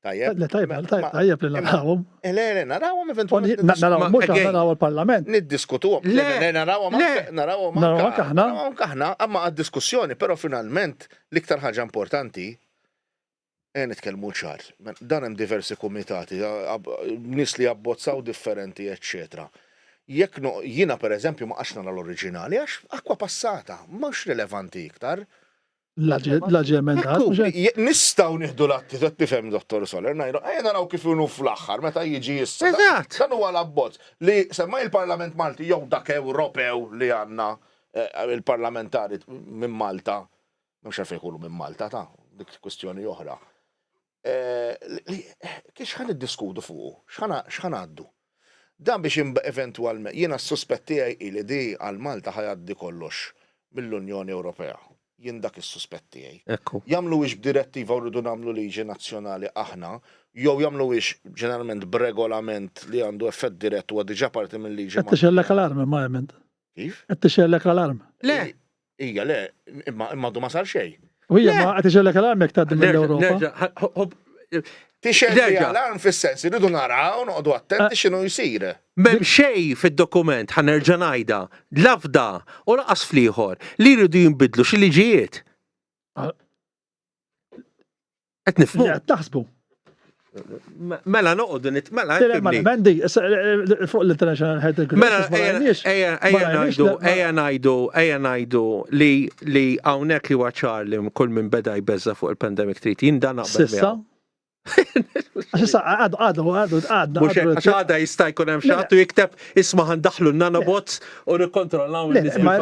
Tajjeb. Le tajjeb, tajjeb, tajjeb li narawhom. Eh, le, le, narawhom eventualment. Narawhom mhux again. naraw il-Parlament. Niddiskutuhom. Le, Le, narawhom le. anke narawhom Narawhom anke aħna. Narawhom anke aħna, amma għad-diskussjoni, però finalment l-iktar ħaġa importanti eh nitkellmu ċar. Dan hemm diversi kumitati, nies li abbozzaw differenti, eċċetera. Jekk no, jiena pereżempju ma qgħadx nara l-oriġinali għax akwa passata, mhux rilevanti iktar. Laġi emendat. Ekku. mhux hekk? Nistgħu nieħdu l-atti, qed tifhem Dottor Soler, ngħidu ejja naraw kif inhu fl-aħħar meta jiġi issa. Eżatt. Dan huwa l-abbozz li semmaj il-Parlament Malti jew dak Ewropew li għandna eh, il-parlamentari minn Malta, mhux għalfejn ikunu minn Malta ta' dik kwestjoni oħra. Eh, kif x'ħan niddiskutu fuqu, x'ħan għaddu. Dan biex eventwalment, jiena s-suspett tiegħi li di għal Malta ħa jgħaddi kollox mill-Unjoni Ewropea. Jien dak is-suspett tiegħi. Ekku. Jagħmluhiex b'direttiva u rridu nagħmlu liġi nazzjonali aħna, jew jagħmluhiex ġeneralment b'regolament li għandu effett dirett huwa diġà parti mill-liġi. Qed tixellek alarm imma Edmund. Kif? Qed tixellek alarm. Le. Ija, le, imma imma għadu ma sar xejn. U hija ma qed ixellek alarm jekk tgħaddi mill-Ewropa. Tixelli alarm fis-sens irridu naraw noqogħdu attenti eh. x'inhu jsir. M'hemm xejn fid-dokument ħa nerġa' ngħidha, la f'da u laqas fl-ieħor li jridu jinbidlu xi liġijiet. Ah. Qed nifhmu. Qed taħsbu. Mela noqogħdu nit mela mela Mendi eh, fuq l-International Health Mela ejja ngħidu ejja ngħidu ejja ngħidu li li hawnhekk huwa ċar li kull min beda jbeżza fuq il-pandemic treaty jien dan naqbel. Sissa? Għax issa għadu għadu għadu għadna. Għax għada jista' jkun hemm xi ħadd u jikteb isma' ħandaħlu n-nanobots u nikkontrollaw in-nies. Ma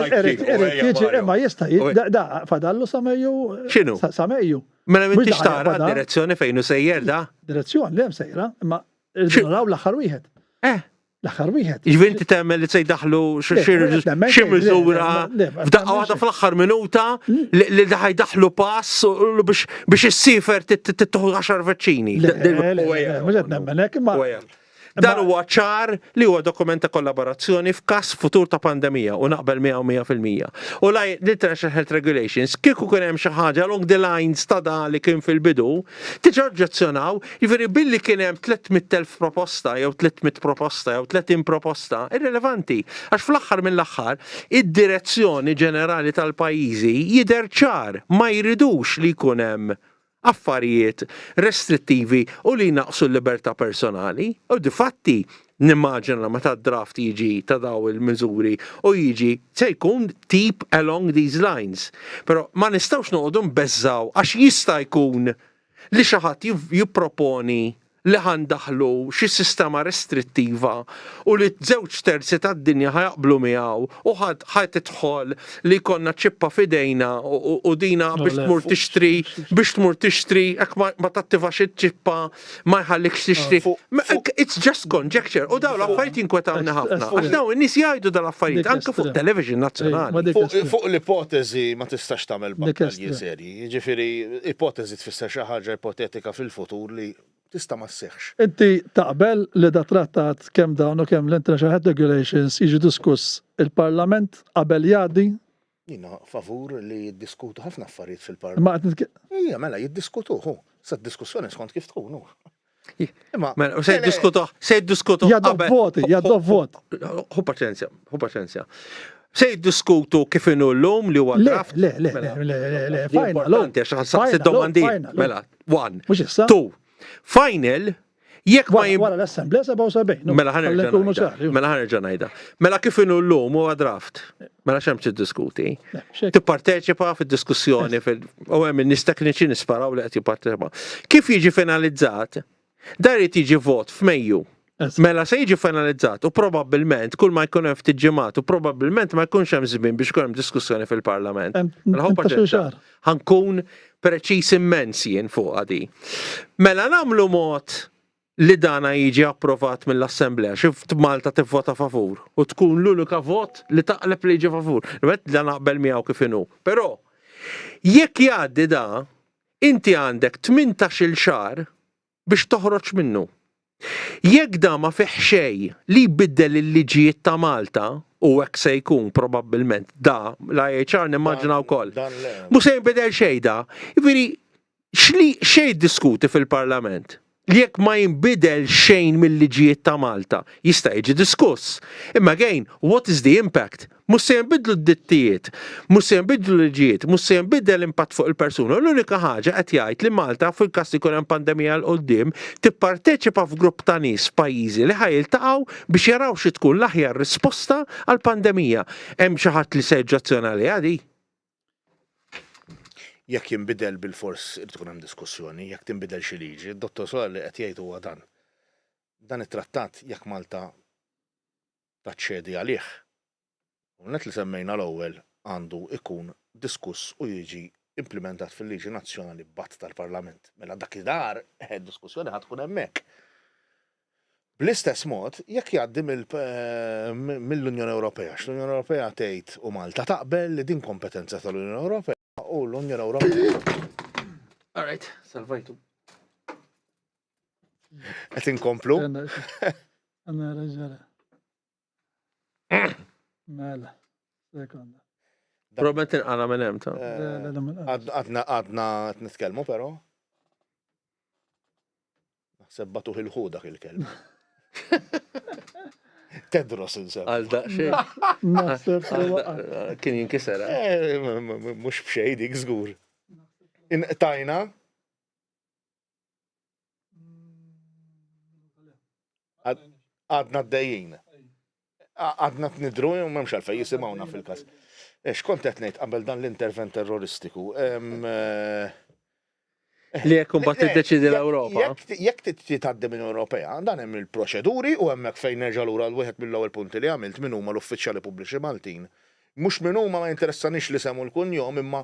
imma jista' da fadallu sa Mejju. X'inhu? Sa Mejju. Mela m'intix tara d-direzzjoni fejn hu sejjer da? Direzzjoni li hemm sejra, imma rridu naraw l-aħħar wieħed. Eh. L-aħħar wieħed. Jiġifieri inti temmen li se jdaħħlu xi miżura f'daqqa waħda fl-aħħar minuta li ħajdaħħlu pass biex issifer tieħu 10 vaċċini. Mhux qed nemmen hekk imma. Dan huwa ċar li huwa dokument ta' kollaborazzjoni f'każ futur ta' pandemija u naqbel miegħu 100%. U l-International Health Regulations kieku kien hemm xi ħaġa along the lines ta' da li kien fil-bidu, Diġà oġġezzjonaw, jiġifieri billi kien hemm 300,000 proposta jew 300 proposta jew 30 proposta, irrilevanti. Għax fl-aħħar mill-aħħar, id-direzzjoni ġenerali tal-pajjiżi jidher ċar, ma jridux li jkun hemm affarijiet restrittivi u li jnaqqsu l-libertà personali. U difatti, nimmaġina meta d-draft jiġi ta' daw il-miżuri u jiġi se jkun tip along these lines. Però ma nistgħux noqogħdu nbeżżgħu għax jista' jkun li xi ħadd jipproponi li ħa ndaħħlu xi sistema restrittiva u li żewġ terzi tad-dinja ħa jaqblu miegħu u ħa ħa tidħol li jkollna ċippa f'idejna u dina biex tmur tixtri biex tmur tixtri jekk ma tattivax iċ-ċippa ma jħallikx tixtri. It's just conjecture. U dawn l-affarijiet jinkwetawni ħafna. Għax dawn in-nies jgħidu dal affarijiet anke fuq television nazzjonali. Fuq l-ipoteżi ma tistax tagħmel battalji serji. Jiġifieri ipoteżi tfisser xi ħaġa ipotetika fil-futur li tista' ma sseħħx. Inti taqbel li da trattat kemm dawn u kemm l-International Health Regulations jiġu diskuss il-Parlament qabel jgħaddi? Jiena favur li jiddiskutu ħafna affarijiet fil-Parlament. Ija, mela, jiddiskutuh, hu. Sa diskussjoni skont kif tkun, hu. Imma. Mela, se jiddiskutuh, se jiddiskutuh. Jaddu voti, jaddu vot. Hu paċenzja, hu paċenzja. Se jiddiskutu kif inhu llum li huwa draft. Le, le, le, le, le, le, final. Importanti, għax ħassaqsi domandi. Mela, one. Two. Final, Jekk ma jim. Wara l-Assemblea 77. Mela ħa nerġa' ngħidha. Mela ħa nerġa' ngħidha. Mela kif inhu llum huwa draft. Mela x'hemm xi Tipparteċipa fid-diskussjoni fil u hemm in-nies tekniċi nisparaw li qed jipparteċipa. Kif jiġi finalizzat, dar irid jiġi vot f'Mejju. Mela se jiġi finalizzat u probabbilment kull ma jkun hemm ftit ġimgħat u probabbilment ma jkunx hemm żmien biex ikun hemm diskussjoni fil-Parlament. Mela ħu paċenzja. Ħa nkun preċiż immens jien fuqha di. Mela nagħmlu mod li dana jiġi approvat mill-Assemblea, xi Malta tivvota favur u tkun l-unika vot li taqleb li jiġi favur. Ribet la naqbel miegħu kif inhu. Però jekk jgħaddi da, inti għandek 18-il xahar biex toħroġ minnu. Jekk dan ma fih xejn li jbiddel il-liġijiet ta' Malta, u hekk se jkun probabbilment, da, l-IHR nimmaġina wkoll. Mhu se jinbidel xejn da. Jiġifieri x'li xejn jiddiskuti fil-Parlament? Li jekk ma jinbidel xejn mill-liġijiet ta' Malta, jista' jiġi diskuss. Imma again, what is the impact? Mhux se jinbidlu d-dittijiet, mhux se jinbidlu l-liġijiet, mhux se jinbidel l-impatt fuq il-persuna. L-unika ħaġa qed jgħid li Malta fil-każ li jkun hemm pandemija 'l quddiem tipparteċipa f'grupp ta' nies f'pajjiżi li ħa jiltaqgħu biex jaraw xi tkun l-aħjar risposta għall-pandemija. Hemm xi ħadd li se joġġezzjona għaliha di? Jekk jinbidel bilfors irid ikun hemm diskussjoni, jekk tinbidel xi liġi. Id-Dottor Soler li qed jgħid huwa dan. Dan it-trattat jekk Malta taċċedi għalih. U net li semmejna l-ewwel għandu jkun diskuss u jiġi implimentat fil-liġi nazzjonali b'att tal-Parlament. Mela dakinhar id-diskussjoni ħa tkun hemmhekk. Bl-istess mod, jekk jgħaddi mill-Unjoni Ewropea, għax l-Unjoni Ewropea tgħid u Malta taqbel li din kompetenza tal-Unjoni Ewropea u l-Unjoni Ewropea. All right, salvajtu. Qed inkomplu. Għanna raġara. Mela, sekonda. Probabbilment inqala minn hemm ta'. Għadna għadna qed nitkellmu però. Naħseb batuh il-ħu dak il-kelb. Tedros inseb. Għal daqsxejn. Naħseb li waqa'. Kien jinkiser. Eh? Eh, mhux b'xejn dik żgur. Inqtajna. Għadna d-dejjin. Għadna t-nidru, jew memx għalfej jisimawna fil-kas. Eh, x'kont qed ngħid qabel dan l-intervent terroristiku? Eh, li jekk imbagħad tiddeċidi l-Ewropa. Jekk titgħaddi minn Ewropea, dan hemm il-proċeduri u hemmhekk fejn nerġa' lura l wieħed mill-ewwel punti li għamilt min huma l-uffiċjali pubbliċi Maltin. Mhux min huma ma jinteressanix li semmu l-kunjom imma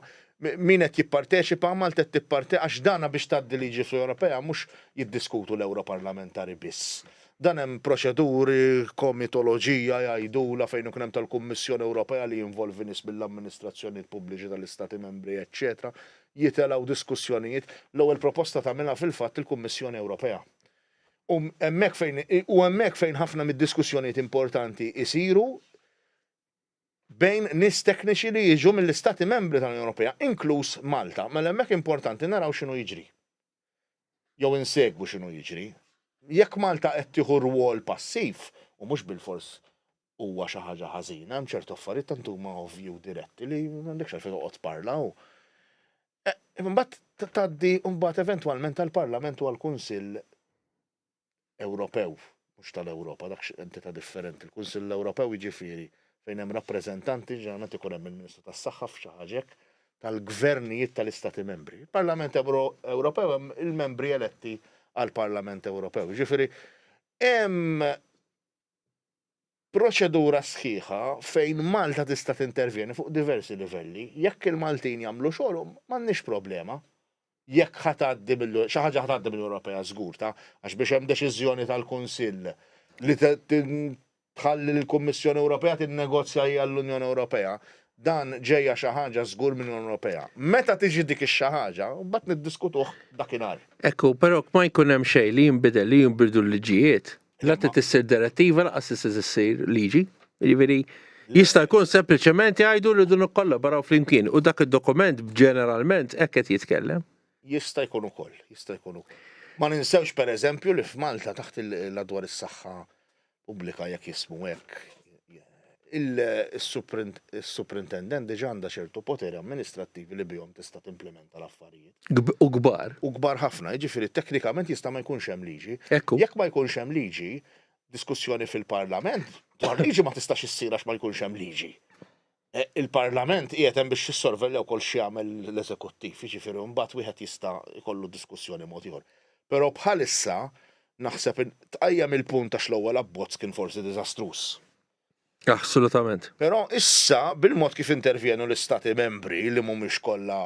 min qed jipparteċipa Malta qed tipparte għax dana biex tgħaddi liġi fl-Ewropea mhux jiddiskutu l-Ewroparlamentari biss. Dan hemm proċeduri, komitoloġija jgħidulha fejn ikun hemm tal-Kummissjoni Ewropea li jinvolvi nies mill-amministrazzjonijiet pubbliċi tal-Istati Membri eċċetera Jitelgħu diskussjonijiet. L-ewwel proposta tagħmilha fil-fatt il-Kummissjoni Ewropea. U hemmhekk fejn u hemmhekk fejn ħafna mid-diskussjonijiet importanti jsiru bejn nies tekniċi li jiġu mill-Istati Membri tal-Unjoni Ewropea, inkluż Malta. Mela hemmhekk importanti naraw x'inhu jiġri. Jew insegwu x'inhu jiġri. Jekk Malta qed tieħu rwol passiv, u mhux bilfors huwa xi ħaġa ħażina, hemm ċertu affarijiet tant huma ovvji u diretti li m'għandekx għalfejn toqgħod tparla u. Eh, imbagħad tgħaddi mbagħad eventwalment għall-Parlament u għall-Kunsill Ewropew, mhux tal-Ewropa, dak entità differenti. Il-Kunsill Ewropew jiġifieri fejn hemm rappreżentanti, ġeneralment ikun hemm il-Ministru tas-Saħħa f'xi ħaġa hekk, tal-gvernijiet tal-Istati Membri. Il-Parlament Ewropew hemm il-membri eletti għall-Parlament Ewropew. Jiġifieri hemm proċedura sħiħa fejn Malta tista' tintervjeni fuq diversi livelli. Jekk il-Maltin jagħmlu xogħolhom, m'għandniex problema. Jekk ħa tgħaddi mill xi ħaġa ħa tgħaddi mill-Ewropea żgur ta' għax biex hemm deċiżjoni tal-Kunsill li tħalli lill-Kummissjoni Ewropea tinnegozja hija l-Unjoni Ewropea, dan ġejja xi ħaġa żgur mill-Unjoni Ewropea. Meta tiġi dik ix-xi ħaġa, mbagħad niddiskutuh dakinhar. Ekku, però ma jkun hemm xejn li jinbidel li jinbidlu l-liġijiet. La trid issir direttiva laqas tista' issir liġi. Jiġifieri jista' jkun sempliċement jgħidu li rridu nikkollaboraw flimkien u dak id-dokument ġeneralment hekk qed jitkellem. Jista' jkun ukoll, jista' jkun ukoll. Ma ninsewx pereżempju li f'Malta taħt il-Att dwar is-Saħħa Pubblika jekk jismu hekk, il-Suprintendent diġà għandha ċertu poteri amministrattivi li bihom tista' timplementa l-affarijiet. U kbar. U kbar ħafna, jiġifieri teknikament jista' ma jkunx hemm liġi. Ekku. Jekk ma jkunx hemm liġi, diskussjoni fil-Parlament dwar liġi ma tistax issir għax ma jkunx hemm liġi. E, il-Parlament qiegħed hemm biex jissorvelja wkoll x'jagħmel l-eżekuttiv, jiġifieri mbagħad wieħed jista' jkollu diskussjoni mod ieħor. Però bħalissa naħseb tqajjem il-punt għax l-ewwel abbozz kien forsi diżastruż. Assolutament. Però issa bil-mod kif intervjenu l-istati membri li mhumiex kollha.